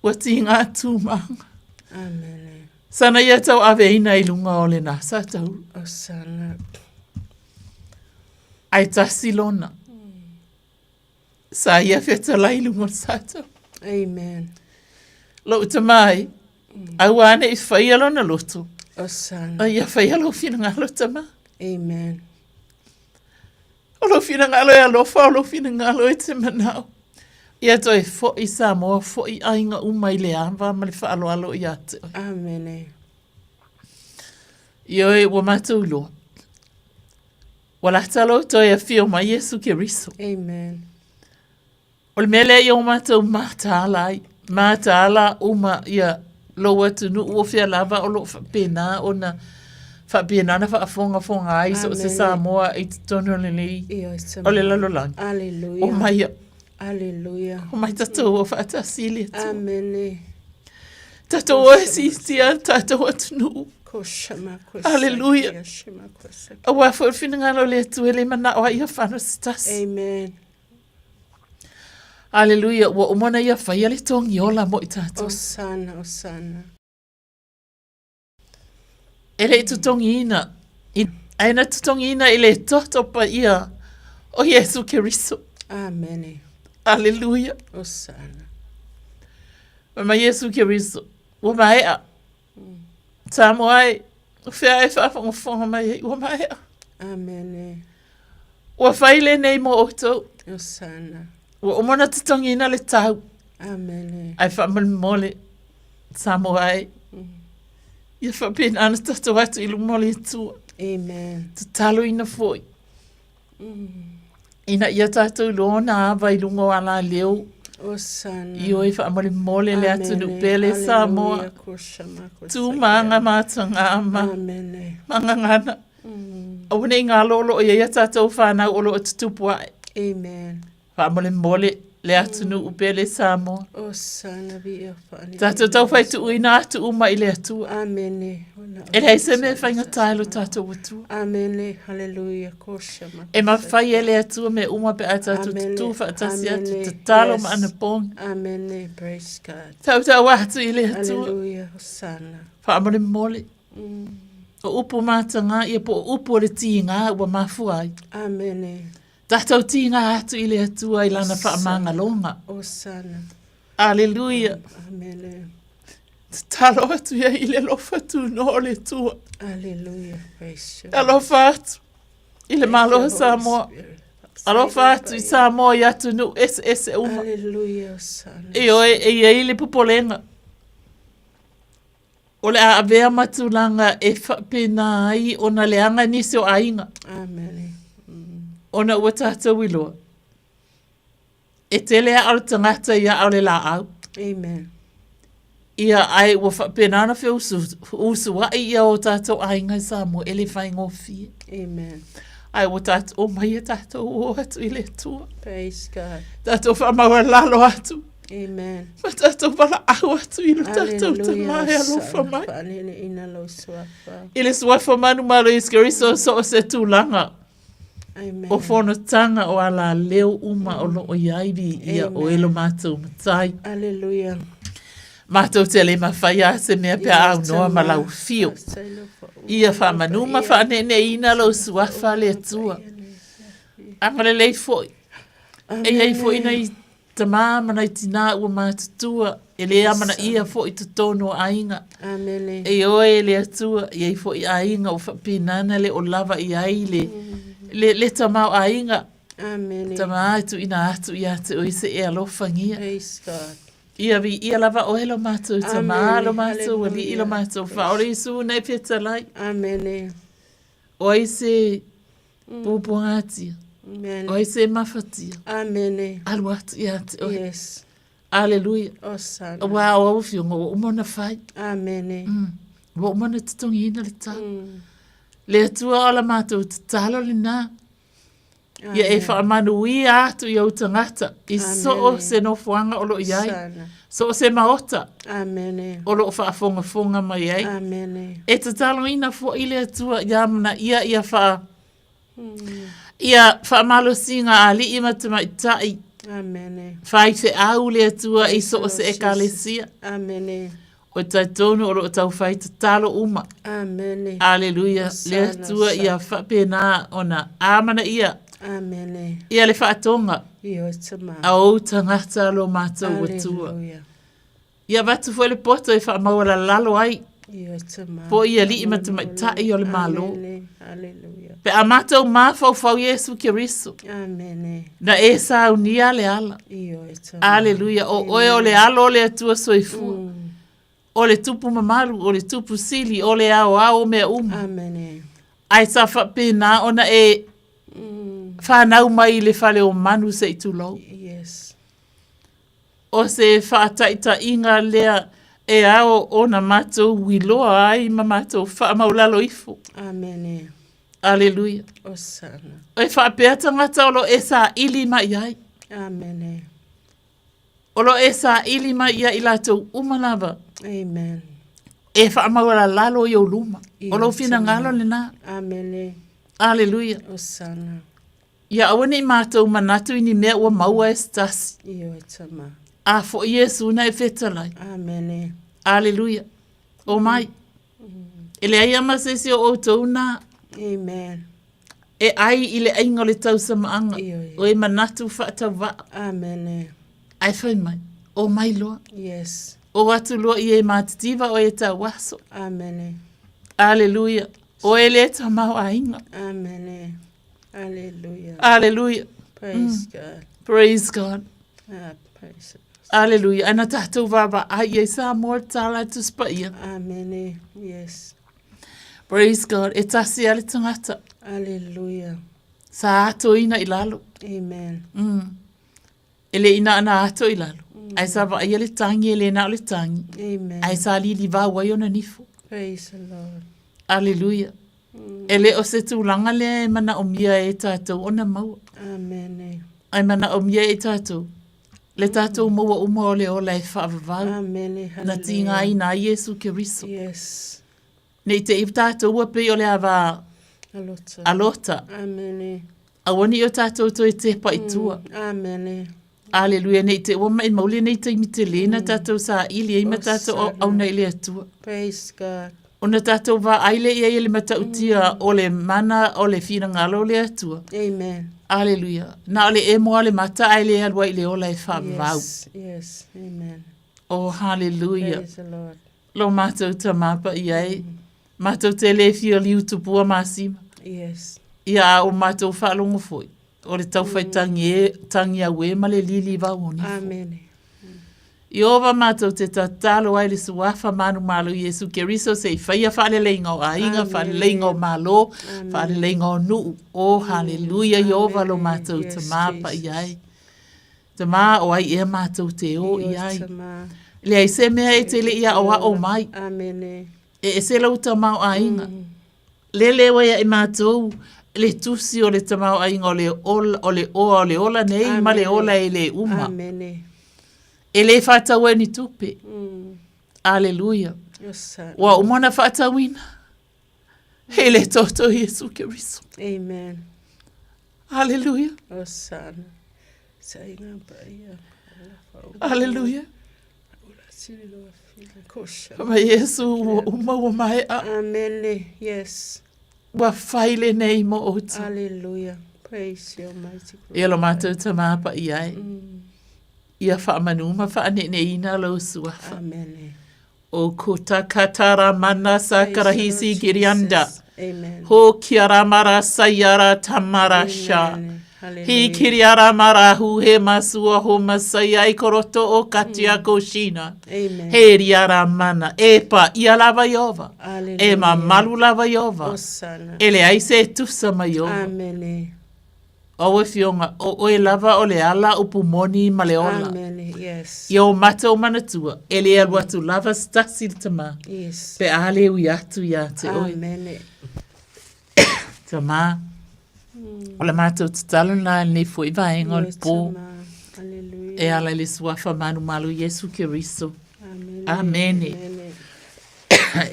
Ua tiga tumaga. Amene. Sana ia tauaveina i luga o lena sa taulu. Osana. Ae tasi lona. Sa ia fetalai i luga o le sa taulu. Amen. Lou tama e, aua ne i faia lona loto. Osana. A ia faia lou finagalo tama. Amen. O lou finagalo e alofa, o lou finagalo e te manao. Ia toe fo'i Samoa, fo'i aiga uma i le ava ma le faaaloalo ia te oe. Amene. Ioe, ua matou iloa. Ua lata lou toe afio mai Iesu Keriso. Amen. O le mea lea ia ua matou mataala ai, mataala uma ia lou atunuu o fea lava o lo o faapena ona faapena ona faafogafoga ai so o se Samoa i totonu o lenei o le lalolagi. Aleluia. Omai, Aleluia. omai tatou o faatasi i le Atua. Amene. Tatou o e siitia le tatou atunuu. Aleluia. Aua foi o le finagalo o le Atua e le manao ai ia fano se tasi. Amen. Aleluia, ua uma ona ia faia le togiola mo i tatou. Osana, osana. E le i totogiina, i, ae na totogiina i le toto paia o Iesu Keriso. Amene. Aleluia. Osana. Fai mai Iesu Keriso, ua maea. Samoa e, o fea e faafogafoga mai ai, ua maea. Amene. Ua fai lenei mo outou. Osana. Ua uma ona totogiina le tau. Amene. Ae faamolemole, Samoa e, ia faapena ona tatou atu i luma o le Atua. Amen. Tataloina foi. Ina ia tatou iloa ona ava i luga o alaleo. Osana. Ioe faamolemole le atunuu pele Samoa. Tu ma aga mataga ma ma gagana. Aua ne i galo o lo o i ai a tatou fanau o lo o tutupu ae. Amen. Faamolemole le atunuu pele Samoa. Osana viia whaani. Tatou taufai tuuina atu uma i le Atua. Amene. E leai se mea e faigata ai lo tatou Atua. Amene. Hallelujah. Kosha ma. E mafai e le Atua mea uma pe a tatou tutū faatasi atu, tatalo ma anapogi. Amene. Praise God. Tautau atu i le Atua. Hallelujah. Osana. Faamolemole. O upu mataga ia po o upu o le tiga ua mafua ai. Amene. Tatou tiga atu i le Atua i lana faamagaloga. Osana. Aleluia. Amene. Tatalo atu ia i le alofa tunoa o le Atua. Hallelujah. Praise you. Alofa atu i le Malo o Samoa. Alofa atu i Samoa i atunuu eseese uma. Hallelujah. Osana. Ioe, e i ai le popolega. O le a avea ma tulaga e faapena ai ona leaga nisi o aiga. Amene. Ona ua tatou iloa. E tele aa o le tagata ia a o le laau. Amen. Ia, ae ua faapena ona feusuusuai ia o tatou aiga i Samoa, e le faigofie. Amen. Ae ua tatou omai e tatou o atu i le Atua. Praise God. Tatou faamaualalo atu. Amen. Ma tatou valaau atu i lo tatou Tama e alofa mai. Faaneneina lou suafa. I le suafa manumalo o Iesu Keriso so o se tulaga. Amen. O fonotaga o alaleo uma o lo o i ai viia o e lo matou Matai. Aleluia. Matou te le mafai a se mea pe a aunoa ma lau afio. Ia faamanu ma faaneeneeina lou suafa le Atua. Agalelei foi. E i ai foi nai Tamā ma nai tinā ua matutua, e le amanaia foi i totonu o aiga. Amene. Ioe e le Atua, e i ai foi aiga ua faapena ona le o lava i ai le, le, le tama o aiga. Amene. Tamā e tuuina atu ia te oe se e alofagia. Praise God. Ia viia lava oe lo matou tamā, Amene. lo matou alii, lo Hallelujah. matou Faaola Iesu na e fetalai. Amene. O ai se puapuagatia. Amen. O ai se mafatia. Amene. Alu atu ia te oe. Yes. Aleluia. Osana. Aua o au afioga ua uma ona fai. Amene. Ua uma ona totogiina le tau. Le Atua o la matou tatalo lena. Ia e faamanuia atu i ou tagata i so o se nofoaga o lo o i ai. Osana. So o se maota. Amene. O lo o faafogafoga mai ai. Amene. E tataloina foi le Atua ia amanaia ia faa ia faamalosiga a alii ma tamaitai. Amene. Faifeau le Atua i so o se ekalesia. Amene. O talitonu o loo taufai tatalo uma. Amene. Aleluia. Le Atua ia faapena ona amanaia. Amene. Ia le faatoga. Ioe Tama. A ou tagata lo matou Atua. Aleluia. Ia avatu foi le poto e faamaualalalo ai. Ioe Tama. Po i alii ma tamaitai o le Malo. Amene. Aleluia. Pe a matou mafaufau Iesu Keriso. Amene. Na e saunia le ala. Ioe Tama. Aleluia. O oe o le alo o le Atua soifua. O le tupu mamalu, o le tupu sili, o le aoao o mea uma. Amene. Ae sa faapena ona e fanau mai i le fale o manu se i tulou. Yes. O se faataitaiga lea e ao ona matou iloa ai ma matou faamaulalo ifo. Amene. Aleluia. Osana. E faapea tagata o lo o e saili mai i ai. Amene. O lo o e saili mai ia i latou uma lava. Amen. E faamaualalalo i ou luma. O lou finagalo lena. Amene. Aleluia. Osana. Ia aua ne i matou manatu i ni mea ua maua e se tasi. Ioe Tama. A foi Iesu na e fetalai. Amene. Aleluia. O mai. E leai lava ma se isi o outou na. Amen. E ai i le aiga o le tausamaaga. O e manatu faatauvaa. Amene. Ae fai mai, o mai loa. Yes. O atu loa i e matitiva o e tauaso. Amene. Aleluia. O e le tamaoaiga. Amene. Hallelujah. Hallelujah. Praise God. Praise God. Ah, praise Hallelujah. Ana tatou vaavaai i ai Samoa le tala a Tusi Paia. Amene. Yes. Praise God. E tasi lava le tagata. Hallelujah. Sa atoina i lalo. Amen. E le i na ona ato i lalo. Ae sa vaaia le tagi e le na o le tagi. Amen. Ae sa lilivau ai ona nifo. Praise the Lord. Aleluia. E le o se tulaga lea e manaomia e tatou ona maua. Amene. Ae manaomia e tatou le tatou maua uma o le ola e faavavau. Amene. Na tigaina ai Iesu Keriso. Yes. Ne i te i tatou ua pei o le ava A Lota. a Lota. Amene. Aua ne i o tatou toe tepa i tua. Amene. Aleluia, ne i te ua maimau lenei taimi tele na tatou saili ai ma tatou auauna i le Atua. Praise God. Ona tatou vaai lea i ai e le matautia o le mana o le finagalo o le Atua. Amen. Aleluia. Na o le emo lava le mata ae le alu ai i le ola e faavavau. Yes, yes. Amen. Oh, haleluia. Praise the Lord. Lo matou Tama Paia e, matou te le fia liu tupua masima. Yes. Ia a o matou faalogo foi, o le taufai tangi e, tangi au e ma le lilivau o nifo. Amene. Ieova matou te tatalo ai le Suafa manumalo Iesu Keriso se i faia faaleleiga o aiga, faaleleiga o malo, faaleleiga o nuu. Oh, haleluia, Ieova lo matou Tama Paia e. Tama, o ai ea matou te o i ai. Leai se mea e te le i aʻoaʻo mai. Amene. E ese lou tamaoaiga. Lele oe ia i matou le tusi o le tamaoaiga o le ola, o le oa o le ola nei ma le ola e le uma. Amene. E le faataua e ni tupe. Aleluia. Ua uma ona faatauina e le toto Iesu Keriso. Amen. Aleluia. Osana. Saina paia. Aleluia. Ma Iesu ua uma ua maea. Amene. Yes. Ua fai lenei mo outou. Hallelujah. Praise your mighty glory. Ia lo matou Tama paia e. Ia faamanu ma faaneeneeina lou suafa. Amene. O kota katara mana sakarahisi girianda. Amen. Ho kiara mara sayara tamara sha. Hi kiriara mara hu he masua ho masaya i koroto o katia koshina. Amen. He riara mana. E pa ia lava iova. E ma malu lava iova. Osana. E leai se e tusa mai iova. Amene. Lau Afioga, o oe lava o le ala upu moni ma le ola. Amene. Yes. Ia o matou manatua, e le alu atu lava se tasi le tama, Yes. pe a le ui atu ia te oe. Amene. Tama, o le matou tatalo lena i lenei foi vaega o le po, e ala i le Suafa manumalo Iesu Keriso. Amene.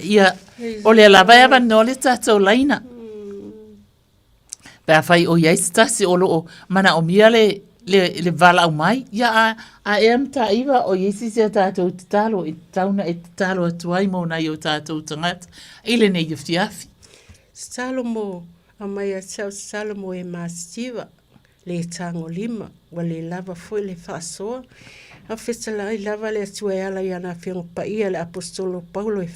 Ia, o lea lava e avanoa le tatou laina. Pe afai o i ai se tasi o lo o manaomia le, le, le valaau mai. Ia, a, a ea Mataiva o i ai se isi a tātou tatalo e tatau ona e tatalo atu ai mō nai o tātou tagata i lenei afiafi. Tatalo mo, aumai ia te au tatalo mo e Matitiva, le tagolima, ua le lava foi le faasoa. A fetalai lava le Atua e ala i ana Afioga Paia le Aposetolo Paulo e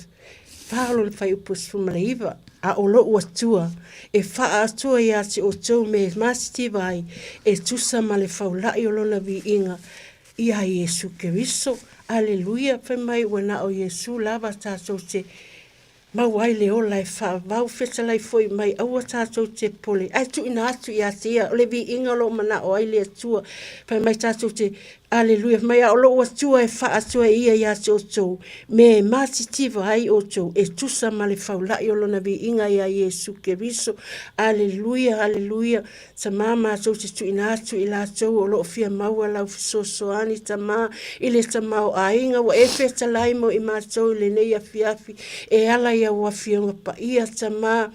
Paolo le Fuaiupu 19, A o lou Atua e faaatoa ia te outou me matitiva ai e tusa ma le faula'i o lona viiga iā Iesu Keriso. Aleluia! Fai mai ua na o Iesu lava tatou te Maua ai le ola e faavau fetalai foi mai aua tatou te pole ae tuuina atu ia te ia o le viiga o lo o manao ai le Atua. Fai mai tatou te Aleluia fai mai a o lou Atua e faaatoa e ia ia te outou mea e matitiva ai outou e tusa ma le faula'i o lona viiga iā Iesu Keriso. Aleluia, aleluia. Tamā matou te tuuina atu i latou o lo o fia maua lau fesoasoani, Tamā, i le tamaoaiga ua e fetalai mo i matou i lenei afiafi, e ala i au Afioga Paia, Tamā.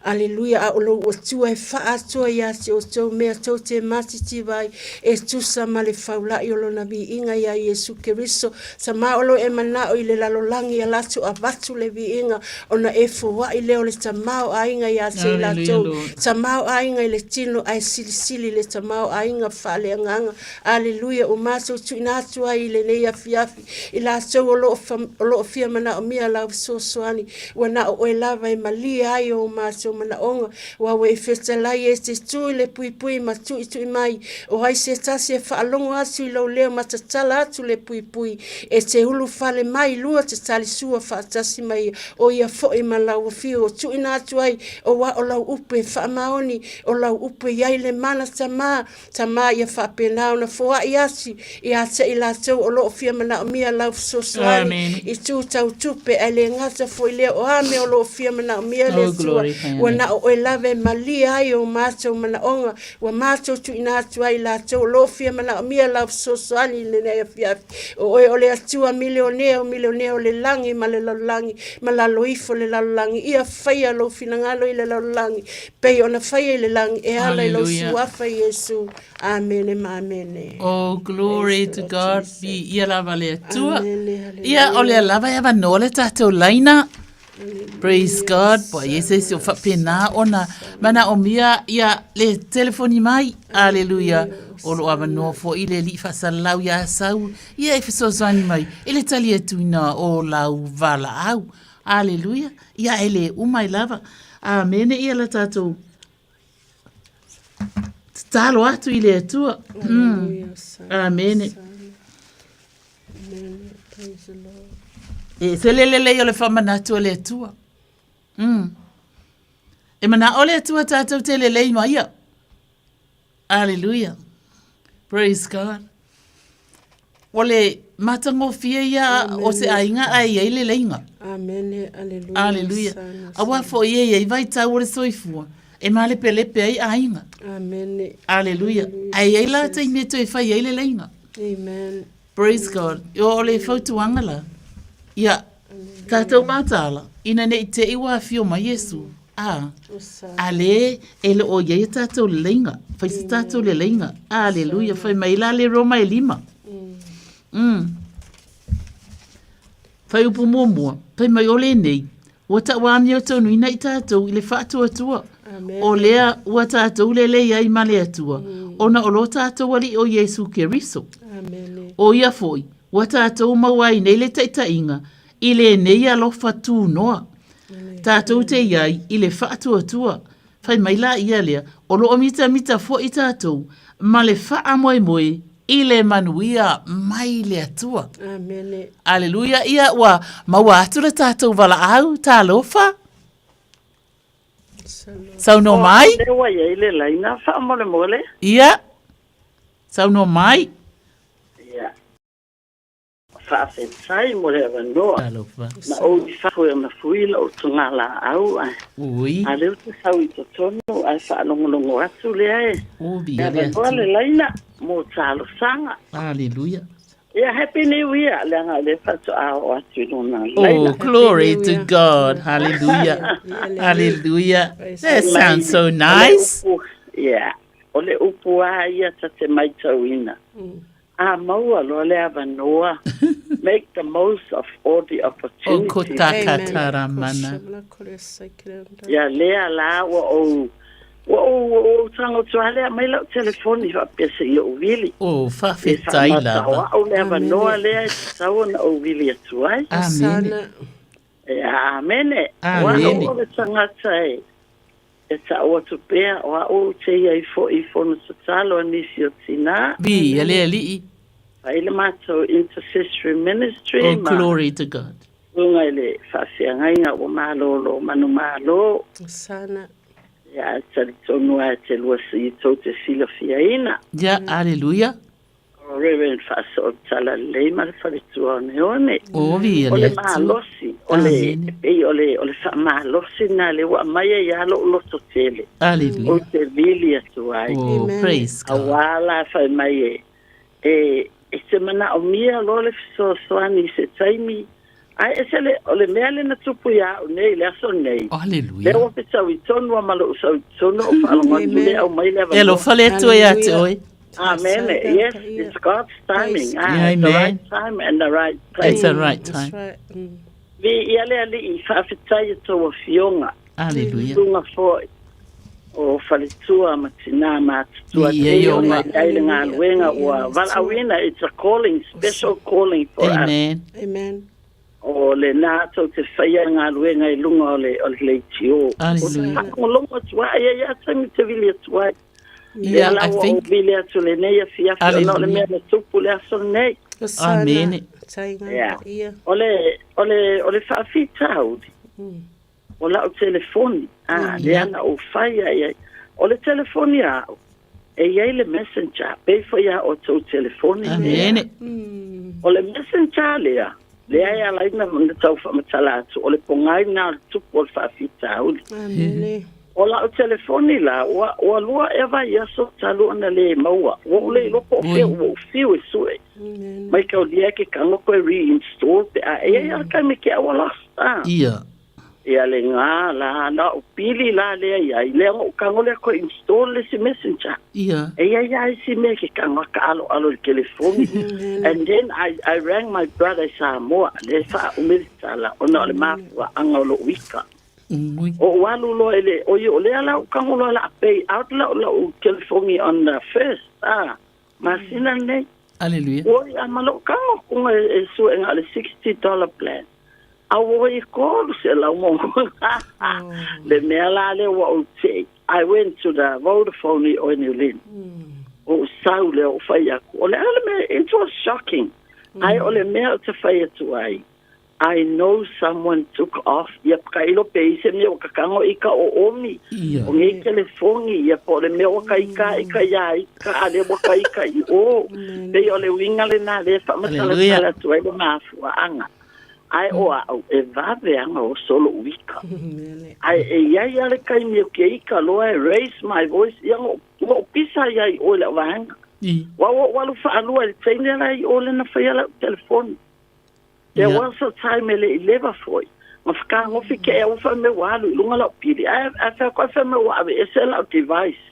Aleluia, a o lou Atua e faaatoa ia te outou mea tou te matitiva ai, e tusa ma le faula'i o lona viiga iā Iesu Keriso. Tamā, o lo e manao i le lalolagi ia latou avatu le viiga, ona e foai lea o le tamaoaiga ia te i latou. Tamaoaiga i le tino ae silisili le tamaoaiga faaleagaga. Aleluia! Ua matou tuuina atu ai i lenei afiafi i latou o lo o, o lo o fia manaomia lau fesoasoani. Ua na o oe lava e malie ai o matou manaoga. Ua ua e fetalai e te tu i le puipui ma tuitui mai. O ai se tasi e faalogo atu i lou leo ma tatala atu le puipui, e te ulufale mai lua te talisua faatasi ma ia, o ia foi ma lau afio o tuuina atu ai Ua o lau upu e faamaoni, o lau upu e i ai le mana tamā, tamā ia faapena ona foai atu ia te i latou o lo o fia manaomia lau fesoasoani i tū tau tupe, ae le gata foi lea o a mea o lo o fia manaomia le Atua, ua na o oe lava e malie ai o matou manaoga, ua matou tuuina atu ai i latou o lo o fia manaomia lau fesoasoani i lenei afiafi. O oe o le Atua milionea o milionea o le lagi ma le lalolagi ma lalo ifo le lalolagi. Ia faia lou finagalo i le lalolagi pei ona faia i le lagi e ala i lou Suafa Iesu. Amene ma amene. Oh, glory to God. Viia lava le Atua. Ia, o lea lava e avanoa le tatou laina. Praise God. Po ai se isi o faapena ona manaomia ia le telefoni mai. Aleluia. O lo o avanoa foi le alii faasalalau iā Sau ia e fesoasoani mai i le tali atuina o lau valaau. Aleluia. Ia e le uma ai lava. Amene ia la tatou tatalo atu i le Atua. Amene. E se le lelei o le faamanatu a le Atua. E manao le Atua tatou te lelei ma ia. Aleluia. Praise God. O le matagofie ia o se aiga ae i ai le leiga. Amene. Aleluia. Aleluia. Aua foi e i ai vaitau o le soifua e malepelepe ai aiga. Amene. Aleluia. Ae i ai la taimi e toe fai ai le leiga. Amen. Praise God. O le fautuaga la, ia, tatou mataala, ina ne i te i ua afio mai Iesu, a, a le e le o i ai a tatou leleiga, fai se tatou leleiga. Aleluia, fai mai la le Roma e lima. Fai upu muamua, fai mai o lenei, ua tauamiotonuina i tatou i le faatuatua, o lea ua tatou lelei ai ma le Atua, ona o lo tatou Alii o Iesu Keriso. O ia foi, ua tatou maua ai nei le taitaiga i lenei alofa tunoa. Tatou te i ai i le faatuatua. Fai mai la ia lea, o lo o mitamita foi tatou ma le faamoemoe i le manuia mai le Atua. Amene. Aleluia, ia ua maua atu le tatou valaau, talofa. Saunoa mai. O lea ua i ai le laina faamolemole. Ia, saunoa mai. Ia. Faafetai mo le avanoa. Talofa. Na ou i fafo e ona fui lou togalaau ae. Ui. A lea ou te sau i totonu ae faalogologo atu lea e. Ui, E avanoa le laina mo talosaga. Aleluia. Ia, Happy New Year, leaga o lea faatoa oo atu i lona laina. Oh, glory to God. Hallelujah. Hallelujah. That sounds so nice. Yeah. O le upu a ia ta te maitauina. A maua loa le avanoa. Make the most of all the O ko opportunities. takatara mana. Ia lea la ua ou ua ou ua ou tago atu lava lea aumai la'u telefoni faapea seia ou vili. O, faafetai lava. Au le avanoa lea e tatau ona ou vili atu ai. Amene. Ia, amene. O Amene. a'u o le tagata e e ta'u atu pea o a'u ou te i ai fo'i i fono tatalo a nisi o tinā. Viia le Alii. Fai le matou intercessory ministry Oh, ma glory to God. luga i le faafeagaiga ua malōlō manumālō. Sana. Ia, ae talitonu lava e te lua sii tou te silafiaina. Ia, aleluia. O Reverend Faasootala lelei ma le faletua oneone. O, viia O le le Atua. malosi, o le Amene. e pei o le o le faamalosi lena lea ua aumai ai lava lo'u loto tele. Aleluia. Ou te vili atu ai. Oh, Amen. praise God. Auā la fai mai e e e te manaomia loa le fesoasoani i se taimi ae ese le o le mea lea na tupu iā a'u nei i le aso nei. Aleluia. Lea ua fetau i tonu a ma lo'u sau i tonu o faalogo atu lea aumai le E avanoa. alofa le Atua iā te oe. Amen. Yes, it's God's timing. Ah, it's the Amen. right time and the right place. It's the right time. Viia le Alii faafetai e tou afioga. Aleluia. Luga fo'i o faletua ma tinā matutua Ia tei ia ona ma. i ai le galuega ua valaauina. It's a calling, special calling for us. Amen. Amen. O lenā tou te faia le galuega i luga o le o le leitio. Aleluia. Faalogologo atu ai ia ia taimi te vili atu ai. Yeah, Lea la I ua ou think- vili atu lenei afiafi ona o le Aleluia. mea na tupu le aso lenei. Amene. Ia. O le o le o le faafitauli o la'u telefoni a lea na ou fai ai ai. O le telefoni a'u e iai le messenger pei foi a o tou telefoni lea. Amene. O le messenger lea lea e ala ai na tau faamatala atu o le pogai lena o le tupu o le faafitauli. Amene. O la'u telefoni la ua ua lua ea vaiaso talu ona lē maua ua ou le iloa po o fea ua ou fiu e su'e mai kaulia ke kago koe reinstall pe a e ai a le taimi ke ua lost a. Ia. Ia le gā la na ou pili la lea iai lea o'u kago lea koe install le isi messenger. Ia. E iai a isi mea ke kago a'alo'alo i le telefoni. And then I rang my brother i Samoa lea fa'aumi le tala ona o le mafua'aga o lo'u ika. O ou alu loa i le oi o lea la ou kago loa la pay out la'u la'u telefoni on the first a masina lenei. Aleluia. Oi a ma lo'u kago kuga e su'ega o le $60 plan. A ua i kolu se lau mo le mea la lea ua ou te'i. I went to the Vodafone i oe New Zealand. O ou sau lea ou fai aku. O le a le mea, it was shocking. Ai o le mea o te fai atu ai. I know someone took off. Ia pakailo pe i se mea o kakago i ka o omi. Ia. O ngei telefongi, ia po o le mea o ka ika i ka ia i ka a le wa ka ika i o. Pei o le uiga lenā lea faamatalatala atu ai le mafuaaga. Ae o a'u e vave aga o solo uika. Ae e iai a le taimi o ke ika loa e raise my voice ia go'u pisa ai i oe la'u vaega. I. Ua ou alu faalua i le taimi ala i o lena faia la'u telefoni. There Ia. was a time e le'i leva fo'i. Ma fakagofi ke e ua faamea ua alu i luga la'u pili. Ae ae feakoai faamea ua aveese la'u device.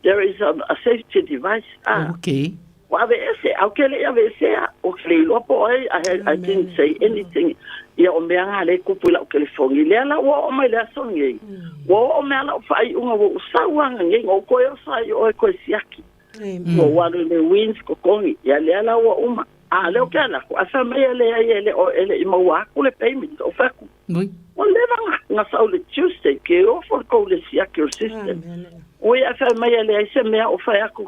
There is a safety device. Ah. Okay. Ua aveese, au ke le'i aveesea. O ke le iloa po o ai, I didn't say anything. Ia o mea ga le kupu i la'u telefogi. Lea la ua oo mai le aso gei. Ua oo mea la'u faai'uga ua ou sauaga gei. Ga ou koe osa ai oe koe siaki. Ua ou alu i le wins kokogi. Ia lea la ua uma. A lea o ke alaku. Ae faimai e leai e le o e le'i maua aku le payment. O faku. Ui. Ua leva ga ga sau le Tuesday ke ofo le kou le siaki o le system. Oi ae faimai e leai se mea o fai aku.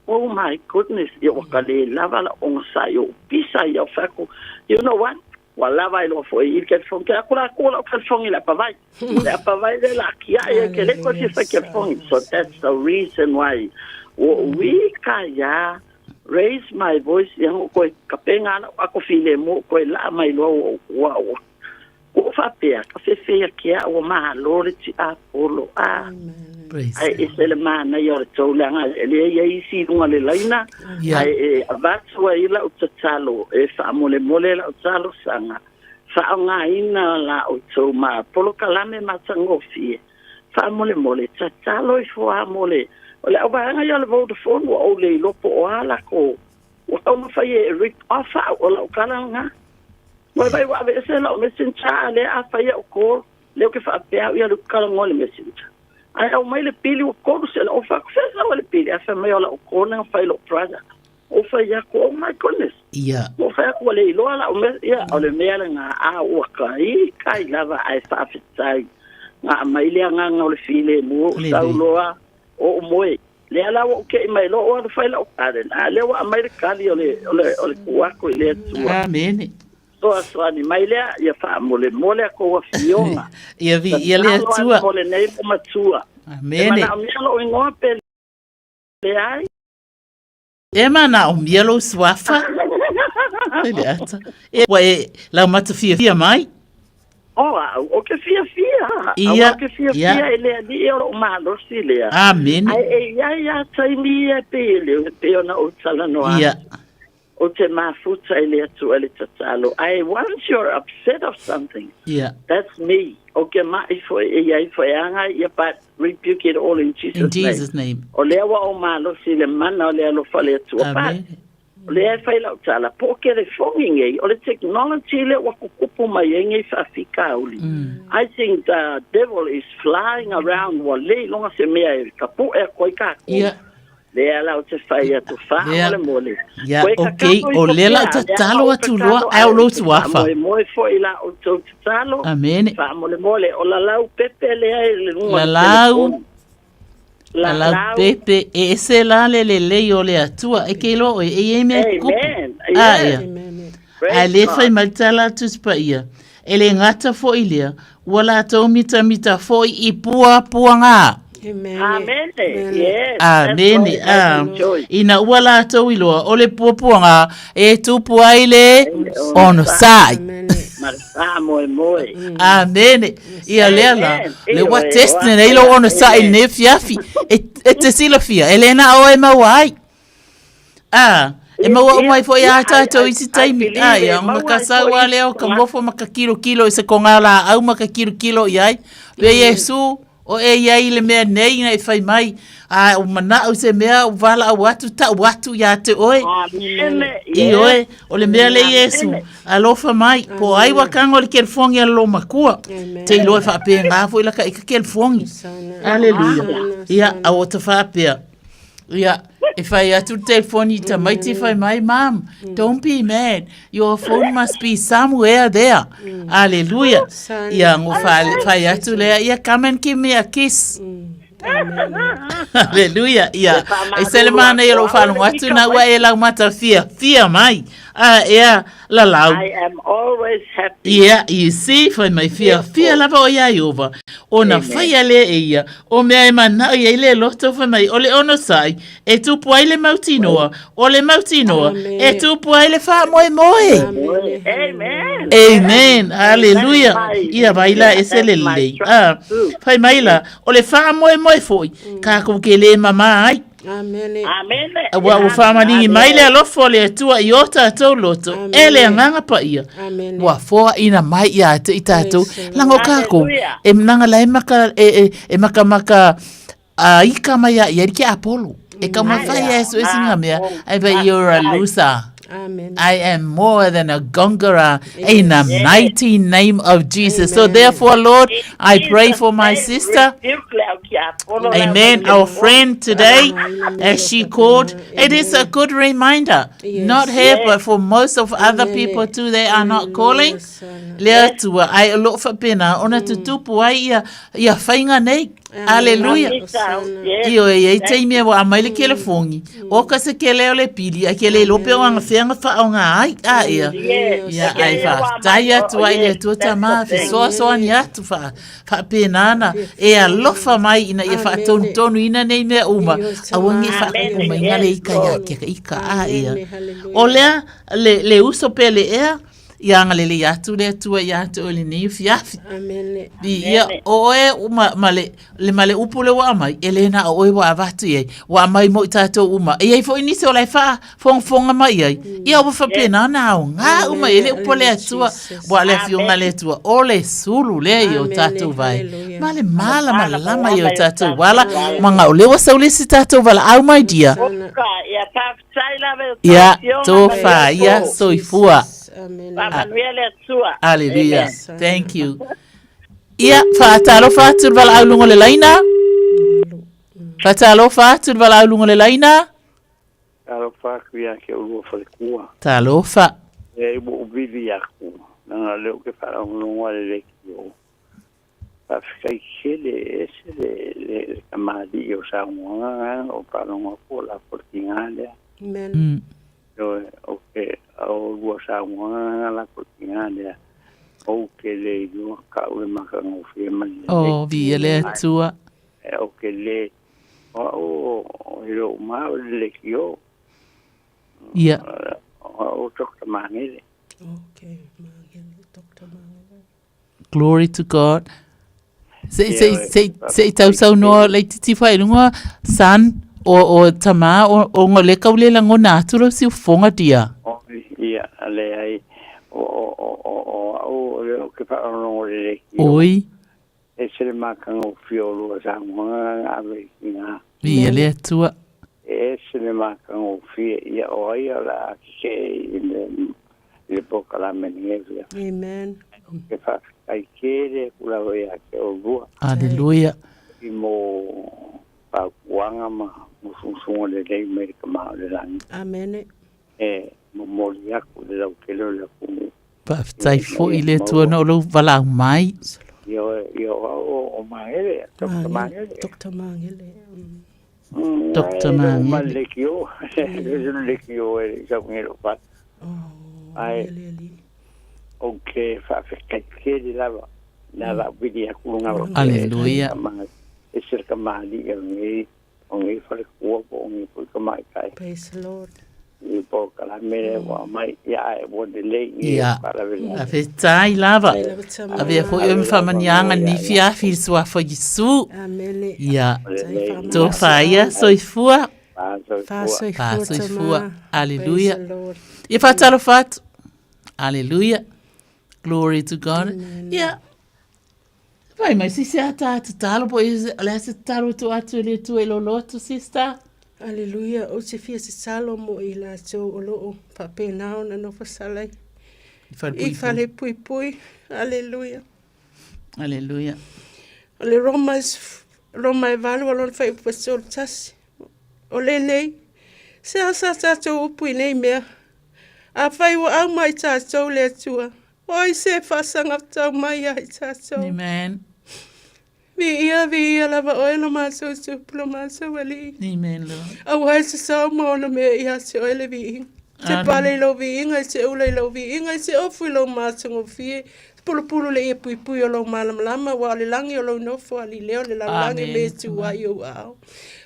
Oh my goodness, ia ua ka lē lava la ogasaʻi o pisa ia o faku. You know what? Ua lava i loa foʻi i le telefoni. Ke aku la aku la'u telefoni i le apavai. Le apavai le la akiaʻi e ke lē koe fia fai telefoni. So that's the reason why ua ou ika iā raise my voice ia go'u koe kapega la'u ako filemu ou koe la'a mai loa ua ua ua ua faapea ka fefea ke a'u ua mālō le ti'apolo a. Praise Ae ese le manaia o le tou leaga e lea ia isi i luga le laina. Ia. Ae e avatu ai la'u tatalo e faamolemole la'u talosaga. Faaaogāina la outou ma polokalame matagofie. Faamolemole tatalo ifo a mo le O le auvaega ia o le Vodafone ua ou le iloa po o a lakou ua taumafai e rip off au, o lau tala lena. Ua vaai ua aveese lau messenger a lea a fai au call, lea ou te faapea au ia alu talanoa i le messenger. Ae aumai le pili ua 300, ou fai atu, fea sau ai le pili? Ae fai mai o lau call lea na fai i lou brother. Ou fai atu, oh my goodness. Ia. Ou fai atu ua le iloa lau mea, ia o le mea lena, a ua kaikai lava ae faafetai. Na aumai le agaga o le filemu, ou sau loa, oo moe. Lea la ua ou tei mai loa ua alu fai lau garden, a lea ua aumai le kali o le, o le, o le tuu atu i le Atua. Amene. Fesoasoani mai lea, ia faamolemole a tou afioga. Ia viia le Tatalo Atua. atu mo lenei matua. Amene. E manaomia lou igoa pe leai? E manaomia lou suafa. E le ata. E ua e laumata fiafia mai. O au, ou te fiafia. Ia, Aua ou te fiafia ia. i le Alii o lou malosi lea. Amene. Ae e i ai lava taimi ia e pei e le, e pei ona ou talanoa Ia. atu. Ou te mafuta i le Atua i le tatalo. Ae once you're upset of something, Ia. that's me. Ou te ma'i foi e i ai foi e aga ia, but rebuke it all in Jesus In Jesus name. name. O lea ua ou malosi i le mana o le alofa o le Atua. But Amene. o lea e fai lau tala, po o telefoni nei, o le technology lea ua tutupu mai ai nei faafitauli. I think the devil is flying around ua le iloga se mea e tapu'e atu ai tatou. Ia. Lea la ou te fai atu Lea. faamolemole. Ia, Koe okay. tatalo O ifo lea la pea, ou lea tatalo la ou atu loa, tatalo ae o ae lou ou te suafa. faamoemoe foi i la outou tatalo. Amene. Faamolemole, o lalau pepe lea i le luga o le Lalau. telefoni. Lalau Lalau. pepe, e ese la le lelei o le Atua, e ke iloa oe, e i ai mea e tutupu. Amen. A, Yes. ia. Praise Ae le God. fai mai le tala a le Tusi Paia, e le gata foi lea, ua latou mitamita foi i puapuaga. Amene. Yes. That's Amene. right. A, I rejoice. ina ua latou iloa o le puapuaga e tupu ai le onosai. Ma le faamoemoe. Amene. Ia lea la, Amen. le ua Ioe, test oa nei lou pea. onosai Amen. lenei afiafi. E, e te silafia, e le na oe maua ai. A, e maua uma ai foi a tātou i si taimi. A, ia, ma ka sau a lea o ka mofo ma ka kilokilo i se konga la au ma ka kilokilo i ai. Pe Iesu, o e i ai le mea nei ina e fai mai, a o mana'o se mea o valaau atu, ta'u atu ia te oe. Amene. I oe, o le mea le Iesu, alofa mai, po ai ua kago le kelefogi a le lōmatua. Te iloa e faapegā foi laka i ka kelefogi. Aleluia. Ia, a ua ta faapea. Ia, e fai atu le telefoni i tamaiti fai mai, Mom, don't be mad. Your phone must be somewhere there. Aleluia. Ia, ngo fai atu lea, ia, come and give me a kiss. Aleluia. Ia, e se le mana ia lou faalogo atu na ua e lau mata fia, fia mai. A, ea, lalau. I am always happy. Ia, you see, fai mai fia, fia lava o ia Iova. Ona faia lea e ia, o mea e manao i ai le loto fai mai, o le onosai, e tupu ai le mautinoa, o le mautinoa, e tupu ai le faamoemoe. Amen. Amen. Hallelujah. Ia vai la e se lelei. Ah, fai mai la, o le faamoemoe foi, kākou ke le mamā ai. Amene. Amene. Ua ua faamaligi mai le alofa o le Atua i o tātou loto, e le agaga paia. Ua foaina mai ia te i tātou. Laga o kākou, e managa la e maka, e, e, e makamaka a ika mai a ia i ke Apolo. E ka mawhai e su e singa mea, ai vai you're a loser. Amen. I am more than a conqueror in the mighty name of Jesus. So therefore, Lord, I pray for my sister. Amen. Our friend today, as she called, it is a good reminder. Not her, but for most of other people too, they are not calling. Le Atua, ai o loo faapena, ona tutupu ai ia, ia faiga nei. Aleluia. Ioe, e i ai taimi e ua aumai le kelefogi, o ka se kele o le pili, ae ke le iloa pe o agafea na faaaoga ai, a ia. Ia, ae faafetai atu ai i le Atua Tama, fesoasoani atu faa, faapena na e alofa mai ina ia faatonutonuina nei mea uma, aua ne i faakupu mai le ika ia ke ika, a ia. O lea, le, le uso pele ea, Ia agalelei atu le Atua ia te oe lenei afiafi. Amene. Viia o oe ma, ma le, le, ma le upu le ua aumai, e le na o oe ua avatu i ai, ua aumai mo i tatou uma. E i ai foi nisi o la e faafogafoga mai i ai, ia ua faapena ona aoga uma i ai le upu a le Atua. Ua le afioga a le Atua, o le sulu lea i o tatou vae, ma le malamalama i o tatou ala, ma o lea ua sau le isi tatou valaau my dear. Ia faafetai lava i o Ia, tofa, ia, soifua. Faamanuia le Atua. Hallelujah. Thank you. Ia, faatalofa atu le valaau luga o le laina. Faatalofa atu le valaau luga o le laina. Talofa atu ia te oulua falekua. Talofa. E ua ou vili aku, leaga o lea ou te faalogologo lava i le leitio. Faafetai tele e ese le, le, le tamalii o saunoaga na na ou faalogo atu o la folitina lea. Amen. Ioe, ou te, o lua saunoaga na la folitina lea. Ou te le iloa kau le matagofie ma le lelei. Oh, viia le Atua. E, ou te le, o au o, i lou ma o le leitio. Ia. O au o Dr. Magele. Okay, Magele, Dr. Magele. Glory to God. Se, se, se, se i tausaunoa laititi whai runga, son, o, o tamā, o, o ngā le kau le langona atu rau siufonga dia. O, ia, le ai, o, o, o, o, o, au, o le o ke whaarongo le le ki o. Oi. E se le makanga o whio lua sa ngā ngā ave ki ngā. Ia le atua. E se le makanga o whio, ia o ai o la a ke i le, i le polokalame lenei vea. Amen. Ke faafetai tele atu lava ia te oulua. Aleluia. I mo fautuaga ma musumusuga lelei mai le Tama o le Lagi. Amene. E momoli atu le lautele o le atunuu. Faafetai foi i le Atua ona o lou valaau mai. Ioe, ia o au o Magele, Dr. Magele. Dr. Magele. Dr. Magele. Ma le leitio, le leitio e sau nei lou fale. Ae ou te faafetai tele lava na lau vili atu luga o Aleluia. E se le tamalii o lenei o lenei falekua po o lenei foi tamaitai. Praise the Lord. I le polokalame lea ua aumai, ia ae ua lelei nei Ia, faalavelave. faafetai lava. Avea foi oe ma faamaniaga ni fiafi i le suafa o Iesu. Amene. Ia, tofa ia, soifua. Faasoifua, Faasoifua. Aleluia. Ia faatalofa atu. Aleluia. Glory to God. Ia, Fai mai se se ata tatalo po i le a se tatalo tu atu i le Atua i lou loto, sister. Aleluia, ou te fia tatalo mo i latou o lo o faapena ona nofo sala i i falepuipui. Aleluia. Aleluia. O le Roma, Roma e 8 o lona fuaiupu e 31. O lenei, se a sa tatou upu i nei mea? Afai ua au mai tatou le Atua, o ai se faasagatau mai ia i tatou? Amen. Viia, viia lava oe lo matou Tupu, lo matou Alii. Amen, Lord. Aua e te sao ma ona mea ia te oe le viiga. Te pale i lou viiga, i te ula i lou viiga, i te ofu i lou matagofie, te pulupulu le ie puipui o lou malamalama, aua o le lagi o lou nofo alii lea o le lalolagi me e tu ai i ou aao.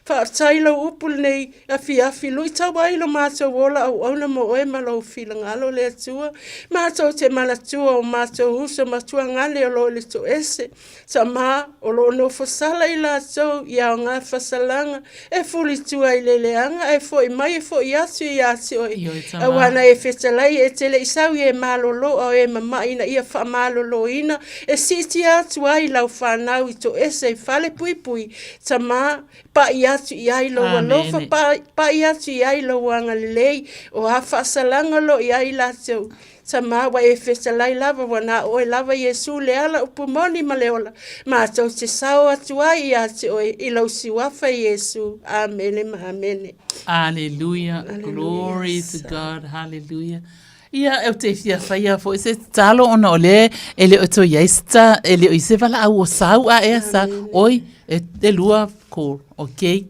Faafetai i lou upu lenei afiafi, luitau ai lo matou ola auauna mo oe ma lou finagalo, le Atua. Matou te manatua o matou uso ma tuagale o lo o i le toese, tama o lo o nofo sala i latou i aoga fasalaga, e fulitua i le leaga ae foi mai e foi atu ia te oe. Aua na e fetalai e te le i sau i e malolo a o e mama'i ina ia faamaloloina, e siitia atu ai lau fanau i toese i fale puipui, Tama, pa'i atu i ai lou alofa, pa'i atu i ai lou agalelei, o a faasalaga o lo o i ai latou. Tama, ua e fetalai lava, ua na o oe lava Iesu le ala upu moni ma le ola, matou te sao atu ai ia te oe i lou siuafa Iesu. Amene ma amene. Hallelujah. Glory to God. Hallelujah. Ia, ou te fia faia foi se tatalo ona o lea e le o toe i ai se ta, e le o i se valaau o sau a ea sa, oi, e, e lua call, okay?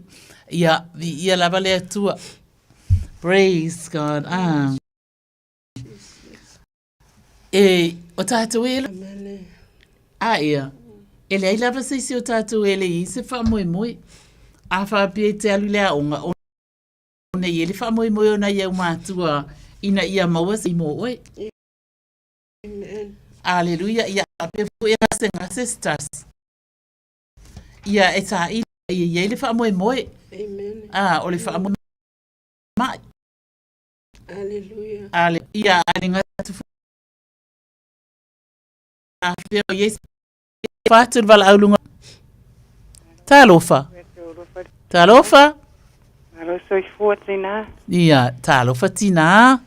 Ia, viia lava le Atua. Praise God. Ah. E, o tātou e, a ia, e leai lava se isi o tātou e le i se faamoemoe. A faapea i te alu le aoga, o nei e le faamoemoe o nai au matua ina ia maua se mo oe. Aleluia. Ia faapea foi e gasegase se tasi. Ia e saili ia i ai le faamoemoe. Amen. A, o le faamoemoe. Aleluia. Ale, ia, ale gata foi. A fea o Iesu. Fatu le valaau luga. Talofa. Talofa. Malo soifua tinā. Ia, talofa tinā.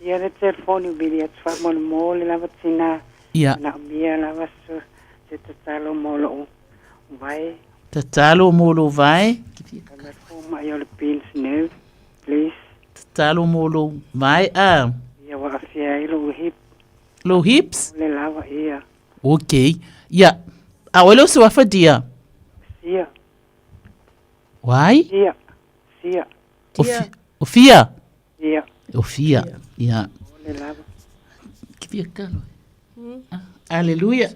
Ia le telefoni vili atu faamolemole lava tinā. Ia. Manaomia lava so se tatalo mo lou vae. Tatalo mo lou vae. Ma le fomai o le Pins Nerve, please. Tatalo mo lou vae a. Ia ua aafia ai lou hip. Lou hips? Le lava ia. Ok. Ia. A oe lou suafa dear? Sia. Wai? Sia. Sia. O, fi, o fia? Ia. O fia. Ia. Le lava. Ke fia kalo. Aleluia.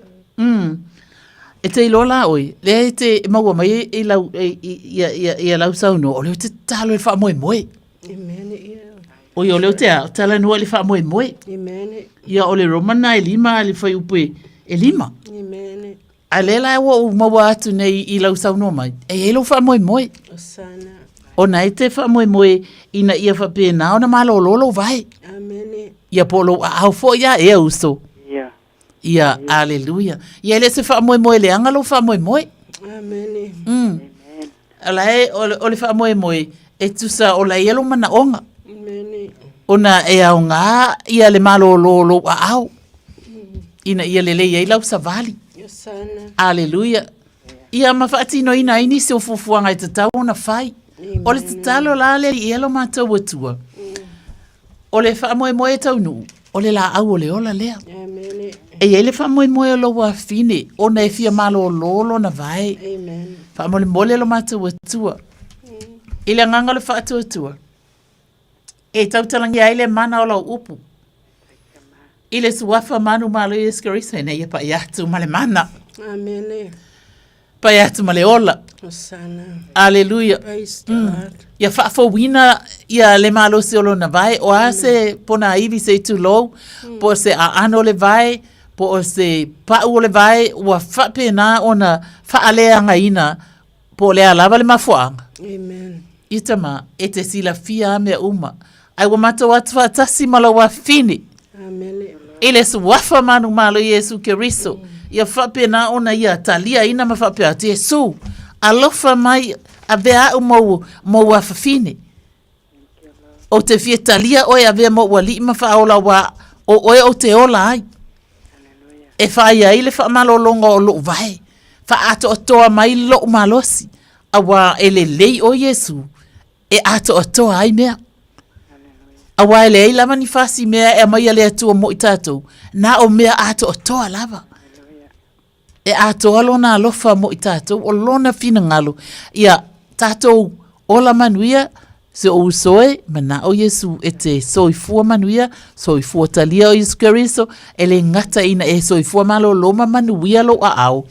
E te iloa la oe, lea e te maua mai e, e lau, e, i, ia, ia, ia lau saunoa, o lea te tatalo i le faamoemoe. Amen, ia. Oi, o lea te a, talanoa i le faamoemoe. Amen. Ia, o le Romana e lima, le fuaiupu e, e lima. Amen. A lea la ua ou maua atu nei i lau saunoa mai, e i ai lou faamoemoe. Osana. Ona e te faamoemoe ina ia faapena ona malolo lou vae. Amen. Ia po o lou aao foi a ea uso. Ia. Ia, aleluia. Ia e le o se faamoemoe leaga lou faamoemoe. Amen. O la e, o le, o le faamoemoe, e tusa o la ia lou manaoga. Amen. Ona e aoga ia le malolo o lou aao. Ina ia lelei ai lau savali. Osana. Aleluia. Ia ma faatinoina ai nisi o fuafuaga e tatau ona fai. O le tatalo la le i lo matou Atua. O le faamoemoe e taunuu, o le laau o le ola lea. Amen. E i ai le faamoemoe o lou afine, ona e fia malolo lona vae. Amen. Faamolemole lo matou Atua. I le agaga o le faatuatua, e tautalagia ai le mana o lau upu. I le suafa manumalo Iesu Keriso, ina ia pai atu ma le mana. Amen. Pai atu ma le ola. Osana. Aleluia. Praise God. Ia faafouina ia le malosi o lona vae, o a se ponaivi se i tulou, po o se aano o le vae, po o se pau o le vae, ua faapena ona faaleagaina, po o le a lava le mafuaaga. Amen. Ia tama, e te silafia a mea uma, ae ua matou atu faatasi ma lou afafine. Amen. I le suafa manumalo Iesu Keriso, ia faapena ona ia taliaina ma faapea atu, Iesu, alofa mai, avea au mou, mou afafine. Ou te fia talia oe avea mou alii ma faaola wa o oe ou te ola ai. E whai ai le whaamalologa o lou vae. Whaatoatoa mai lou malosi. Auā e lelei o Iesu e atoatoa ai mea. Auā e leai lava ni fasi mea e aumai a le Atua mo i tatou, na o mea atoatoa lava. E atoa lona alofa mo i tatou, o lona finagalo, ia tatou ola manuia, si ou uso e, manao Iesu e te soifua manuia, soifua talia o Iesu Keriso, e le gata ina e soifua malōlō ma manuia lou aao,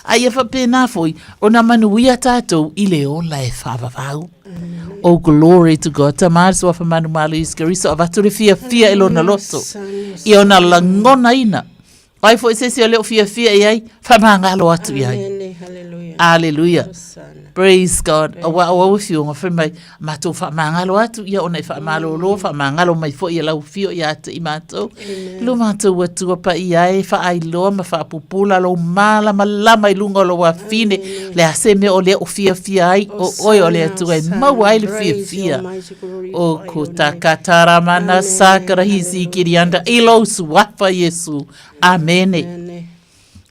a ia faapena foi ona manuia tatou i le ola e faavavau. Oh, glory to God. Tama le suafa manumalo Iesu Keriso, avatu le fiafia i lona loto, ia ona lagonaina. O ai foi se isi o le o fiafia i ai, faamagalo atu i ai. Amen. Hallelujah. Aleluia. Praise God. Aua o au afioga fai mai, matou faamagalo atu, ia ona e faamalolo, faamagalo mai foi e lau afio ia te i matou. Lo matou Atua paia e, faailoa ma faapupula lou malamalama i luga o lou afine, le a se mea o lea o fiafia ai, o oe o le Atua e maua ai le fiafia. O ko takataramana sakarahi sikirianda i lou suafa Iesu. Amene.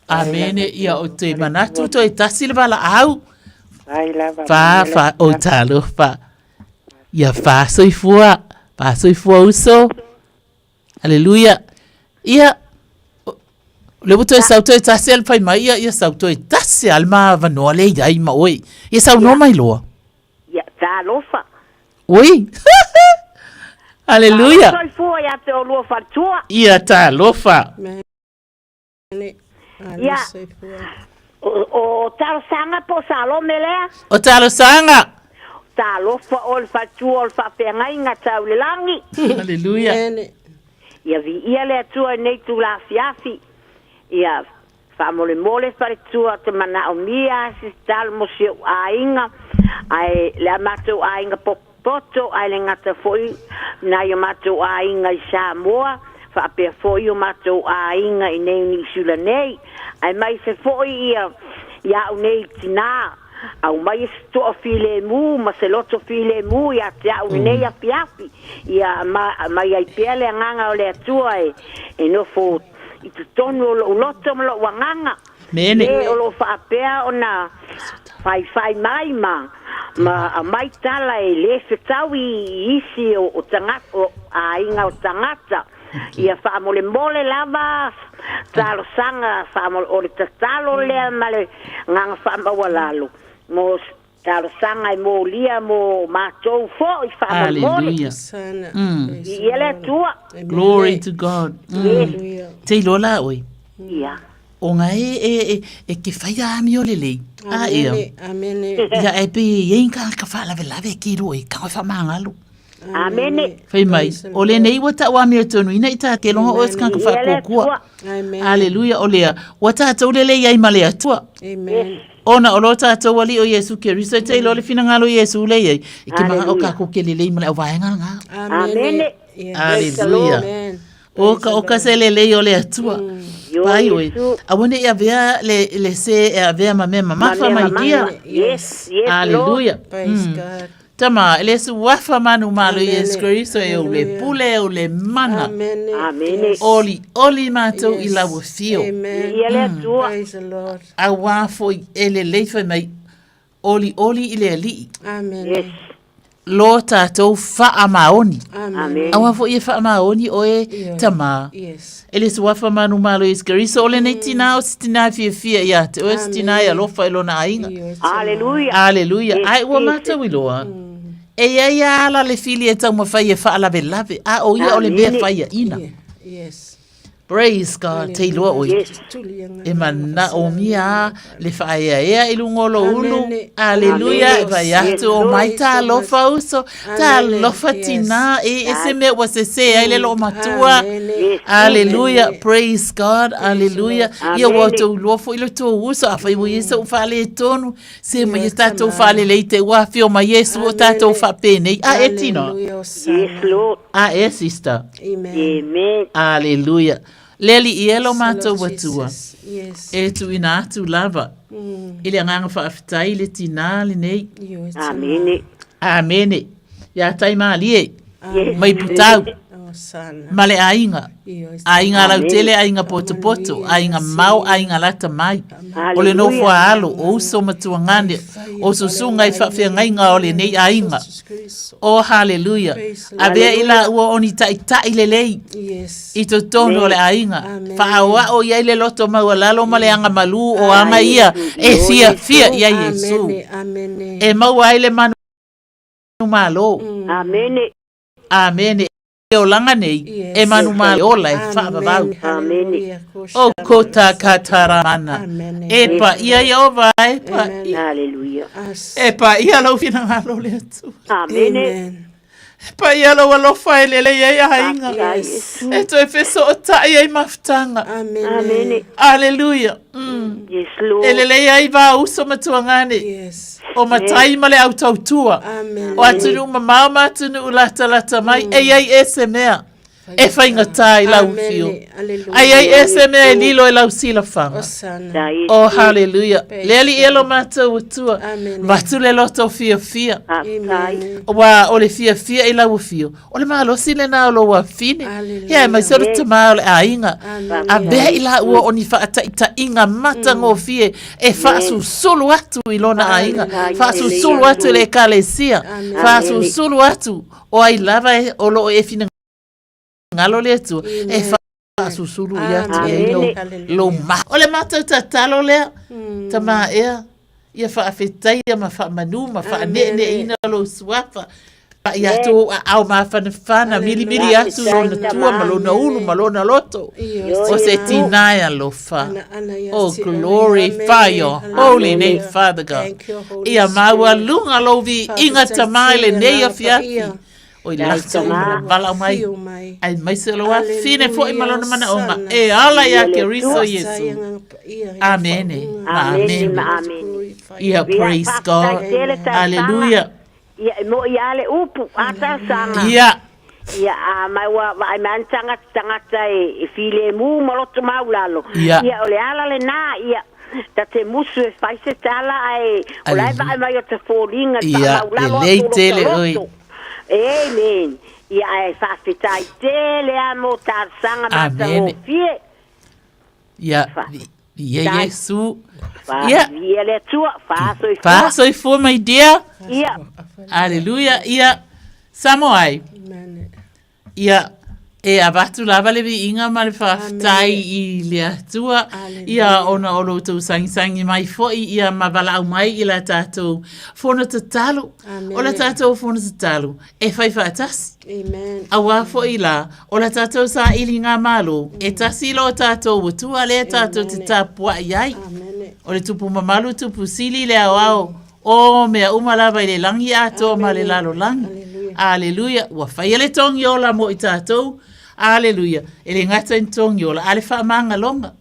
Amene. Ia o te manatu toe tasi le valaau. Fa, fa, o talofa. Ia fa soifua. Fa soifua uso. Aleluia. Ia, o lea ua toe sau toe tasi a le fai mai, ia, ia sau toe tasi a le maavanoa lea i ai ma oe. Ia saunoa mai loa. Ia, talofa. Ui! Aleluia! Soifua ia te olua faletua. Ia, talofa. Ia, o talosaga po o Salome lea? O talosaga. Talofa oe le faletua o le faafeagaiga tau i le lagi. Aleluia. Ia viia le Atua i lenei itula afiafi. Ia faamolemole faletua ou te manaomia se tatalo mo si ou aiga, ae le a matou aiga potopoto, ae le gata foi nai o matou aiga i Samoa, faapea foi o matou aiga i nei Niu Sila nei, aemaise foi ia ia au nei tinā, aumaia se toa filemu ma se loto filemu ia te au lenei afiafi, ia aumai ai pea le agaga o le Atua e nofo i totonu o lou loto ma lou agaga. Mene. E o lo o faapea ona faifai mai ma ma aumai tala e le fetaui i isi o, o tagata o aiga o tagata. Ia faamolemole lava talosaga faamole o le tatalo lea ma le agaga faamaualalo mo Talosaga e molia mo matou foi faamolemole. Hallelujah. Viia le Atua. Glory to God. Te iloa la oe. Ia. O nga e e e e ke whai a amio lelei. A ea. Amene. Ia e pe e i ka ka whaalavelave ki ro e ka wha mangalo. Amene. Whai mai, o le nei ua tau amio tonu ina i tā te longa o ka ka whaakokua. Hallelujah. O lea, ua tātou lelei ai ma le Atua. Amen. Ona o lo tātou ali o Iesu Keriso e te ilo le finangalo Iesu le iai. I ke maha o kākou ke lelei ma le auvaenga ngā. Amen. Hallelujah. O ka o ka se lelei o le Atua. Pai oe. Aua ne i avea le, le se e avea ma mea mamafa mai dia. Yes, yes, Hallelujah. Praise God. Tama, e le suafa manu malo Iesu Keriso e ou le pule e ou le mana. Amen. Amen. Oli, oli mātou i lau afio. Amen. Viia le Atua. Praise the Lord. Auā foi e lelei fai mai, olioli i le Alii. Amen. Yes. Lo tātou faamaoni. Amen. Auā foi e faamaoni oe tamā. Yes. E le suafa manu malo Iesu Keriso, o lenei tinā o se tinā e fiafia ia te oe, se tinā e alofa i lona aiga. Hallelujah. Aleluia. Yes, Ai ua Jesus. mātou iloa. E iai a ala le fili e taumafai e faalavelave, a o ia o le mea Amene. whaia ina. Yes. Praise God, te iloa oe. Yes. E mana o mia le whaeaea i lunga o lo ulu. Amene. Aleluia, Amene. e vai atu o Yes. mai talofa uso, talofa Yes. tinā, e e se mea ua sese ai le loo matua. Amene. Yes. Aleluia, praise God, aleluia. Ia ua Amene. tou iloa foi le tou uso, a fai ua Iesu u whaale tonu, se mai e tātou whaale lei te ua whio mai Iesu o tātou whaapēnei. A e tino. Hallelujah. Hosanna. Yes, Lord. A e sister. Amen. Amen. Aleluia. Leli i elo mātou Lord atua. Jesus. Yes. E tuina atu lava. I le agaga faafetai le tinā lenei. Io e tama. Amene. Amene. Ia tai mālie. Yes. Mai putau. Hosanna. Ma le aiga. Io e Aiga lautele, aiga potopoto, aiga mau, aiga lata mai. O le nofo a alo, o uso ma tuagane, o susuga i faafeagaiga o lenei aiga. O haleluia. Avea i la ua o ni ta'ita'i lelei Yes. i totonu o le aiga. Amen. Faaoa'o i ai le loto maualalo ma le agamalū o aga ia e fiafia i ai Iesu. Amene. Amene. E maua ai le manu malo. Amene. Amene. E olaga nei, Yes. e manu malo ola e faavavau. Amen. O kota kataramana. Amen. E pa ia ia ova e pa ia. Hallelujah. E pa ia lau finagalo le Atua. Amene. Amen. E pa ia lau alofa e lelei ai aiga. Yes. E toe fesootai ai mafutaga. Amen. Amene. Aleluia. Yes, Lord. E lelei ai va uso ma tuagane. Yes. O matai ma le au tautua. Amen. O atunuu mamao ma atunuu latalata mai. E iai e se mea. E whaingatā i lau whio. Amene. Hallelujah. Ai ai e se mea e lilo e lau silafaga. Hosanna. Dai. Oh, hallelujah. Praise Le ali e lo mātou atua. Amen. Vatu le loto fiafia. Amen. Ua o le fiafia i lau afio. O le malosi lena o lou afine. Hallelujah. Ia e mai se o le tamā o le aiga. Amen. Avea i la ua o ni faataitaiga matagofie e faasusulu atu i lona aiga. Faasusulu atu i le ekalesia. Faasusulu atu o ai lava e o loo e finagalo le Atua. E faasusulu i atu i ai lou, lou ma. O le matou tatalo lea, tamā ea, ia faafetaia ma faamanu ma faaneeneeina lou suafa. Pa'i atu ou aao mafanafana, milimili atu lona tua ma lona ulu ma lona loto. O se tinā e alofa. Oh, glorify your holy name, Father God. Thank you, Holy Ia Spirit. maualuga lou viiga tamā i lenei afiafi. O i lata ma valaau mai. Aemaise o lou afine foi ma lona manaoga e ala ia Keriso Iesu. Amene ma amene. Ia praise God. Hallelujah. Ia e mo'i lava le upu a talosaga. Ia. Ia a mai ua vaai mai lava le tagata e filemu ma loto maulalo. Ia. Ia o le ala lena ia ta te musu e fai se tala ae o la e vaai mai o te foliga i le Ia, faamaulalo lelei atu o tele lota oe. loto. Amen. Ia ae faafetai tele lava mo talosaga Amene. matagofie. Ia, ia Tai. Iesu. Ia. Ia le Atua, faasoifua. Faasoifua, my dear. Ia. Hallelujah. Ia, Samoa ai. Ia, e avatu lava le viiga ma le faafetai i le Atua, ia ona o lo outou sagisagi mai foi ia ma valaau mai i la tatou fono tatalo. O la tatou fono tatalo e fai faatasi. Auā foi la, o la tatou sailigamalo, e tasi lo tatou Atua lea tatou te tapuai ai. O le Tupu mamalu, Tupu sili le aoao o mea uma lava i le lagi atoa ma le lalolagi. Aleluia! Ua faia le togi ola mo i tatou. Aleluia! E le gata i le togi ola, a le faamagaloga.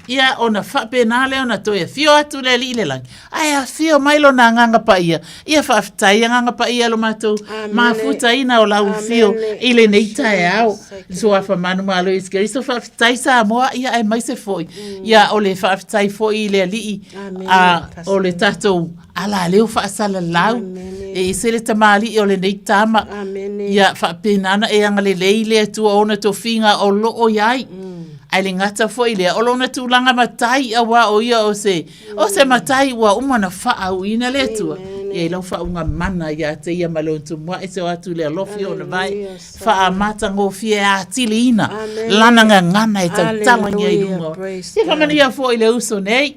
Ia, ona faapena lea ona toe afio atu le Alii i le lagi, ae afio mai Lona Agaga Paia. Ia faafetai Agaga Paia lo matou mafutaina o lau afio i lenei taeao. Suafa manumalo Iesu Keriso, faafetai Samoa, ia aemaise foi. Ia, o le faafetai foi i le Alii, a, o le tatou alaleo faasalalau. E ese le tamalii o lenei tama. Ia faapena ona e agalelei le Atua ona tofiga o loo i ai. Ae le gata foi lea, o lona tulaga matai auā o ia o se, o se matai ua uma ona faaauina le Atua. Ia i lau faauga mana ia te ia ma le onotumuaʻi se o atu le alofi ona vae faamatagofie atiliina lana gagana e tautalagia i luga o. Ia faamanuia foi le uso nei.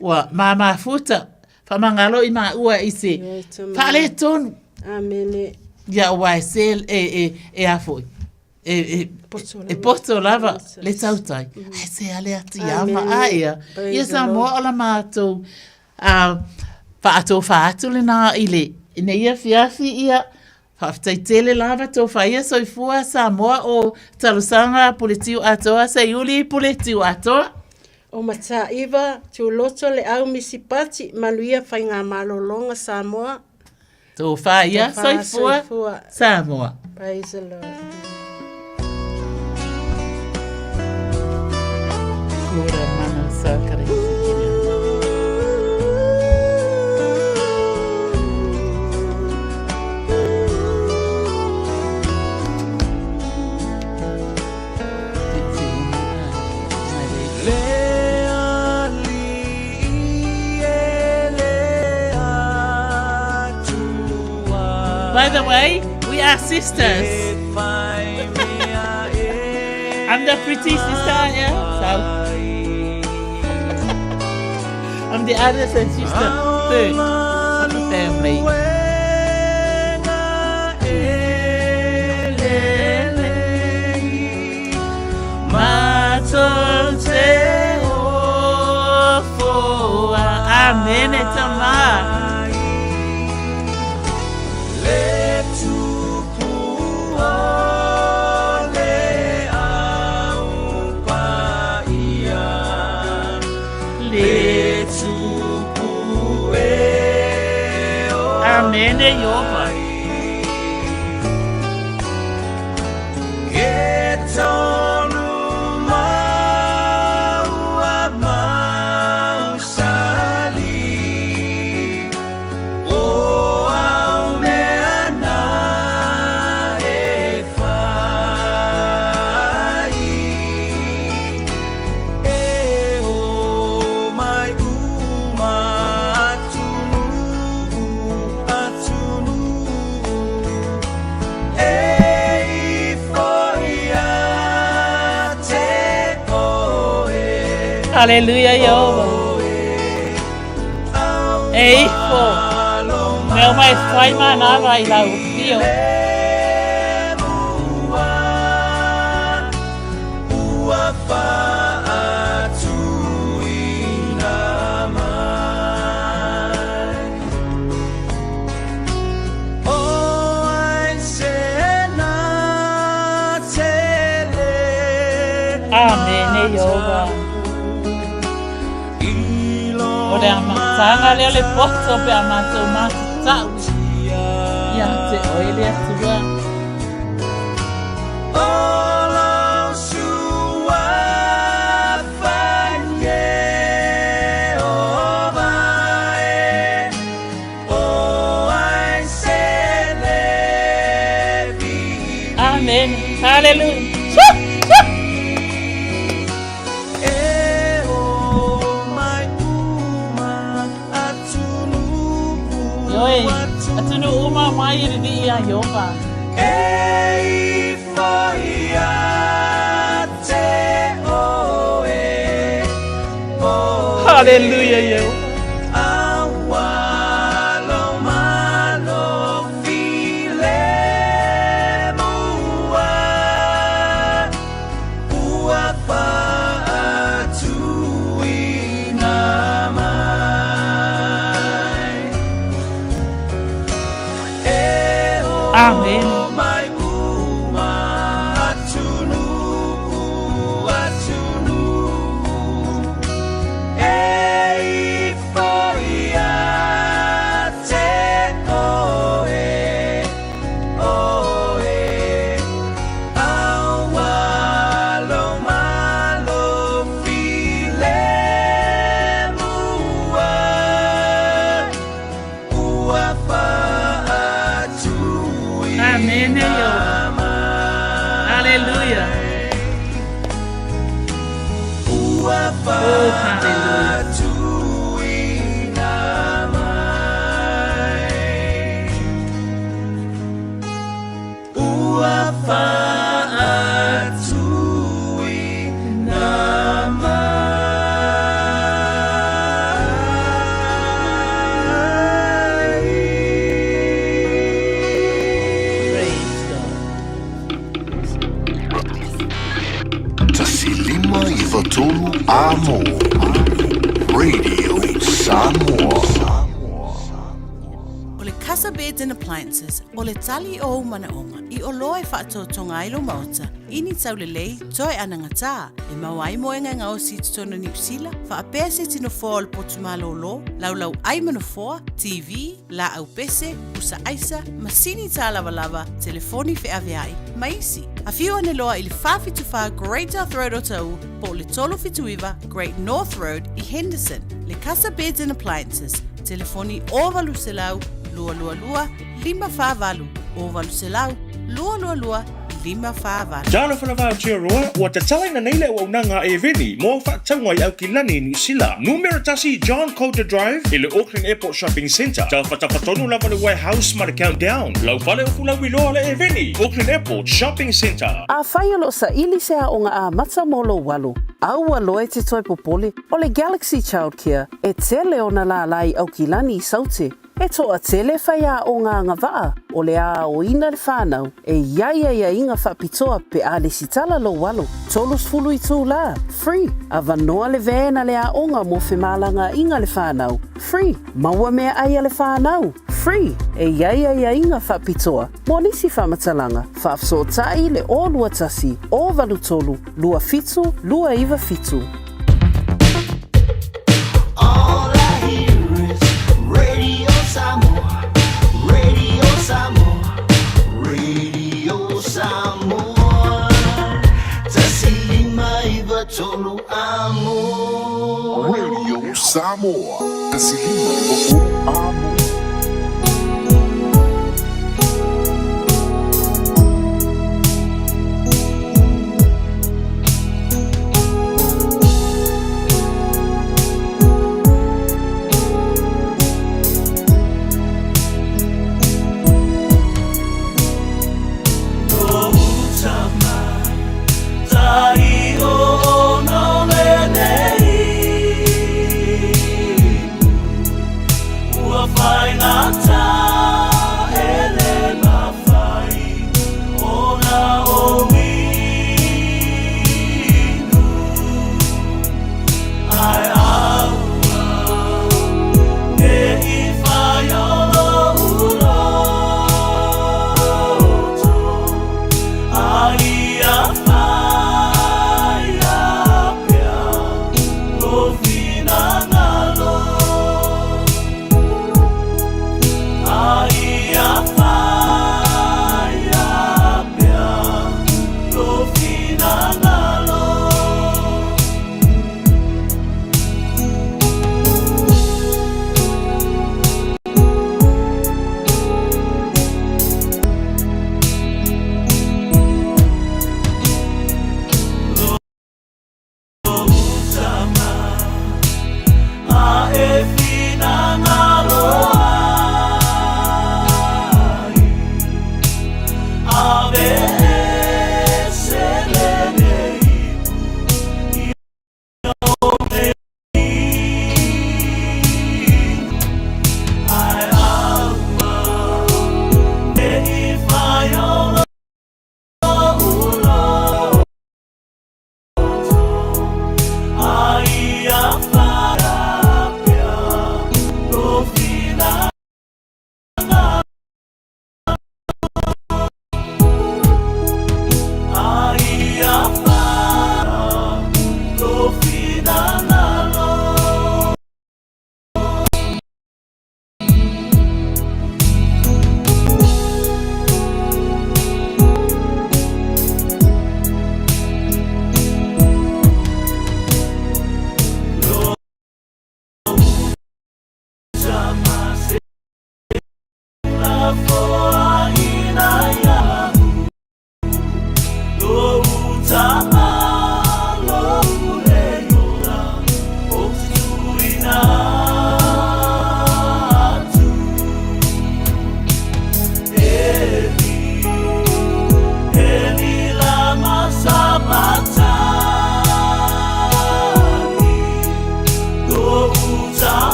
Ua mamafuta faamagalo i maua i se faaletonu. Ia aua e se e e a foi. E e poto lava le tautai. Ae se ale atu ia ma a ia. Ia Samoa o la matou a faatofa atu lena i le nei afiafi ia. Faafetai tele lava tofa ia soifua Samoa o talosaga Puletiu atoa Seiuli Puletiu atoa. O Mataiva, Tuloto, Leau, Misipati, Manuia Faigamalologa Samoa. Tofa ia soifua Samoa. Praise the Lord. Kura mana sa kare. By the way, we are sisters. I'm the pretty sister, yeah. So I'm the other sister, third of the family. Amene tama. Amene Yehova. Hallelujah, Jehovah. E ifo. Mea mai whai mana vai lau fio. Iova. O le amataga lea o le poto pe a matou matatau ia te oe le Atua. Amen. Hallelujah. Ioe, atunu uma mai i le ia Iova. Hallelujah, Iova. Amen. Amen, Iova. Hallelujah. Oh, hallelujah. Praise God. 153 Amo. Radio Samoa. O le Casa Beds and Appliances, o le tali o ou manaʻoga i oloa e faatoatoga ai lou maota i ni taulelei toe anagatā e maua ai moega e gaosi i totonu o Niu Sila, faapea se iti nofoa o le potu malōlō, laulau ʻai ma nofoa, TV, laau pese, pusa aisa, masini tālavalava, telefoni feaveai, ma isi. Afio ane loa i le 474 Great South Road o Taʻu po o le 379 Great North Road i Henderson. Le Casa Beds and Appliances, telefoni 0800 222 548, 0800 222 548. Talofa lava Aotearoa, ua tatalaina nei le auaunaga a Eveni mo au faatauga i Aukilani i Niu Sila. Numera 1 John Coulter Drive i le Auckland Airport Shopping Centre. Tafatafa tonu lava le Warehouse ma le Countdown. Lau fale o fulauiloa le Eveni, Auckland Airport Shopping Centre. Afai o lo o saili se aoga amata mo lou alo, a ua loa e te toe popole, o le Galaxy Childcare e tele ona lālā i Aukilani i Saute. E toatele faiaoga agavaa o le aoina le whanau e i ai aiaiga faapitoa pe a lesitala lou alo, 30 itulā, free, avanoa le van a le aoga mo femalagaaiga le whanau, free, maua meaai a le whanau, free, e i ai aiaiga faapitoa mo nisi faamatalaga, faafesootai le 021 083 27 297. All I hear is Radio Samoa, Radio Samoa, Radio Samoa. 153 amo. Radio Samoa. 153 Amo.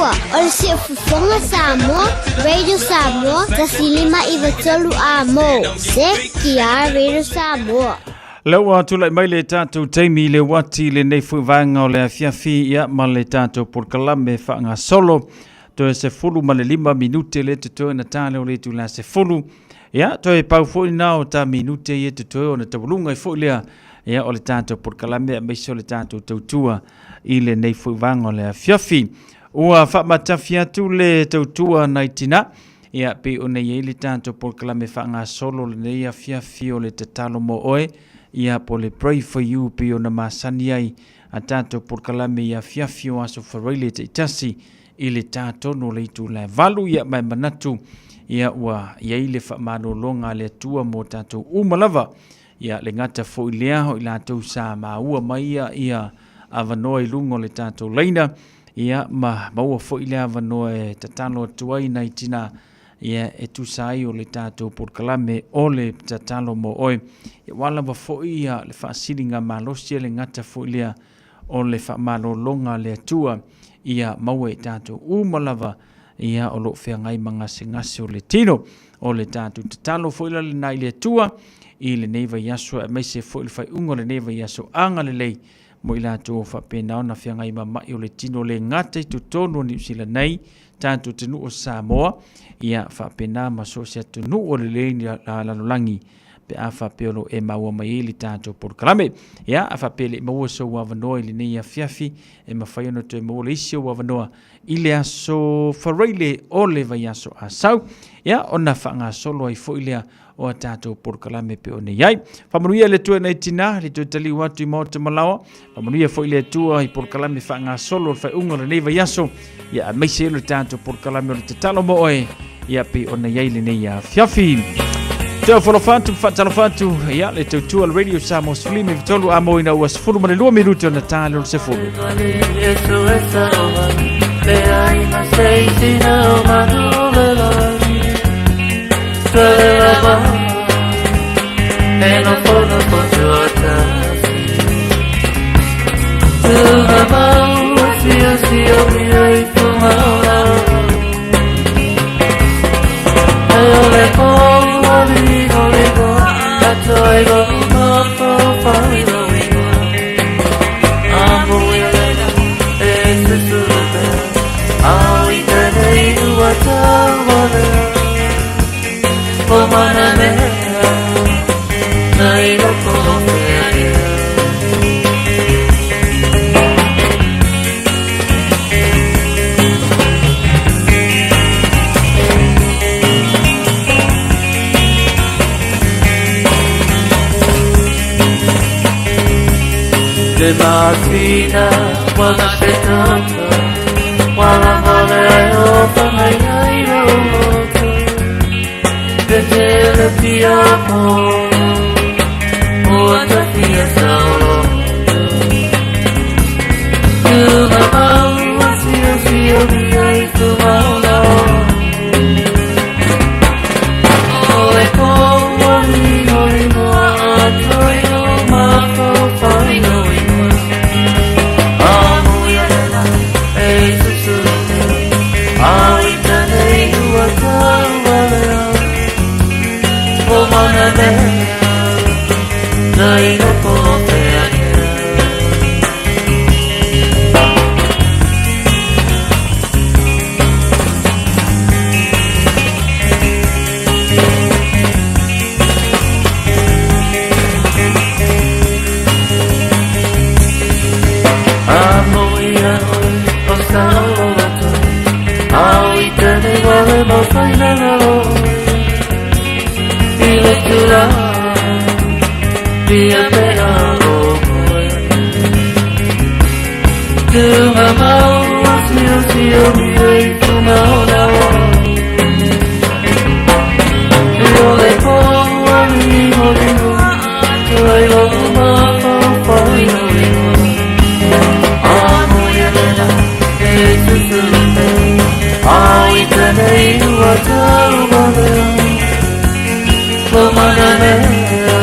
Samoa. O le Siufofoga Samoa, Radio Samoa, 1593 Amo. CKR Radio Samoa. Lea ua tulai mai le tatou taimi i le uati i lenei foi vaega o le afiafi ia ma le tatou polokalame faagasolo. Toe 15 minute le totoe ona ta lea o le itula 10. Ia, toe pau foi na o ta minute ia totoe ona taualuga ai foi lea ia o le tatou polokalame aemaise o le tatou tautua i lenei foi vaega o le afiafi. Ua faamatafi atu le tautua nai tina ia pei ona i ai le tatou polokalame faagasolo lenei afiafi o le tatalo mo oe ia po o le pray for you pei ona masani ai a tatou polokalame i afiafi o Aso Faraile taitasi i le tā tonu o le itula e 8. Ia ma e manatu ia ua i ai le faamalologa a le Atua mo tatou uma lava. Ia le gata foi lea o i latou sa maua mai ia ia avanoa i luga o le tatou laina ia ma maua foi le avanoa e tatalo atu ai nai tina ia e tusa ai o le tatou polokalame o le tatalo mo oe. Ia ua lava foi ia le faasiliga malosi e le gata foi lea o le faamalologa a le Atua ia maua i tatou uma lava ia o lo o feagai ma gasegase o le tino. O le tatou tatalo foi la lena i le Atua i lenei vaiaso aemaise foi le faaiuga o lenei vaiaso agalelei mo i latou o faapena ona feagai ma mai o le tino le gata i totonu o Niu Sila nei, tatou atunuu o Samoa, ia faapena ma so o se atunuu o lelei lalolagi pe a faapea o lo o e maua mai ai le tatou polokalame. Ia, a faapea e le i maua sou avanoa i lenei afiafi, e mafai ona toe maua le isi ou avanoa i le aso Faraile o le vaiaso Asau, ia, ona faagasolo ai foi lea o a tatou polokalame pe o nei ai. Faamanuia le Atua i nai tina, le toe taliu atu i maota malaoa. Faamanuia foi le Atua i polokalame faagasolo o le faaiuga o lenei vaiaso. Ia, aemaise ai le tatou polokalame o le tatalo mo oe, ia pei ona i ai lenei afiafi. Te whalofa atu, whaatalofa atu, ia, le tautua le Radio Samoa 13 a moina ua 12 minuti ona tā le o le sefulu. Le matina wala se tata wala male o whangai ai roto te te le pia mo o ta pia saolo Tuma mau sio sio mi ai tuma ola O le ko li o li moa a toi o mako whai no ingoa A mui arena e susuru A i tane ua taualea O mana mea Nai loko o te ake. A mo ia oe o saoloto A i tene wale mo whainanga oe I le tula Pia pe a o koe Tunga mau sio sio mi ei tunga ona o O le po ali o lino Tuai lo ma whai no ingoa A mo ia lena e susuru te A i tene ua taualea Lo mana mea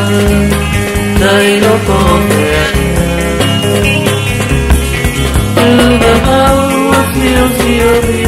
Nai loko o te ake Tunga mau sio sio mi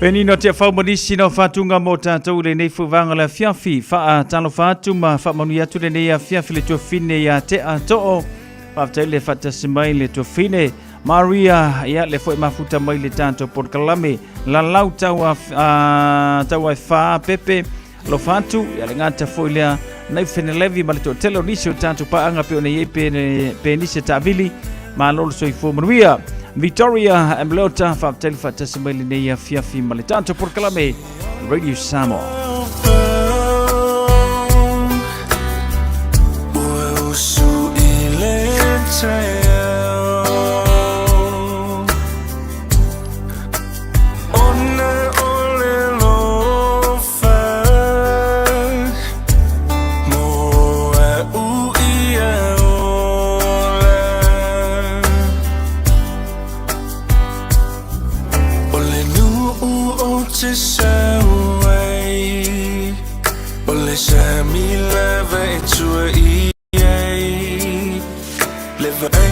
Penina te whau manisi na whatunga mō tātou le nei fuvaga le afiafi. Wha talo whaatu ma wha atu le nei afiafi le tuafine ia te atoo. Whaftai le whatasi mai le tuafine. Maria, ia le foi mafuta mai le tātou porkalame. Lalau taua, taua e wha pepe. Lo whatu, ia le ngata foi lea nai whenelevi ma le tō tele o nisi o tātou paanga pe o nei e pe nisi tāvili. Ma lolo soifua manuia. Victoria Emlota, whaftai le whatasi mai le nei afiafi ma le tātou porkalame. Radio Samoa. Little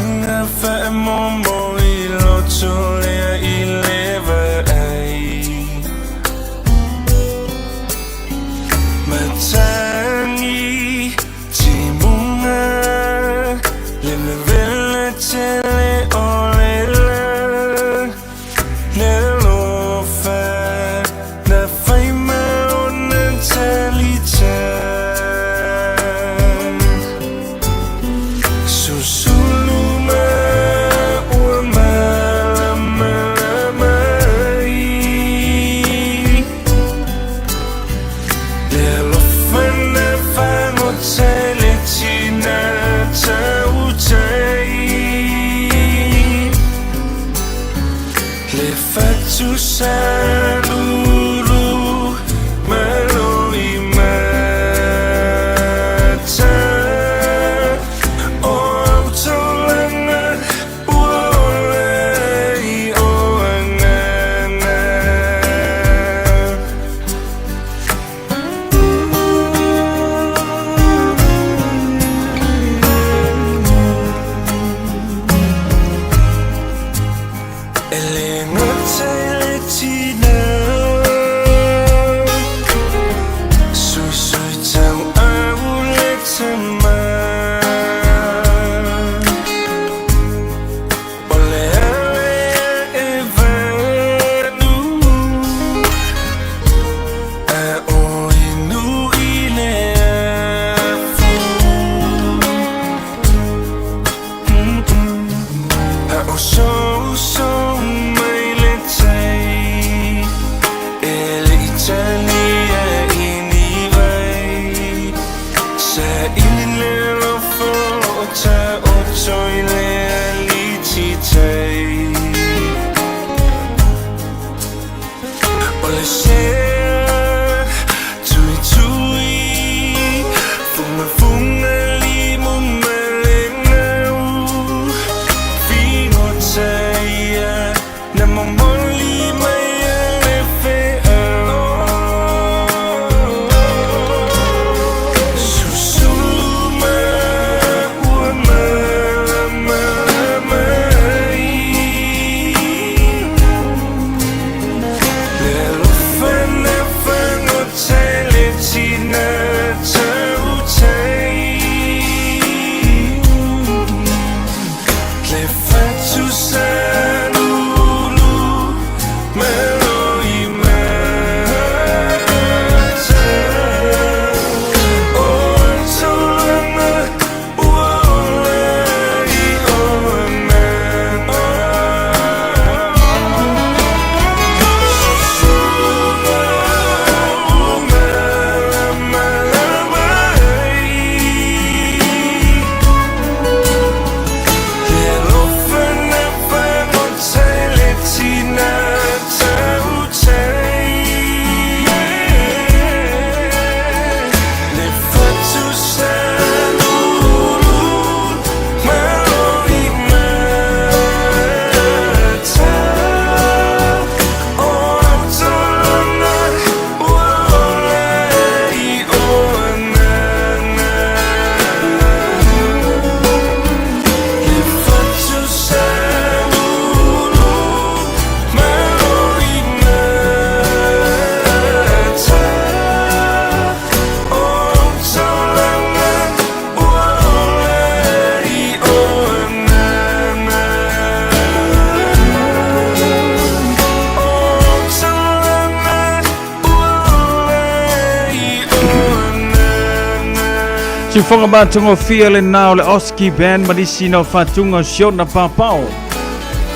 Siufoga matagofie lena o le Oski Band ma nisi na o faatuga o Siona Papao.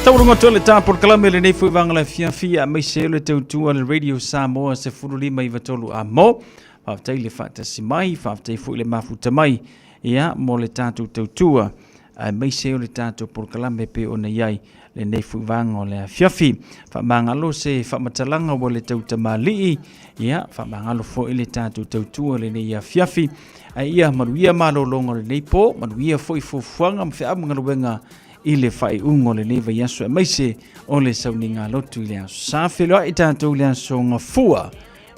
Taualuga atu ai le ta polokalame lenei foi vaega le afiafi aemaise le tautua le Radio Samoa 15 i a mo. Faafetai le faatasi mai, faafetai foi le mafuta mai ia mo le tatou tautua aemaise o le tatou polokalame pei ona i ai lenei foi vaega o le afiafi. Faamagalo se faamatalaga ua le tautamalii, ia faamagalo foi le tatou tautua lenei afiafi. Ae ia manuia malologa o lenei po, manuia foi fuafuaga ma feau ma galuega i le faaiuga o lenei vaiaso aemaise o le sauniga lotu i le aso sa. Feiloai tatou i le aso Gafua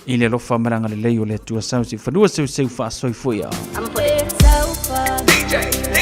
i le alofa ma le agalelei o le Atua sau se fanua seuseu faasoifuia. DJ.